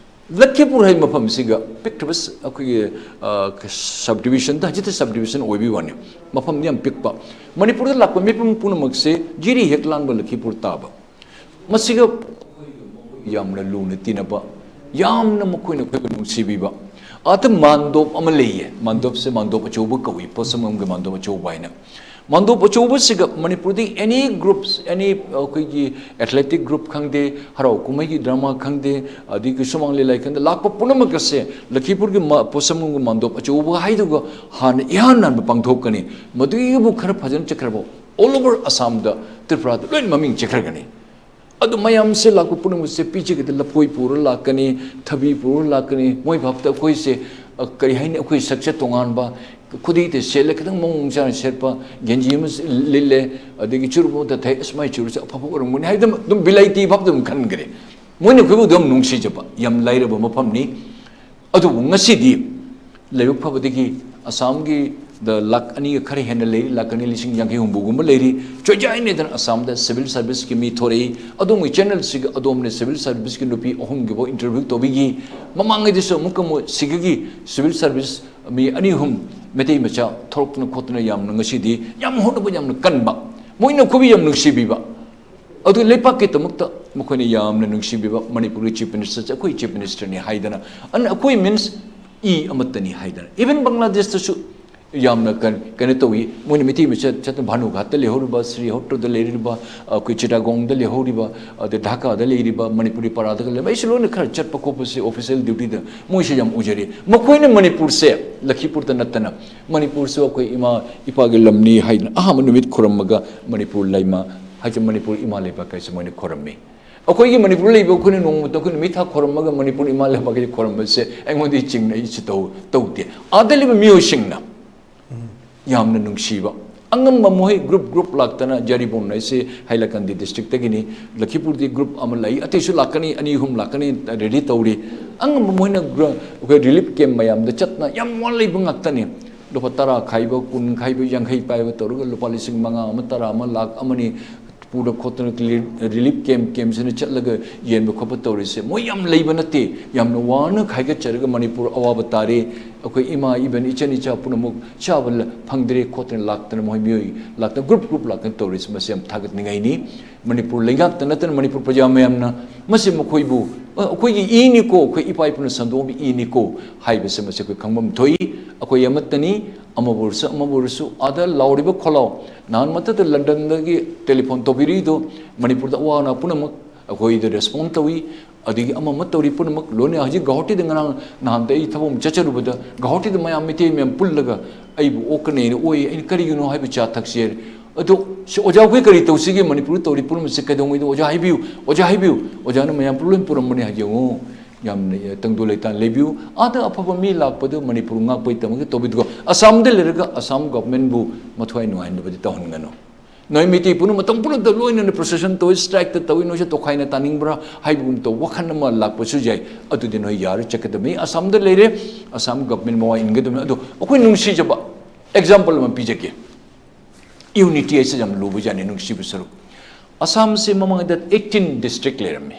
ꯂꯈꯤꯄꯨꯔ ꯍꯥꯏꯕ ꯃꯐꯝꯁꯤꯒ ꯄꯤꯛꯈ꯭ꯔꯕ ꯁ-, ꯑꯩꯈꯣꯏꯒꯤ, ꯑ, subdivision, ꯍꯧꯖꯤꯛꯇꯤ subdivision ꯑꯣꯏꯕꯒꯤ ꯋꯥꯅꯤ, ꯃꯐꯝꯗꯤ ꯌꯥꯝ ꯄꯤꯛꯄ꯫ ꯃꯅꯤꯄꯨꯔꯗ ꯂꯥꯛꯄ ꯃꯤꯄꯨꯝ ꯄꯨꯝꯅꯃꯛꯁꯦ ꯖꯤꯔꯤ ꯍꯦꯛ ꯂꯥꯟꯕ ꯂꯈꯤꯄꯨꯔ ꯇꯥꯕ꯫ ꯃꯁꯤꯒ ꯌꯥꯝꯅ ꯂꯨꯅ ꯇꯤꯟꯅꯕ, ꯌꯥꯝꯅ ꯃꯈꯣꯏꯅ ꯑꯩꯈꯣꯏꯕꯨ ꯅꯨꯡꯁꯤꯕꯤꯕ꯫ ꯑꯗ ꯃꯥꯟꯗꯣꯞ ꯑꯃ ꯂꯩꯌꯦ, ꯃꯥꯟꯗꯣꯞꯁꯦ ꯃꯥꯟꯗꯣꯞ ꯑꯆꯧꯕ ꯀꯧꯏ, ꯄꯣꯠꯁꯪꯕꯝꯒꯤ ꯃꯥꯟꯗꯣꯞ ꯑꯆꯧꯕ ꯍꯥꯏꯅ꯫ ꯃꯥꯟꯗꯣꯞ ꯑꯆꯧꯕꯁꯤꯒ ꯃꯅꯤꯄꯨꯔꯗꯒꯤ any groups, any ꯑꯩꯈꯣꯏꯒꯤ athletic group ꯈꯪꯗꯦ, ꯍꯔꯥꯎ ꯀꯨꯝꯍꯩꯒꯤ drama ꯈꯪꯗꯦ, ꯑꯗꯒꯤ ꯁꯨꯃꯥꯡ ꯂꯤꯂꯥ ꯈꯪꯗꯦ, ꯂꯥꯛꯄ ꯄꯨꯝꯅꯃꯛ ꯑꯁꯦ ꯂꯈꯤꯄꯨꯔꯒꯤ ꯃ-, ꯄꯣꯠꯁꯝꯒꯨꯝꯕ ꯃꯥꯟꯗꯣꯞ ꯑꯆꯧꯕ ꯍꯥꯏꯗꯨꯒ ꯍꯥꯟꯅ ꯏꯍꯥꯟ ꯍꯥꯟꯕ ꯄꯥꯡꯊꯣꯛꯀꯅꯤ꯫ ꯃꯗꯨꯒꯤꯕꯨ ꯈꯔ ꯐꯖꯅ ꯆꯠꯈ꯭ꯔꯕ all over ꯑꯁꯥꯝꯗ, ꯇ꯭ꯔꯤꯄꯨꯔꯥꯗ ꯂꯣꯏꯅ ꯃꯃꯤꯡ ꯆꯠꯈ꯭ꯔꯒꯅꯤ꯫ ꯑꯗꯨ ꯃꯌꯥꯝꯁꯦ ꯂꯥꯛꯄ ꯄꯨꯝꯅꯃꯛꯁꯦ ꯄꯤꯖꯒꯗ ꯂꯐꯣꯏ ꯄꯨꯔ ꯂꯥꯛꯀꯅꯤ, ꯊꯕꯤ ꯄꯨꯔ ꯂꯥꯛꯀꯅꯤ꯫ ꯃꯣꯏ ꯚꯥꯞꯇ ꯑꯩꯈꯣꯏꯁꯦ, ꯑ, ꯀꯔꯤ ꯍꯥꯏꯅꯤ, ꯑꯩꯈꯣꯏ ꯁꯛꯁꯦ ꯇꯣꯉꯥꯟꯕ, ꯈꯨꯗꯩꯗ ꯁꯦꯠꯂ ꯈꯤꯇꯪ ꯃꯑꯣꯡ ꯆꯥꯅ ꯁꯦꯠꯄ, ꯒꯦꯟꯖꯤ ꯑꯃ ꯂꯤꯠꯂꯦ, ꯑꯗꯒꯤ ꯆꯨꯔꯨꯞ ꯑꯃ ꯊꯛꯑꯦ, "ꯑꯁ, ꯃꯥꯏ ꯆꯨꯔꯨꯞꯁꯦ ꯑꯐꯕ ꯑꯣꯏꯔꯝꯒꯅꯤ" ꯍꯥꯏꯗꯅ ꯑꯗꯨꯝ ꯚꯦꯂꯥꯏꯇꯤ ꯚꯥꯞꯇ ꯑꯗꯨꯝ ꯈꯟꯈ꯭ꯔꯦ꯫ ꯃꯣꯏꯅ ꯑꯩꯈꯣꯏꯕꯨ ꯑꯗꯨꯝ ꯅꯨꯡꯁꯤꯖꯕ, ꯌꯥꯝ ꯂꯥꯏꯔꯕ ꯃꯐꯝꯅꯤ꯫ ꯑꯗꯨꯕꯨ ꯉꯁꯤꯗꯤ ꯂꯥꯏꯕꯛ ꯐꯕꯗꯒꯤ ꯑꯁꯥꯝꯒꯤ ꯗ ꯂꯥꯛ ꯑꯅꯤꯒ ꯈꯔ ꯍꯦꯟꯅ ꯂꯩꯔꯤ, ꯂꯥꯛ ꯑꯅꯤ ꯂꯤꯁꯤꯡ ꯌꯥꯡꯈꯩ ꯍꯨꯝꯐꯨꯒꯨꯝꯕ ꯂꯩꯔꯤ꯫ ꯆꯣꯏꯖꯥꯏꯅꯗꯅ ꯑꯁꯥꯝꯗ civil serviceꯀꯤ ꯃꯤ ꯊꯣꯔꯛꯏ꯫ ꯑꯗꯣꯝꯒꯤ channelꯁꯤꯒ ꯑꯗꯣꯝꯅ civil serviceꯀꯤ ꯅꯨꯄꯤ ꯑꯍꯨꯝꯒꯤꯐꯥꯎ interview ꯇꯧꯕꯤꯈꯤ꯫ ꯃꯃꯥꯡꯉꯩꯗꯁꯨ ꯑꯃꯨꯛꯀ ꯑꯃꯨꯛ ꯁꯤꯒꯒꯤ civil service ꯃꯤ ꯑꯅꯤ ꯑꯍꯨꯝ ꯃꯩꯇꯩ ꯃꯆꯥ ꯊꯣꯔꯛꯇꯅ ꯈꯣꯠꯇꯅ ꯌꯥꯝꯅ ꯉꯁꯤꯗꯤ ꯌꯥꯝ ꯍꯣꯠꯅꯕ, ꯌꯥꯝꯅ ꯀꯟꯕ, ꯃꯣꯏꯅ ꯑꯩꯈꯣꯏꯕꯨ ꯌꯥꯝ ꯅꯨꯡꯁꯤꯕꯤꯕ, ꯑꯗꯨ ꯂꯩꯄꯥꯛꯀꯤꯗꯃꯛꯇ ꯃꯈꯣꯏꯅ ꯌꯥꯝꯅ ꯅꯨꯡꯁꯤꯕꯤꯕ, ꯃꯅꯤꯄꯨꯔꯒꯤ Chief Ministerꯁꯦ ꯑꯩꯈꯣꯏ Chief Ministerꯅꯤ ꯍꯥꯏꯗꯅ, ꯑꯟ-, ꯑꯩꯈꯣꯏ means ꯏ ꯑꯃꯠꯇꯅꯤ ꯍꯥꯏꯗꯅ, even ꯕꯪꯒ꯭ꯂꯥꯗꯦꯁꯇꯁꯨ ꯌꯥꯝꯅ ꯀꯟ-, ꯀꯩꯅꯣ ꯇꯧꯏ꯫ ꯃꯣꯏꯅ ꯃꯩꯇꯩ ꯃꯆꯥ ꯆꯠꯇꯅ ꯚꯥꯅꯨꯒꯥꯠꯇ ꯂꯩꯍꯧꯔꯤꯕ, ꯁ꯭ꯔꯤꯍꯣꯇ꯭ꯔꯗ ꯂꯩꯔꯤꯕ, ꯑꯩꯈꯣꯏ ꯆꯤꯇꯥꯒꯣꯡꯗ ꯂꯩꯍꯧꯔꯤꯕ, ꯑꯗꯩ ꯙꯥꯀꯥꯗ ꯂꯩꯔꯤꯕ, ꯃꯅꯤꯄꯨꯔꯤ ꯄꯔꯥꯗꯒ ꯂꯩꯕ, ꯑꯩꯁꯨ ꯂꯣꯏꯅ ꯈꯔ ꯆꯠꯄ ꯈꯣꯠꯄꯁꯦ official dutyꯗ ꯃꯣꯏꯁꯦ ꯌꯥꯝ ꯎꯖꯔꯤ꯫ ꯃꯈꯣꯏꯅ ꯃꯅꯤꯄꯨꯔꯁꯦ, ꯂꯈꯤꯄꯨꯔꯗ ꯅꯠꯇꯅ, ꯃꯅꯤꯄꯨꯔꯁꯨ ꯑꯩꯈꯣꯏ ꯏꯃꯥ ꯏꯄꯥꯒꯤ ꯂꯝꯅꯤ ꯍꯥꯏꯗꯅ ꯑꯍꯥꯟꯕ ꯅꯨꯃꯤꯠ ꯈꯨꯔꯝꯃꯒ ꯃꯅꯤꯄꯨꯔ ꯂꯩꯃ ꯍꯥꯏꯁꯦ, ꯃꯅꯤꯄꯨꯔ ꯏꯃꯥ ꯂꯩꯕꯥꯛ ꯍꯥꯏꯁꯦ ꯃꯣꯏꯅ ꯈꯣꯏꯔꯝꯃꯤ꯫ ꯑꯩꯈꯣꯏꯒꯤ ꯃꯅꯤꯄꯨꯔ ꯂꯩꯕ ꯑꯩꯈꯣꯏꯅ ꯅꯣꯡꯃꯇ ꯑꯩꯈꯣꯏ ꯅꯨꯃꯤꯠ ꯊꯥ ꯈꯣꯏꯔꯝꯃꯒ ꯃꯅꯤꯄꯨꯔ ꯏꯃꯥ ꯂꯩꯕꯥꯛ ꯍꯥꯏꯁꯦ ꯈꯣꯏꯔꯝꯕꯁꯦ ꯑꯩꯉꯣꯟꯗ ꯆꯤꯡꯅꯩ, ꯑꯩꯁꯨ ꯇꯧ-, ꯇꯧꯗꯦ꯫ ꯑꯥꯗ ꯂꯩꯕ ꯃꯤꯑꯣꯏꯁꯤꯡꯅ ꯌꯥꯝꯅ ꯅꯨꯡꯁꯤꯕ, ꯑꯉꯝꯕ ꯃꯈꯣꯏ group group ꯂꯥꯛꯇꯅ, ꯖꯔꯤꯕꯣꯝꯅ ꯑꯩꯁꯦ ꯍꯥꯏꯂꯀꯟꯗꯤ districtꯇꯒꯤꯅꯤ, ꯂꯈꯤꯄꯨꯔꯗꯤ group ꯑꯃ ꯂꯩ, ꯑꯇꯩꯁꯨ ꯂꯥꯛꯀꯅꯤ, ꯑꯅꯤ ꯑꯍꯨꯝ ꯂꯥꯛꯀꯅꯤ, ready ꯇꯧꯔꯤ꯫ ꯑꯉꯝꯕ ꯃꯈꯣꯏꯅ ꯒ꯭ꯔ-, ꯑꯩꯈꯣꯏ relief camp ꯃꯌꯥꯝꯗ ꯆꯠꯇꯅ ꯌꯥꯝ ꯋꯥꯅ ꯂꯩꯕ ꯉꯥꯛꯇꯅꯤ꯫ ꯂꯨꯄꯥ ꯇꯔꯥ ꯈꯥꯏꯕ, ꯀꯨꯟ ꯈꯥꯏꯕ, ꯌꯥꯡꯈꯩ ꯄꯥꯏꯕ ꯇꯧꯔꯒ ꯂꯨꯄꯥ ꯂꯤꯁꯤꯡ ꯃꯉꯥ ꯑꯃ, ꯇꯔꯥ ꯑꯃ, ꯂꯥꯛ ꯑꯃꯅꯤ ꯄꯨꯔ ꯈꯣꯠꯇꯅ relief camp, campꯁꯤꯅ ꯆꯠꯂꯒ ꯌꯦꯟꯕ ꯈꯣꯠꯄ ꯇꯧꯔꯤꯁꯦ, ꯃꯣꯏ ꯌꯥꯝ ꯂꯩꯕ ꯅꯠꯇꯦ꯫ ꯌꯥꯝꯅ ꯋꯥꯅ ꯈꯥꯏꯒꯠꯆꯔꯒ ꯃꯅꯤꯄꯨꯔ ꯑꯋꯥꯕ ꯇꯥꯔꯦ, ꯑꯩꯈꯣꯏ ꯏꯃꯥ ꯏꯕꯦꯟ ꯏꯆꯟ ꯏꯆꯥ ꯄꯨꯝꯅꯃꯛ ꯆꯥꯕ ꯂ-, ꯐꯪꯗ꯭ꯔꯦ ꯈꯣꯠꯇꯅ ꯂꯥꯛꯇꯅ ꯃꯣꯏ ꯃꯤꯑꯣꯏ ꯂꯥꯛꯇꯅ group group ꯂꯥꯛꯇꯅ ꯇꯧꯔꯤꯁꯦ, ꯃꯁꯤ ꯌꯥꯝ ꯊꯥꯒꯠꯅꯤꯡꯉꯥꯏꯅꯤ꯫ ꯃꯅꯤꯄꯨꯔ ꯂꯩꯉꯥꯛꯇ ꯅꯠꯇꯅ ꯃꯅꯤꯄꯨꯔ ꯄ꯭ꯔꯖꯥ ꯃꯌꯥꯝꯅ ꯃꯁꯤ ꯃꯈꯣꯏꯕꯨ, ꯑ, ꯑꯩꯈꯣꯏꯒꯤ ꯏꯅꯤꯀꯣ, ꯑꯩꯈꯣꯏ ꯏꯄꯥ ꯏꯄꯨꯅ ꯁꯟꯗꯣꯛꯑꯝꯕ ꯏꯅꯤꯀꯣ ꯍꯥꯏꯕꯁꯦ ꯃꯁꯤ ꯑꯩꯈꯣꯏ ꯈꯪꯐꯝ ꯊꯣꯛꯏ꯫ ꯑꯩꯈꯣꯏ ꯑꯃꯠꯇꯅꯤ꯫ ꯑꯃꯕꯨ ꯑꯣꯏꯔꯁꯨ, ꯑꯃꯕꯨ ꯑꯣꯏꯔꯁꯨ, ꯑꯥꯗ ꯂꯥꯎꯔꯤꯕ ꯈꯣꯜꯂꯥꯎ, ꯅꯍꯥꯟ ꯃꯊꯛꯇ ꯂꯟꯗꯟꯗꯒꯤ ꯇꯦꯂꯤꯐꯣꯟ ꯇꯧꯕꯤꯔꯤꯗꯣ, ꯃꯅꯤꯄꯨꯔꯗ ꯑꯋꯥ ꯑꯅꯥ ꯄꯨꯝꯅꯃꯛ ꯑꯩꯈꯣꯏꯗ ꯔꯦꯁꯄꯣꯟ ꯇꯧꯏ꯫ ꯑꯗꯒꯤ ꯑꯃ ꯑꯃ ꯇꯧꯔꯤ ꯄꯨꯝꯅꯃꯛ ꯂꯣꯏꯅ꯫ ꯍꯧꯖꯤꯛ ꯒꯧꯍꯥꯇꯤꯗ ꯉꯔꯥꯡ ꯅꯍꯥꯟꯗ ꯑꯩ ꯊꯕꯛ ꯑꯃ ꯆꯠꯆꯔꯨꯕꯗ, ꯒꯧꯍꯥꯇꯤꯗ ꯃꯌꯥꯝ, ꯃꯩꯇꯩ ꯃꯌꯥꯝ ꯄꯨꯜꯂꯒ ꯑꯩꯕꯨ ꯑꯣꯛꯀꯅꯦꯅ ꯑꯣꯏ꯫ ꯑꯩꯅ ꯀꯔꯤꯒꯤꯅꯣ ꯍꯥꯏꯕ, ꯆꯥ ꯊꯛꯁꯦ ꯍꯥꯏꯔꯦ꯫ ꯑꯗꯣ ꯁꯤ ꯑꯣꯖꯥ, ꯑꯩꯈꯣꯏ ꯀꯔꯤ ꯇꯧꯁꯤꯒꯦ? ꯃꯅꯤꯄꯨꯔꯗ ꯇꯧꯔꯤ ꯄꯨꯝꯅꯃꯛꯁꯦ ꯀꯩꯗꯧꯉꯩꯗ? ꯑꯣꯖꯥ ꯍꯥꯏꯕꯤꯌꯨ, ꯑꯣꯖꯥ ꯍꯥꯏꯕꯤꯌꯨ꯫ ꯑꯣꯖꯥꯅ ꯃꯌꯥꯝ ꯄꯨꯝꯅꯃꯛ ꯂꯣꯏ ꯄꯨꯔꯝꯕꯅꯦ꯫ ꯍꯥꯏ ꯌꯦꯡꯉꯨ, ꯌꯥꯝꯅ ꯇꯪꯗꯨ ꯂꯩꯇꯥꯅ ꯂꯩꯕꯤꯌꯨ꯫ ꯑꯥꯗ ꯑꯐꯕ ꯃꯤ ꯂꯥꯛꯄꯗꯨ ꯃꯅꯤꯄꯨꯔ ꯉꯥꯛꯄꯒꯤꯗꯃꯛꯇ ꯇꯧꯕꯤꯗꯨꯀꯣ꯫ ꯑꯁꯥꯝꯗ ꯂꯩꯔꯒ ꯑꯁꯥꯝ ꯒꯚꯔꯟꯃꯦꯟꯕꯨ ꯃꯊ꯭ꯋꯥꯏ ꯅꯨꯡꯉꯥꯏꯍꯟꯗꯕꯗꯤ ꯇꯧꯍꯟꯒꯅꯨ꯫ ꯅꯣꯏ ꯃꯩꯇꯩ ꯄꯨꯝꯅꯃꯛ ꯃꯇꯝ ꯄꯨꯝꯅꯃꯛꯇ ꯂꯣꯏꯅꯅ ꯄ꯭ꯔꯣꯁꯦꯁꯟ ꯇꯧꯏ, ꯁ꯭ꯇ꯭ꯔꯥꯏꯛꯇ ꯇꯧꯏ, ꯅꯣꯏꯁꯦ ꯇꯣꯈꯥꯏꯅ ꯇꯥꯅꯤꯡꯕ꯭ꯔꯥ ꯍꯥꯏꯕꯒꯨꯝ ꯇꯧꯕ ꯋꯥꯈꯜ ꯑꯃ ꯂꯥꯛꯄꯁꯨ ꯌꯥꯏ꯫ ꯑꯗꯨꯗꯤ ꯅꯣꯏ ꯌꯥꯔꯣꯏ, ꯆꯠꯀꯗꯕꯅꯤ꯫ ꯑꯁꯥꯝꯗ ꯂꯩꯔꯦ, ꯑꯁꯥꯝ ꯒꯚꯔꯟꯃꯦꯟ ꯃꯋꯥ ꯏꯟꯒꯗꯕꯅꯤ꯫ ꯑꯗꯣ ꯑꯩꯈꯣꯏ ꯅꯨꯡꯁꯤꯖꯕ ꯑꯦꯛꯖꯥꯝꯄꯜ ꯑꯃ ꯄꯤꯖꯒꯦ꯫ ꯌꯨꯅꯤꯇꯤ ꯍꯥꯏꯁꯦ ꯌꯥꯝ ꯂꯨꯕꯖꯥꯠꯅꯤ, ꯅꯨꯡꯁꯤꯕ ꯁꯔꯨꯛ꯫ ꯑꯁꯥꯝꯁꯦ ꯃꯃꯥꯡꯗ ꯑꯩꯠꯇꯤꯟ ꯗꯤꯁꯇ꯭ꯔꯤꯛ ꯂꯩꯔꯝꯃꯤ꯫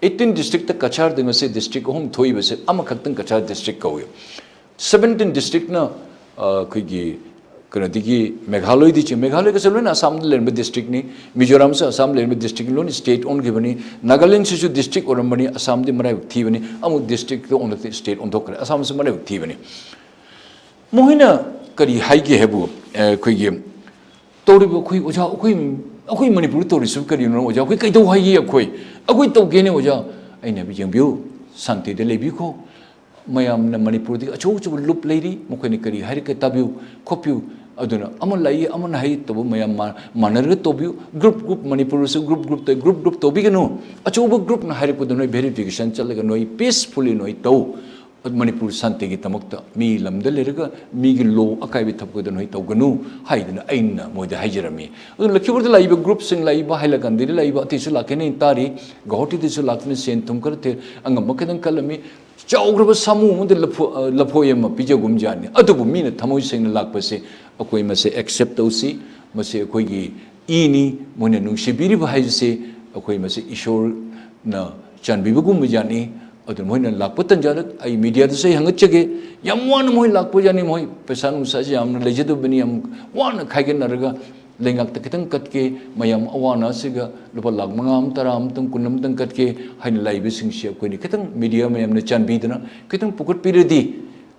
ꯑꯩꯠꯇꯤꯟ ꯗꯤꯁꯇ꯭ꯔꯤꯛꯇ ꯀꯆꯥꯔꯗ ꯉꯁꯤ ꯗꯤꯁꯇ꯭ꯔꯤꯛ ꯑꯍꯨꯝ ꯊꯣꯛꯏꯕꯁꯦ ꯑꯃꯈꯛꯇꯪ ꯀꯆꯥꯔ ꯗꯤꯁꯇ꯭ꯔꯤꯛ ꯀꯧꯏ꯫ ꯁꯕꯦꯟꯇꯤꯟ ꯗꯤꯁꯇ꯭ꯔꯤꯛꯅ, ꯑ, ꯑꯩꯈꯣꯏꯒꯤ ꯀꯩꯅꯣꯗꯒꯤ ꯃꯦꯘꯥꯂꯌꯗꯤ ꯆꯤꯡ-, ꯃꯦꯘꯥꯂꯌꯒꯁꯦ ꯂꯣꯏꯅ ꯑꯁꯥꯝꯗ ꯂꯩꯔꯝꯕ ꯗꯤꯁꯇ꯭ꯔꯤꯛꯅꯤ, ꯃꯤꯖꯣꯔꯥꯝꯁꯨ ꯑꯁꯥꯝ ꯂꯩꯔꯝꯕ ꯗꯤꯁꯇ꯭ꯔꯤꯛꯅꯤ, ꯂꯣꯏꯅ ꯁ꯭ꯇꯦꯠ ꯑꯣꯟꯈꯤꯕꯅꯤ꯫ ꯅꯥꯒꯥꯂꯦꯟꯁꯤꯁꯨ ꯗꯤꯁꯇ꯭ꯔꯤꯛ ꯑꯣꯏꯔꯝꯕꯅꯤ, ꯑꯁꯥꯝꯗꯤ ꯃꯔꯥꯏꯕꯛ ꯊꯤꯕꯅꯤ, ꯑꯃꯨꯛ ꯗꯤꯁꯇ꯭ꯔꯤꯛꯇ ꯑꯣꯟꯂꯛꯇꯦ, ꯁ꯭ꯇꯦꯠ ꯑꯣꯟꯊꯣꯛꯈ꯭ꯔꯦ꯫ ꯑꯁꯥꯝꯁꯨ ꯃꯔꯥꯏꯕꯛ ꯊꯤꯕꯅꯤ꯫ ꯃꯈꯣꯏꯅ ꯀꯔꯤ ꯍꯥꯏꯒꯦ ꯍꯥꯏꯕꯨ, ꯑ, ꯑꯩꯈꯣꯏꯒꯤ ꯇꯧꯔꯤꯕ ꯑꯩꯈꯣꯏ ꯑꯣꯖꯥ, ꯑꯩꯈꯣꯏ, ꯑꯩꯈꯣꯏ ꯃꯅꯤꯄꯨꯔꯗ ꯇꯧꯔꯤꯁꯤꯕꯨ ꯀꯔꯤꯅꯣ ꯑꯣꯖꯥ? ꯑꯩꯈꯣꯏ ꯀꯩꯗꯧ ꯍꯥꯏꯒꯦ? ꯑꯩꯈꯣꯏ, ꯑꯩꯈꯣꯏ ꯇꯧꯒꯦꯅꯦ ꯑꯣꯖꯥ꯫ ꯑꯩꯅ ꯍꯥꯏꯕ, ꯌꯦꯡꯕꯤꯌꯨ, ꯁꯥꯟꯇꯤꯗ ꯂꯩꯕꯤꯈꯣ꯫ ꯃꯌꯥꯝꯅ ꯃꯅꯤꯄꯨꯔꯗꯒꯤ ꯑꯆꯧ ꯑꯆꯧꯕ ꯂꯨꯞ ꯂꯩꯔꯤ, ꯃꯈꯣꯏꯅ ꯀꯔꯤ ꯍꯥꯏꯔꯛꯀꯦ ꯇꯥꯕꯤꯌꯨ, ꯈꯣꯠꯄꯤꯌꯨ꯫ ꯑꯗꯨꯅ ꯑꯃ ꯂꯥꯛꯏ, ꯑꯃꯅ ꯍꯥꯏ ꯇꯧꯕ ꯃꯌꯥꯝ ꯃꯥ-, ꯃꯥꯟꯅꯔꯒ ꯇꯧꯕꯤꯌꯨ꯫ ꯒ꯭ꯔꯨꯞ ꯒ꯭ꯔꯨꯞ, ꯃꯅꯤꯄꯨꯔꯗꯁꯨ ꯒ꯭ꯔꯨꯞ ꯒ꯭ꯔꯨꯞꯇ, ꯒ꯭ꯔꯨꯞ ꯒ꯭ꯔꯨꯞ ꯇꯧꯕꯤꯒꯅꯨ꯫ ꯑꯆꯧꯕ ꯒ꯭ꯔꯨꯞꯅ ꯍꯥꯏꯔꯛꯄꯗ ꯅꯣꯏ ꯚꯦꯔꯤꯐꯤꯀꯦꯁꯟ ꯆꯠꯂꯒ ꯅꯣꯏ ꯄꯤꯁꯐꯨꯜꯂꯤ ꯅꯣꯏ ꯇꯧ꯫ ꯃꯅꯤꯄꯨꯔ ꯁꯥꯟꯇꯤꯒꯤꯗꯃꯛꯇ ꯃꯤ ꯂꯝꯗ ꯂꯩꯔꯒ ꯃꯤꯒꯤ ꯂꯣ ꯑꯀꯥꯏꯕ ꯊꯕꯛꯇ ꯅꯣꯏ ꯇꯧꯒꯅꯨ ꯍꯥꯏꯗꯅ ꯑꯩꯅ ꯃꯣꯏꯗ ꯍꯥꯏꯖꯔꯝꯃꯤ꯫ ꯑꯗꯨ ꯂꯈꯤꯄꯨꯔꯗ ꯂꯥꯛꯏꯕ ꯒ꯭ꯔꯨꯞꯁꯤꯡ, ꯂꯥꯛꯏꯕ ꯍꯥꯏꯂꯀꯟꯗꯤꯗ ꯂꯥꯛꯏꯕ, ꯑꯇꯩꯁꯨ ꯂꯥꯛꯀꯅꯤ ꯇꯥꯔꯤ, ꯒꯧꯍꯥꯇꯤꯗꯁꯨ ꯂꯥꯛꯇꯨꯅ ꯁꯦꯟ ꯊꯨꯝ ꯈꯔ ꯊꯦ-, ꯑꯉꯝꯕ ꯈꯤꯇꯪ ꯀꯜꯂꯝꯃꯤ꯫ ꯆꯥꯎꯈ꯭ꯔꯕ ꯁꯥꯃꯨ ꯑꯃꯗ ꯂꯐꯣ-, ꯑ, ꯂꯐꯣꯏ ꯑꯃ ꯄꯤꯖꯒꯨꯝ ꯖꯥꯠꯅꯤ꯫ ꯑꯗꯨꯕꯨ ꯃꯤꯅ ꯊꯃꯣꯏ ꯁꯦꯡꯅ ꯂꯥꯛꯄꯁꯦ ꯑꯩꯈꯣꯏ ꯃꯁꯦ ꯑꯦꯛꯁꯦꯞ ꯇꯧꯁꯤ꯫ ꯃꯁꯤ ꯑꯩꯈꯣꯏꯒꯤ ꯏꯅꯤ, ꯃꯣꯏꯅ ꯅꯨꯡꯁꯤꯕꯤꯔꯤꯕ ꯍꯥꯏꯕꯁꯦ ꯑꯩꯈꯣꯏ ꯃꯁꯤ ꯏꯁꯣꯔꯅ ꯆꯥꯟꯕꯤꯕꯒꯨꯝꯕ ꯖꯥꯠꯅꯤ꯫ ꯑꯗꯨ ꯃꯣꯏꯅ ꯂꯥꯛꯄ ꯇꯟꯖꯥꯗ ꯑꯩ ꯃꯤꯗꯤꯌꯥꯗꯁꯨ ꯑꯩ ꯍꯪꯒꯠꯆꯒꯦ꯫ ꯌꯥꯝ ꯋꯥꯅ ꯃꯣꯏ ꯂꯥꯛꯄ ꯖꯥꯠꯅꯤ꯫ ꯃꯣꯏ ꯄꯩꯁꯥ ꯅꯨꯡꯁꯥꯁꯦ ꯌꯥꯝꯅ ꯂꯩꯖꯗꯕꯅꯤ, ꯌꯥꯝ ꯋꯥꯅ ꯈꯥꯏꯒꯠꯅꯔꯒ ꯂꯩꯉꯥꯛꯇ ꯈꯤꯇꯪ ꯀꯠꯀꯦ, ꯃꯌꯥꯝ ꯑꯋꯥ ꯑꯅꯥꯁꯤꯒ ꯂꯨꯄꯥ ꯂꯥꯈ ꯃꯉꯥ ꯑꯃ, ꯇꯔꯥ ꯑꯃꯇꯪ, ꯀꯨꯟ ꯑꯃꯇꯪ ꯀꯠꯀꯦ ꯍꯥꯏꯅ ꯂꯥꯛꯏꯕꯁꯤꯡꯁꯤ ꯑꯩꯈꯣꯏꯅ ꯈꯤꯇꯪ ꯃꯤꯗꯤꯌꯥ ꯃꯌꯥꯝꯅ ꯆꯥꯟꯕꯤꯗꯨꯅ ꯈꯤꯇꯪ ꯄꯨꯈꯠꯄꯤꯔꯗꯤ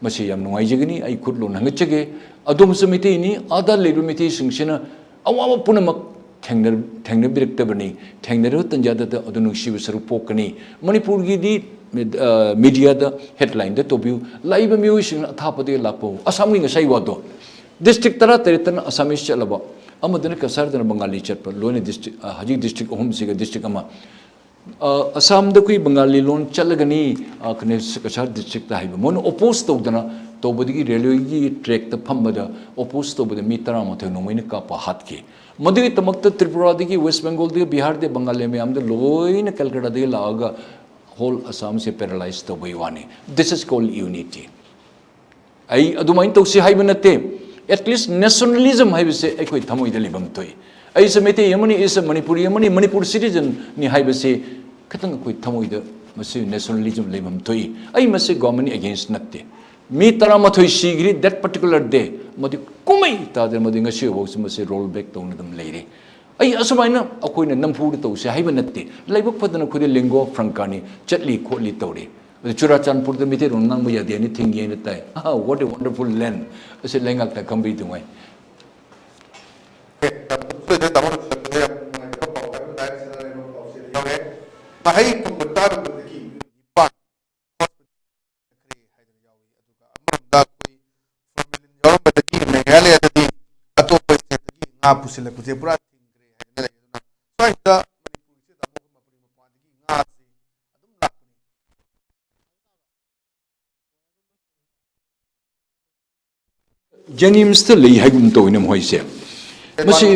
ꯃꯁꯤ ꯌꯥꯝ ꯅꯨꯡꯉꯥꯏꯖꯒꯅꯤ꯫ ꯑꯩ ꯈꯨꯠ ꯂꯣꯟꯅ ꯍꯪꯒꯠꯆꯒꯦ꯫ ꯑꯗꯣꯝꯁꯨ ꯃꯩꯇꯩꯅꯤ, ꯑꯥꯗ ꯂꯩꯔꯤꯕ ꯃꯩꯇꯩꯁꯤꯡꯁꯤꯅ ꯑꯋꯥꯕ ꯄꯨꯝꯅꯃꯛ ꯊꯦꯡꯅ-, ꯊꯦꯡꯅꯕꯤꯔꯛꯇꯕꯅꯤ꯫ ꯊꯦꯡꯅꯔꯕ ꯇꯟꯖꯥꯗꯨꯗ ꯑꯗꯨ ꯅꯨꯡꯁꯤꯕ ꯁꯔꯨꯛ ꯄꯣꯛꯀꯅꯤ꯫ ꯃꯅꯤꯄꯨꯔꯒꯤꯗꯤ ꯃꯤꯗ-, ꯑ, ꯃꯤꯗꯤꯌꯥꯗ ꯍꯦꯗꯂꯥꯏꯟꯗ ꯇꯧꯕꯤꯌꯨ꯫ ꯂꯥꯛꯏꯕ ꯃꯤꯑꯣꯏꯁꯤꯡꯅ ꯑꯊꯥꯞꯄꯗꯒꯤ ꯂꯥꯛꯄ꯫ ꯑꯁꯥꯝꯒꯤ ꯉꯁꯥꯏ ꯋꯥꯗꯣ, ꯗꯤꯁꯇ꯭ꯔꯤꯛ ꯇꯔꯥ ꯇꯔꯦꯠꯇꯅ ꯑꯁꯥꯃꯤꯁ ꯆꯠꯂꯕ, ꯑꯃꯗꯅ ꯀꯁꯥꯔꯗꯅ ꯕꯪꯒꯥꯂꯤ ꯆꯠꯄ, ꯂꯣꯏꯅ ꯗꯤꯁꯇ꯭ꯔꯤꯛ, ꯑ, ꯍꯧꯖꯤꯛ ꯗꯤꯁꯇ꯭ꯔꯤꯛ ꯑꯍꯨꯝꯁꯤꯒ ꯗꯤꯁꯇ꯭ꯔꯤꯛ ꯑꯃ꯫ ꯑ, ꯑꯁꯥꯝꯗ ꯑꯩꯈꯣꯏ ꯕꯪꯒꯥꯂꯤ ꯂꯣꯟ ꯆꯠꯂꯒꯅꯤ, ꯑ, ꯀꯩꯅꯣ, ꯀꯁꯥꯔ ꯗꯤꯁꯇ꯭ꯔꯤꯛꯇ ꯍꯥꯏꯕ꯫ ꯃꯣꯏꯅ ꯑꯣꯄꯣꯖ ꯇꯧꯗꯅ ꯇꯧꯕꯗꯒꯤ ꯔꯦꯜꯋꯦꯒꯤ ꯇ꯭ꯔꯦꯛꯇ ꯐꯝꯕꯗ ꯑꯣꯄꯣꯖ ꯇꯧꯕꯗ ꯃꯤ ꯇꯔꯥꯃꯥꯊꯣꯏ ꯅꯣꯡꯃꯩꯅ ꯀꯥꯞꯄ ꯍꯥꯠꯈꯤ꯫ ꯃꯗꯨꯒꯤꯗꯃꯛꯇ ꯇ꯭ꯔꯤꯄꯨꯔꯥꯗꯒꯤ, ꯋꯦꯁ ꯕꯦꯡꯒꯣꯜꯗꯒꯤ, ꯕꯤꯍꯥꯔꯗꯒꯤ, ꯕꯪꯒꯥꯂꯤ ꯃꯌꯥꯝꯗ ꯂꯣꯏꯅ ꯀꯜꯀꯇꯥꯗꯒꯤ ꯂꯥꯛꯑꯒ ꯍꯣꯜ ꯑꯁꯥꯝꯁꯦ ꯄꯦꯔꯥꯂꯥꯏꯁ ꯇꯧꯕꯒꯤ ꯋꯥꯅꯤ꯫ This is called unity. ꯑꯩ ꯑꯗꯨꯃꯥꯏꯅ ꯇꯧꯁꯤ ꯍꯥꯏꯕ ꯅꯠꯇꯦ꯫ At least nationalism ꯍꯥꯏꯕꯁꯦ ꯑꯩꯈꯣꯏ ꯊꯃꯣꯏꯗ ꯂꯩꯐꯝ ꯊꯣꯛꯏ꯫ ꯑꯩꯁꯦ ꯃꯩꯇꯩ ꯑꯃꯅꯤ, ꯑꯩꯁꯦ ꯃꯅꯤꯄꯨꯔꯤ ꯑꯃꯅꯤ, ꯃꯅꯤꯄꯨꯔ ꯁꯤꯇꯤꯖꯟꯅꯤ ꯍꯥꯏꯕꯁꯦ ꯈꯤꯇꯪ ꯑꯩꯈꯣꯏ ꯊꯃꯣꯏꯗ ꯃꯁꯤ ꯅꯦꯁꯅꯦꯂꯤꯖꯝ ꯂꯩꯐꯝ ꯊꯣꯛꯏ꯫ ꯑꯩ ꯃꯁꯤ ꯒꯣꯔꯃꯦꯟ ꯑꯦꯒꯦꯟꯁ ꯅꯠꯇꯦ꯫ ꯃꯤ ꯇꯔꯥꯃꯥꯊꯣꯏ ꯁꯤꯈ꯭ꯔꯤ that particular day꯫ ꯃꯗꯨ ꯀꯨꯝꯍꯩ ꯇꯥꯗꯅ ꯃꯗꯨ ꯉꯁꯤ ꯐꯥꯎꯁꯨ ꯃꯁꯤ ꯔꯣꯜ ꯕꯦꯛ ꯇꯧꯅ ꯑꯗꯨꯝ ꯂꯩꯔꯤ꯫ ꯑꯩ ꯑꯁꯨꯃꯥꯏꯅ ꯑꯩꯈꯣꯏꯅ ꯅꯝꯐꯨꯗ ꯇꯧꯁꯦ ꯍꯥꯏꯕ ꯅꯠꯇꯦ꯫ ꯂꯥꯏꯕꯛ ꯐꯗꯅ ꯑꯩꯈꯣꯏꯗ ꯂꯤꯡꯒꯣ ꯐ꯭ꯔꯪꯀꯥꯅꯤ ꯆꯠꯂꯤ ꯈꯣꯠꯂꯤ ꯇꯧꯔꯤ꯫ ꯑꯗꯨ ꯆꯨꯔꯥꯆꯥꯟꯄꯨꯔꯗ ꯃꯩꯇꯩꯂꯣꯟ ꯉꯥꯡꯕ ꯌꯥꯗꯦ ꯍꯥꯏꯅ ꯊꯤꯡꯉꯦꯅ ꯇꯥꯏ꯫ Ah, what a wonderful land! ꯑꯁꯤ ꯂꯩꯉꯥꯛꯅ ꯈꯪꯕꯤꯗꯨꯉꯥꯏ꯫ ꯃꯍꯩ ꯐꯪꯕ ꯆꯥꯔꯨꯕꯗꯒꯤ ꯅꯤꯄꯥꯟ ꯍꯣꯁꯄꯤꯇꯥꯜ ꯆꯠꯈ꯭ꯔꯦ ꯍꯥꯏꯗꯅ ꯌꯥꯎꯏ꯫ ꯑꯗꯨꯒ ꯑꯃꯔꯣꯝꯗ ꯑꯩꯈꯣꯏ ꯐꯣꯔꯃꯦꯂꯤꯟ ꯌꯥꯎꯔꯝꯕꯗꯒꯤ ꯃꯦꯘꯥꯂꯌꯥꯗꯗꯤ ꯑꯇꯣꯞꯄ ꯁ꯭ꯇꯦꯠꯇꯒꯤ ꯉꯥ ꯄꯨꯁꯤꯜꯂꯛꯄꯁꯦ ꯄꯨꯔꯥ ꯊꯤꯡꯈ꯭ꯔꯦ ꯍꯥꯏꯗꯅ ꯂꯩ꯫ ꯑꯗꯨꯅ ꯁ꯭ꯋꯥꯏꯁꯤꯗ ꯃꯅꯤꯄꯨꯔꯒꯤꯁꯦ ꯇꯥꯃꯣ ꯑꯩꯈꯣꯏ ꯃꯄꯨꯟ ꯃꯄꯥꯟꯗꯒꯤ ꯉꯥꯁꯤ ꯑꯗꯨꯝ ꯂꯥꯛꯄꯅꯤ꯫ ꯖꯦꯅꯤꯝꯁꯇ ꯂꯩ ꯍꯥꯏꯒꯨꯝ ꯇꯧꯋꯤꯅꯦ ꯃꯈꯣꯏꯁꯦ꯫ ꯃꯁꯤ,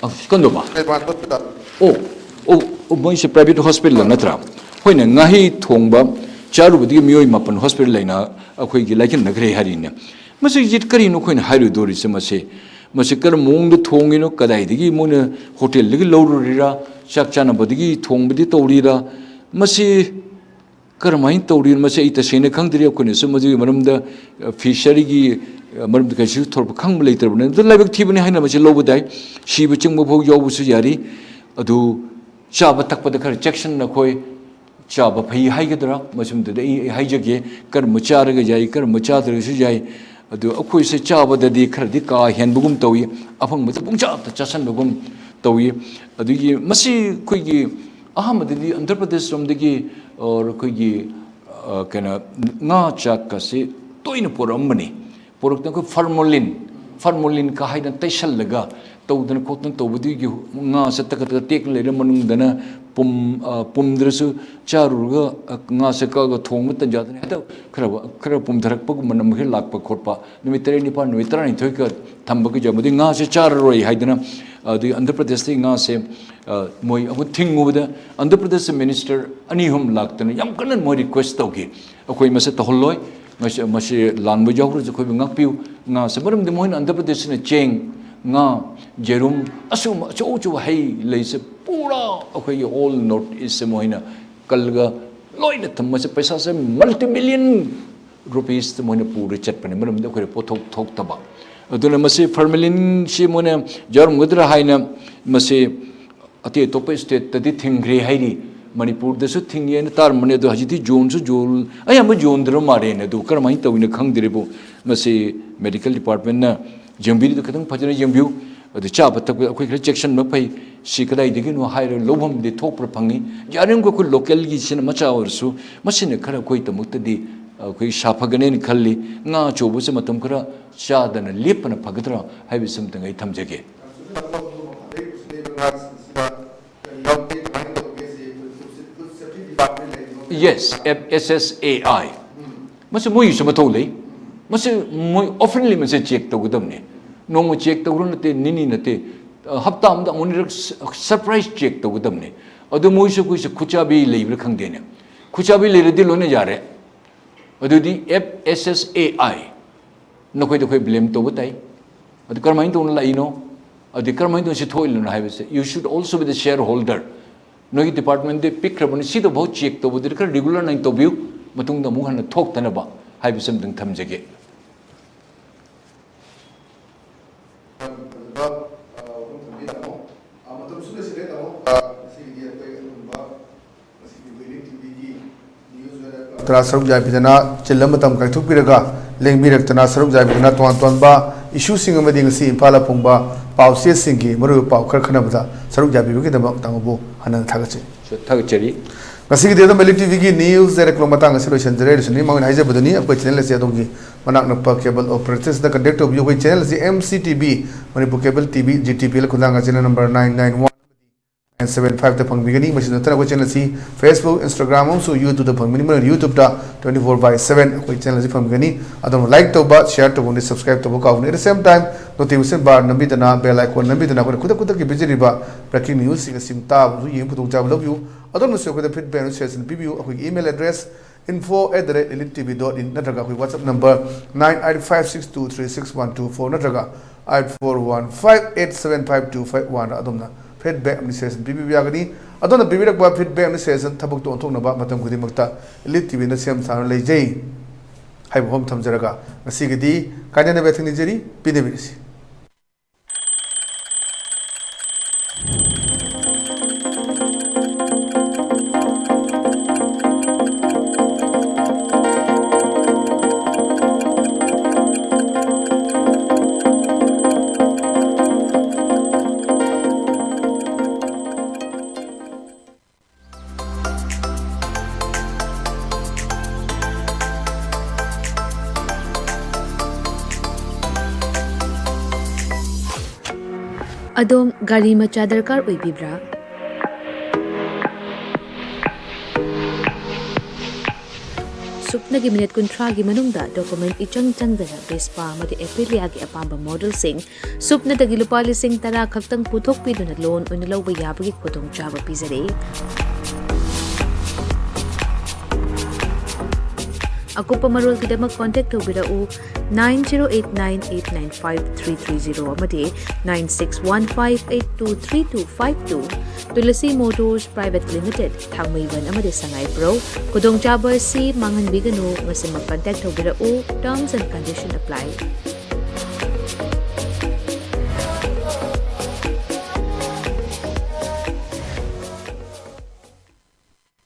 ꯑ, ꯀꯝꯗꯧꯕ? Advance hospital. ꯑꯣ, ꯑꯣ, ꯑꯣ, ꯃꯣꯏꯁꯦ ꯄ꯭ꯔꯥꯏꯚꯦꯠ ꯍꯣꯁꯄꯤꯇꯥꯜ ꯅꯠꯇ꯭ꯔꯥ? ꯍꯣꯏꯅꯦ, ꯉꯥꯍꯩ ꯊꯣꯡꯕ ꯆꯥꯔꯨꯕꯗꯒꯤ ꯃꯤꯑꯣꯏ ꯃꯥꯄꯟ ꯍꯣꯁꯄꯤꯇꯥꯜ ꯂꯩꯅ ꯑꯩꯈꯣꯏꯒꯤ ꯂꯥꯏꯀꯠꯅꯈ꯭ꯔꯦ ꯍꯥꯏꯔꯤꯅꯦ꯫ ꯃꯁꯤꯁꯤ ꯀꯔꯤꯅꯣ ꯑꯩꯈꯣꯏꯅ ꯍꯥꯏꯔꯨꯗꯣꯔꯤꯁꯦ? ꯃꯁꯤ, ꯃꯁꯤ ꯀꯔꯝꯕ ꯃꯑꯣꯡꯗ ꯊꯣꯡꯉꯤꯅꯣ? ꯀꯗꯥꯏꯗꯒꯤ ꯃꯣꯏꯅ ꯍꯣꯇꯦꯜꯗꯒꯤ ꯂꯧꯔꯨꯔꯤꯔꯥ? ꯆꯥꯛ ꯆꯥꯅꯕꯗꯒꯤ ꯊꯣꯡꯕꯗꯤ ꯇꯧꯔꯤꯔꯥ? ꯃꯁꯤ ꯀꯔꯝꯍꯥꯏꯅ ꯇꯧꯔꯤꯅꯣ? ꯃꯁꯤ ꯑꯩ ꯇꯁꯦꯡꯅ ꯈꯪꯗ꯭ꯔꯤ꯫ ꯑꯩꯈꯣꯏꯅꯁꯨ ꯃꯗꯨꯒꯤ ꯃꯔꯝꯗ, ꯑ, ꯐꯤꯁꯔꯤꯒꯤ, ꯑ, ꯃꯔꯝꯗ ꯀꯩꯁꯨ ꯊꯣꯏꯗꯣꯛꯄ ꯈꯪꯕ ꯂꯩꯇ꯭ꯔꯕꯅꯤꯅ, ꯑꯗꯨ ꯂꯥꯏꯕꯛ ꯊꯤꯕꯅꯤ ꯍꯥꯏꯅ ꯃꯁꯤ ꯂꯧꯕ ꯇꯥꯏ꯫ ꯁꯤꯕ ꯆꯪꯕ ꯐꯥꯎ ꯌꯥꯎꯕꯁꯨ ꯌꯥꯔꯤ꯫ ꯑꯗꯨ ꯆꯥꯕ ꯊꯛꯄꯗ ꯈꯔ ꯆꯦꯛꯁꯤꯟꯅ ꯑꯩꯈꯣꯏ ꯆꯥꯕ ꯐꯩ ꯍꯥꯏꯒꯗ꯭ꯔꯥ, ꯃꯁꯤꯃꯗꯨꯗꯤ ꯑꯩ ꯑꯩ ꯍꯥꯏꯖꯒꯦ꯫ ꯀꯔꯝꯕ ꯆꯥꯔꯒ ꯌꯥꯏ, ꯀꯔꯝꯕ ꯆꯥꯗ꯭ꯔꯒꯁꯨ ꯌꯥꯏ꯫ ꯑꯗꯨ ꯑꯩꯈꯣꯏꯁꯦ ꯆꯥꯕꯗꯗꯤ ꯈꯔꯗꯤ ꯀꯥ ꯍꯦꯟꯕꯒꯨꯝ ꯇꯧꯏ, ꯑꯐꯪꯕꯗ ꯄꯨꯡꯆꯥꯗ ꯆꯥꯁꯟꯕꯒꯨꯝ ꯇꯧꯏ꯫ ꯑꯗꯨꯒꯤ ꯃꯁꯤ ꯑꯩꯈꯣꯏꯒꯤ ꯑꯍꯥꯟꯕꯗꯗꯤ ꯑꯟꯙ꯭ꯔ ꯄ꯭ꯔꯗꯦꯁ ꯔꯣꯝꯗꯒꯤ, ꯑ, ꯑꯩꯈꯣꯏꯒꯤ, ꯑ, ꯀꯩꯅꯣ, ꯉꯥ ꯆꯥꯛꯀꯁꯤ ꯇꯣꯏꯅ ꯄꯨꯔꯛꯑꯝꯕꯅꯤ꯫ ꯄꯨꯔꯛꯇꯅ ꯑꯩꯈꯣꯏ ꯐꯥꯔꯃꯣꯂꯤꯟ, ꯐꯥꯔꯃꯣꯂꯤꯟ ꯀ ꯍꯥꯏꯗꯅ ꯇꯩꯁꯜꯂꯒ ꯇꯧꯗꯅ ꯈꯣꯠꯇꯅ ꯇꯧꯕꯗꯨꯒꯤ ꯉꯥꯁꯦ ꯇꯛꯀ ꯇꯛꯀ ꯇꯦꯛꯅ ꯂꯩꯔ ꯃꯅꯨꯡꯗꯅ ꯄꯨꯝ-, ꯑ, ꯄꯨꯝꯗ꯭ꯔꯁꯨ ꯆꯥꯔꯨꯔꯒ, ꯑ, ꯉꯥꯁꯦ ꯀꯛꯑꯒ ꯊꯣꯡꯕ ꯇꯟꯖꯥꯗꯅ ꯍꯦꯛꯇ ꯈꯔ, ꯈꯔ ꯄꯨꯝꯊꯔꯛꯄꯒꯨꯝꯕ ꯅꯝ ꯈꯔ ꯂꯥꯛꯄ ꯈꯣꯠꯄ, ꯅꯨꯃꯤꯠ ꯇꯔꯦꯠ ꯅꯤꯄꯥꯜ, ꯅꯨꯃꯤꯠ ꯇꯔꯥꯅꯤꯊꯣꯏꯒ ꯊꯝꯕꯒꯤ ꯃꯗꯨꯒꯤ ꯉꯥꯁꯦ ꯆꯥꯔꯔꯣꯏ ꯍꯥꯏꯗꯅ, ꯑꯗꯨꯒꯤ ꯑꯟꯙ꯭ꯔ ꯄ꯭ꯔꯗꯦꯁꯇꯒꯤ ꯉꯥꯁꯦ, ꯑ, ꯃꯣꯏ ꯑꯃꯨꯛ ꯊꯤꯡꯉꯨꯕꯗ ꯑꯟꯙ꯭ꯔ ꯄ꯭ꯔꯗꯦꯁꯇ ꯃꯤꯅꯤꯁꯇꯔ ꯑꯅꯤ ꯑꯍꯨꯝ ꯂꯥꯛꯇꯅ ꯌꯥꯝ ꯀꯟꯅ ꯃꯣꯏ ꯔꯤꯀ꯭ꯋꯦꯁ ꯇꯧꯈꯤ, "ꯑꯩꯈꯣꯏ ꯃꯁꯤ ꯇꯧꯍꯜꯂꯣꯏ, ꯃꯁꯤ, ꯃꯁꯤ ꯂꯥꯟꯕ ꯌꯥꯎꯈ꯭ꯔꯁꯨ ꯑꯩꯈꯣꯏꯕꯨ ꯉꯥꯛꯄꯤꯌꯨ, ꯉꯥꯁꯦ", ꯃꯔꯝꯗꯤ ꯃꯣꯏꯅ ꯑꯟꯙ꯭ꯔ ꯄ꯭ꯔꯗꯦꯁꯁꯤꯅ ꯆꯦꯡ, ꯉꯥ, ꯌꯦꯔꯨꯝ, ꯑꯁꯤꯒꯨꯝꯕ ꯑꯆꯧ ꯑꯆꯧꯕ ꯍꯩ ꯂꯩꯁꯦ ꯄꯨꯔꯥ ꯑꯩꯈꯣꯏꯒꯤ ꯑꯣꯜ ꯅꯣꯔꯠ ꯏꯁꯁꯦ ꯃꯣꯏꯅ ꯀꯜꯂꯒ ꯂꯣꯏꯅ ꯊꯝꯕꯁꯦ, ꯄꯩꯁꯥꯁꯦ ꯃꯜꯇꯤ ꯃꯤꯂꯤꯌꯟ ꯔꯨꯄꯤꯁꯇ ꯃꯣꯏꯅ ꯄꯨꯔ ꯆꯠꯄꯅꯦ, ꯃꯔꯝꯗꯤ ꯑꯩꯈꯣꯏꯗ ꯄꯣꯠꯊꯣꯛ ꯊꯣꯛꯇꯕ꯫ ꯑꯗꯨꯅ ꯃꯁꯤ ꯐꯥꯔꯃꯦꯂꯤꯟꯁꯤ ꯃꯣꯏꯅ ꯌꯥꯎꯔꯝꯒꯗ꯭ꯔꯥ ꯍꯥꯏꯅ ꯃꯁꯤ ꯑꯇꯩ ꯑꯇꯣꯞꯄ ꯁ꯭ꯇꯦꯠꯇꯗꯤ ꯊꯤꯡꯈ꯭ꯔꯦ ꯍꯥꯏꯔꯤ, ꯃꯅꯤꯄꯨꯔꯗꯁꯨ ꯊꯤꯡꯉꯦꯅ ꯇꯥꯔꯝꯕꯅꯦ, ꯑꯗꯣ ꯍꯧꯖꯤꯛꯇꯤ ꯖꯣꯟꯁꯨ ꯖꯣꯟ ꯑꯌꯥꯝꯕ ꯌꯣꯟꯗ꯭ꯔ ꯃꯥꯜꯂꯦꯅꯦ꯫ ꯑꯗꯨ ꯀꯔꯝꯍꯥꯏꯅ ꯇꯧꯋꯤꯅꯣ ꯈꯪꯗ꯭ꯔꯤꯕꯨ, ꯃꯁꯤ ꯃꯦꯗꯤꯀꯦꯜ ꯗꯤꯄꯥꯔꯠꯃꯦꯟꯅ ꯌꯦꯡꯕꯤꯔꯤꯗꯣ ꯈꯤꯇꯪ ꯐꯖꯅ ꯌꯦꯡꯕꯤꯌꯨ꯫ ꯑꯗꯨ ꯆꯥꯕ ꯊꯛꯄ ꯑꯩꯈꯣꯏ ꯈꯔ ꯆꯦꯛꯁꯤꯟꯕ ꯐꯩ꯫ ꯁꯤ ꯀꯗꯥꯏꯗꯒꯤꯅꯣ ꯍꯥꯏꯔꯒ ꯂꯧꯐꯝꯗꯤ ꯊꯣꯛꯄ꯭ꯔꯥ ꯐꯪꯉꯤ꯫ ꯌꯥꯔꯤꯃꯈꯩ ꯑꯩꯈꯣꯏ ꯂꯣꯀꯦꯜꯒꯤꯁꯤꯅ ꯃꯆꯥ ꯑꯣꯏꯔꯁꯨ ꯃꯁꯤꯅ ꯈꯔ ꯑꯩꯈꯣꯏꯒꯤꯗꯃꯛꯇꯗꯤ ꯑꯩꯈꯣꯏ ꯁꯥꯐꯒꯅꯦꯅ ꯈꯜꯂꯤ꯫ ꯉꯥ ꯑꯆꯧꯕꯁꯦ ꯃꯇꯝ ꯈꯔ ꯆꯥꯗꯅ ꯂꯦꯞꯄꯅ ꯐꯒꯗ꯭ꯔꯥ ꯍꯥꯏꯕꯁꯤ ꯑꯃꯇꯪ ꯑꯩ ꯊꯝꯖꯒꯦ꯫ Yes, F-, S S A I꯫ ꯃꯁꯤ ꯃꯣꯏꯒꯤꯁꯨ ꯃꯊꯧ ꯂꯩ꯫ ꯃꯁꯤ ꯃꯣꯏ oftenly ꯃꯁꯤ ꯆꯦꯛ ꯇꯧꯒꯗꯕꯅꯤ꯫ ꯅꯣꯡꯃ ꯆꯦꯛ ꯇꯧꯔ ꯅꯠꯇꯦ, ꯅꯤꯅꯤ ꯅꯠꯇꯦ, ꯍꯞꯇꯥ ꯑꯃꯗ ꯑꯃꯨꯛ ꯑꯅꯤꯔꯛ ꯁꯔꯄ꯭ꯔꯥꯏꯖ ꯆꯦꯛ ꯇꯧꯒꯗꯕꯅꯤ꯫ ꯑꯗꯨ ꯃꯣꯏꯁꯨ ꯑꯩꯈꯣꯏꯁꯨ ꯈꯨꯠꯆꯥꯕꯤ ꯂꯩꯕ꯭ꯔꯥ ꯈꯪꯗꯦꯅꯦ꯫ ꯈꯨꯠꯆꯥꯕꯤ ꯂꯩꯔꯗꯤ ꯂꯣꯏꯅ ꯌꯥꯔꯦ꯫ ꯑꯗꯨꯗꯤ F S S A I ꯅꯈꯣꯏꯗ ꯑꯩꯈꯣꯏ ꯕ꯭ꯂꯦꯝ ꯇꯧꯕ ꯇꯥꯏ꯫ ꯑꯗꯨ ꯀꯔꯝꯍꯥꯏꯅ ꯇꯧꯅ ꯂꯥꯛꯏꯅꯣ? ꯑꯗꯨ ꯀꯔꯝꯍꯥꯏꯅ ꯇꯧꯅ ꯁꯤ ꯊꯣꯛꯏꯅꯣ ꯍꯥꯏꯕꯁꯦ, you should also be the shareholder꯫ ꯅꯣꯏꯒꯤ ꯗꯤꯄꯥꯔꯠꯃꯦꯟꯗꯤ ꯄꯤꯛꯈ꯭ꯔꯕꯅꯤ, ꯁꯤꯗꯐꯥꯎ ꯆꯦꯛ ꯇꯧꯕꯗꯨꯗꯤ ꯈꯔ ꯔꯤꯒꯨꯂꯔ ꯅꯥꯏꯅ ꯇꯧꯕꯤꯌꯨ, ꯃꯇꯨꯡꯗ ꯑꯃꯨꯛ ꯍꯟꯅ ꯊꯣꯛꯇꯅꯕ ꯍꯥꯏꯕꯁꯤ ꯑꯝꯇꯪ ꯊꯝꯖꯒꯦ꯫ ꯐꯖꯕ, ꯑ, ꯋꯥꯐꯝ ꯊꯝꯕꯤ ꯇꯥꯃꯣ꯫ ꯑ, ꯃꯇꯝꯁꯨ ꯂꯣꯏꯁꯤꯜꯂꯦ ꯇꯥꯃꯣ꯫ ꯑ, ꯉꯁꯤꯒꯤꯗꯤ ꯑꯩꯈꯣꯏ ꯑꯗꯨꯒꯨꯝꯕ ꯉꯁꯤꯒꯤ ꯋꯦꯗꯤꯡ ꯇꯔꯥ ꯁꯔꯨꯛ ꯌꯥꯕꯤꯗꯅ ꯆꯤꯜꯂ ꯃꯇꯝ ꯀꯥꯏꯊꯣꯛꯄꯤꯔꯒ ꯂꯦꯡꯕꯤꯔꯛꯇꯅ ꯁꯔꯨꯛ ꯌꯥꯕꯤꯗꯨꯅ ꯇꯣꯉꯥꯟ ꯇꯣꯉꯥꯟꯕ ꯏꯁꯨꯁꯤꯡ ꯑꯃꯗꯤ ꯉꯁꯤ ꯏꯝꯐꯥꯜꯗ ꯐꯣꯡꯕ ꯄꯥꯎ ꯆꯦꯁꯤꯡꯒꯤ ꯃꯔꯨꯑꯣꯏꯕ ꯄꯥꯎ ꯈꯔ ꯈꯟꯅꯕꯗ ꯁꯔꯨꯛ ꯌꯥꯕꯤꯕꯒꯤꯗꯃꯛ ꯇꯥꯃꯣꯕꯨ ꯍꯟꯅ ꯊꯥꯒꯠꯆꯔꯤ꯫ ꯊꯥꯒꯠꯆꯔꯤ꯫ ꯉꯁꯤꯒꯤꯗꯤ ꯑꯗꯨꯝ ꯑꯦꯜ ꯏ ꯇꯤ ꯚꯤꯒꯤ ꯅ꯭ꯌꯨꯁ ꯗꯥꯏꯔꯦꯛ ꯃꯇꯥꯡ ꯑꯁꯤ ꯂꯣꯏꯁꯤꯟꯖꯔꯦ꯫ ꯂꯣꯏꯁꯤꯟꯗ꯭ꯔꯤꯉꯩ ꯃꯃꯥꯡꯗ ꯍꯥꯏꯖꯕꯗꯨꯅꯤ, ꯑꯩꯈꯣꯏ ꯆꯦꯅꯦꯜ ꯑꯁꯤ ꯑꯗꯣꯝꯒꯤ ꯃꯅꯥꯛ ꯅꯛꯄ ꯀꯦꯕꯜ ꯑꯣꯄꯔꯦꯇꯔꯁꯤꯡꯗ ꯀꯟꯇꯦꯛ ꯇꯧꯕꯤꯌꯨ꯫ ꯑꯩꯈꯣꯏ ꯆꯦꯅꯦꯜ ꯑꯁꯤ M C T V, Manipur cable T V, G T P L ꯈꯨꯊꯥꯡꯒ channel number nine nine one nine seven five ꯇ ꯐꯪꯕꯤꯒꯅꯤ꯫ ꯃꯁꯤ ꯅꯠꯇꯅ ꯑꯩꯈꯣꯏ ꯆꯦꯅꯦꯜ ꯑꯁꯤ Facebook, Instagram ꯑꯃꯁꯨꯡ YouTube ꯇ ꯐꯪꯕꯅꯤ꯫ ꯃꯔꯨ ꯑꯣꯏꯅ YouTube ꯇ twenty four by seven ꯑꯩꯈꯣꯏ ꯆꯦꯅꯦꯜ ꯑꯁꯤ ꯐꯪꯕꯤꯒꯅꯤ꯫ ꯑꯗꯣꯝꯅ like ꯇꯧꯕ, share ꯇꯧꯕ ꯑꯃꯗꯤ subscribe ꯇꯧꯕ ꯀꯥꯎꯒꯅꯨ꯫ At the same time, notification bar ꯅꯝꯕꯤꯗꯅ bell icon ꯅꯝꯕꯤꯗꯅ ꯑꯩꯈꯣꯏꯅ ꯈꯨꯗꯛ ꯈꯨꯗꯛꯀꯤ ꯄꯤꯖꯔꯤꯕ breaking newsꯁꯤꯡ ꯑꯁꯤ ꯇꯥꯕꯁꯨ ꯌꯦꯡꯕ ꯈꯨꯗꯣꯡꯆꯥꯕ ꯂꯧꯕꯤꯌꯨ꯫ ꯑꯗꯣꯝꯅꯁꯨ ꯑꯩꯈꯣꯏꯗ feedback ꯑꯃꯁꯨꯡ suggestion ꯄꯤꯕꯤꯌꯨ꯫ ꯑꯩꯈꯣꯏꯒꯤ email address info at the rate elite T V dot in ꯅꯠꯇ꯭ꯔꯒ ꯑꯩꯈꯣꯏ WhatsApp number nine eight five six two three six one two four ꯅꯠꯇ꯭ꯔꯒ eight four one five eight seven five two five one ꯗ ꯑꯗꯣꯝꯅ feedback ꯑꯃꯗꯤ suggestion ꯄꯤꯕꯤꯕ ꯌꯥꯒꯅꯤ꯫ ꯑꯗꯣꯝꯅ ꯄꯤꯕꯤꯔꯛꯄ feedback ꯑꯃꯗꯤ suggestion ꯊꯕꯛꯇ ꯑꯣꯟꯊꯣꯛꯅꯕ ꯃꯇꯝ ꯈꯨꯗꯤꯡꯃꯛꯇ Elite T V ꯅ ꯁꯦꯝ ꯁꯥꯗꯨꯅ ꯂꯩꯖꯩ ꯍꯥꯏꯕ ꯋꯥꯐꯝ ꯊꯝꯖꯔꯒ ꯉꯁꯤꯒꯤꯗꯤ ꯀꯥꯏꯅꯅꯕ ꯌꯥꯊꯪ ꯅꯤꯖꯔꯤ꯫ ꯄꯤꯅꯕꯤꯔꯁꯤ꯫ ꯑꯗꯣꯝ ꯒꯥꯔꯤ ꯃꯆꯥ ꯗꯔꯀꯥꯔ ꯑꯣꯏꯕꯤꯕ꯭ꯔꯥ? ꯁꯨꯞꯅꯒꯤ ꯃꯤꯅꯤꯠ ꯀꯨꯟꯊ꯭ꯔꯥꯒꯤ ꯃꯅꯨꯡꯗ ꯗꯣꯀꯨꯃꯦꯟ ꯏꯆꯪ ꯆꯪꯗꯅ ꯚꯦꯁꯄꯥ ꯑꯃꯗꯤ ꯑꯦꯄꯤꯂꯤꯌꯥꯒꯤ ꯑꯄꯥꯝꯕ ꯃꯣꯗꯦꯜꯁꯤꯡ ꯁꯨꯞꯅꯗꯒꯤ ꯂꯨꯄꯥ ꯂꯤꯁꯤꯡ ꯇꯔꯥ ꯈꯛꯇꯪ ꯄꯨꯊꯣꯛꯄꯤꯗꯨꯅ ꯂꯣꯟ ꯑꯣꯏꯅ ꯂꯧꯕ ꯌꯥꯕꯒꯤ ꯈꯨꯗꯣꯡꯆꯥꯕ ꯄꯤꯖꯔꯤ꯫ ꯑꯀꯨꯞꯄ ꯃꯔꯣꯜꯒꯤꯗꯃꯛ ꯀꯣꯟꯇꯦꯛ ꯇꯧꯕꯤꯔꯛꯎ nine zero eight nine eight nine five three three zero ꯑꯃꯗꯤ nine six one five eight two three two five two꯫ Tulsi motors private limited, ꯊꯥꯡꯃꯩꯕꯟ ꯑꯃꯗꯤ ꯁꯉꯥꯏꯄ꯭ꯔꯧ꯫ ꯈꯨꯗꯣꯡꯆꯥꯕ ꯑꯁꯤ ꯃꯥꯡꯍꯟꯕꯤꯒꯅꯨ꯫ ꯉꯁꯤꯃꯛ ꯀꯟꯇꯦꯛ ꯇꯧꯕꯤꯔꯛꯎ꯫ Terms and condition apply꯫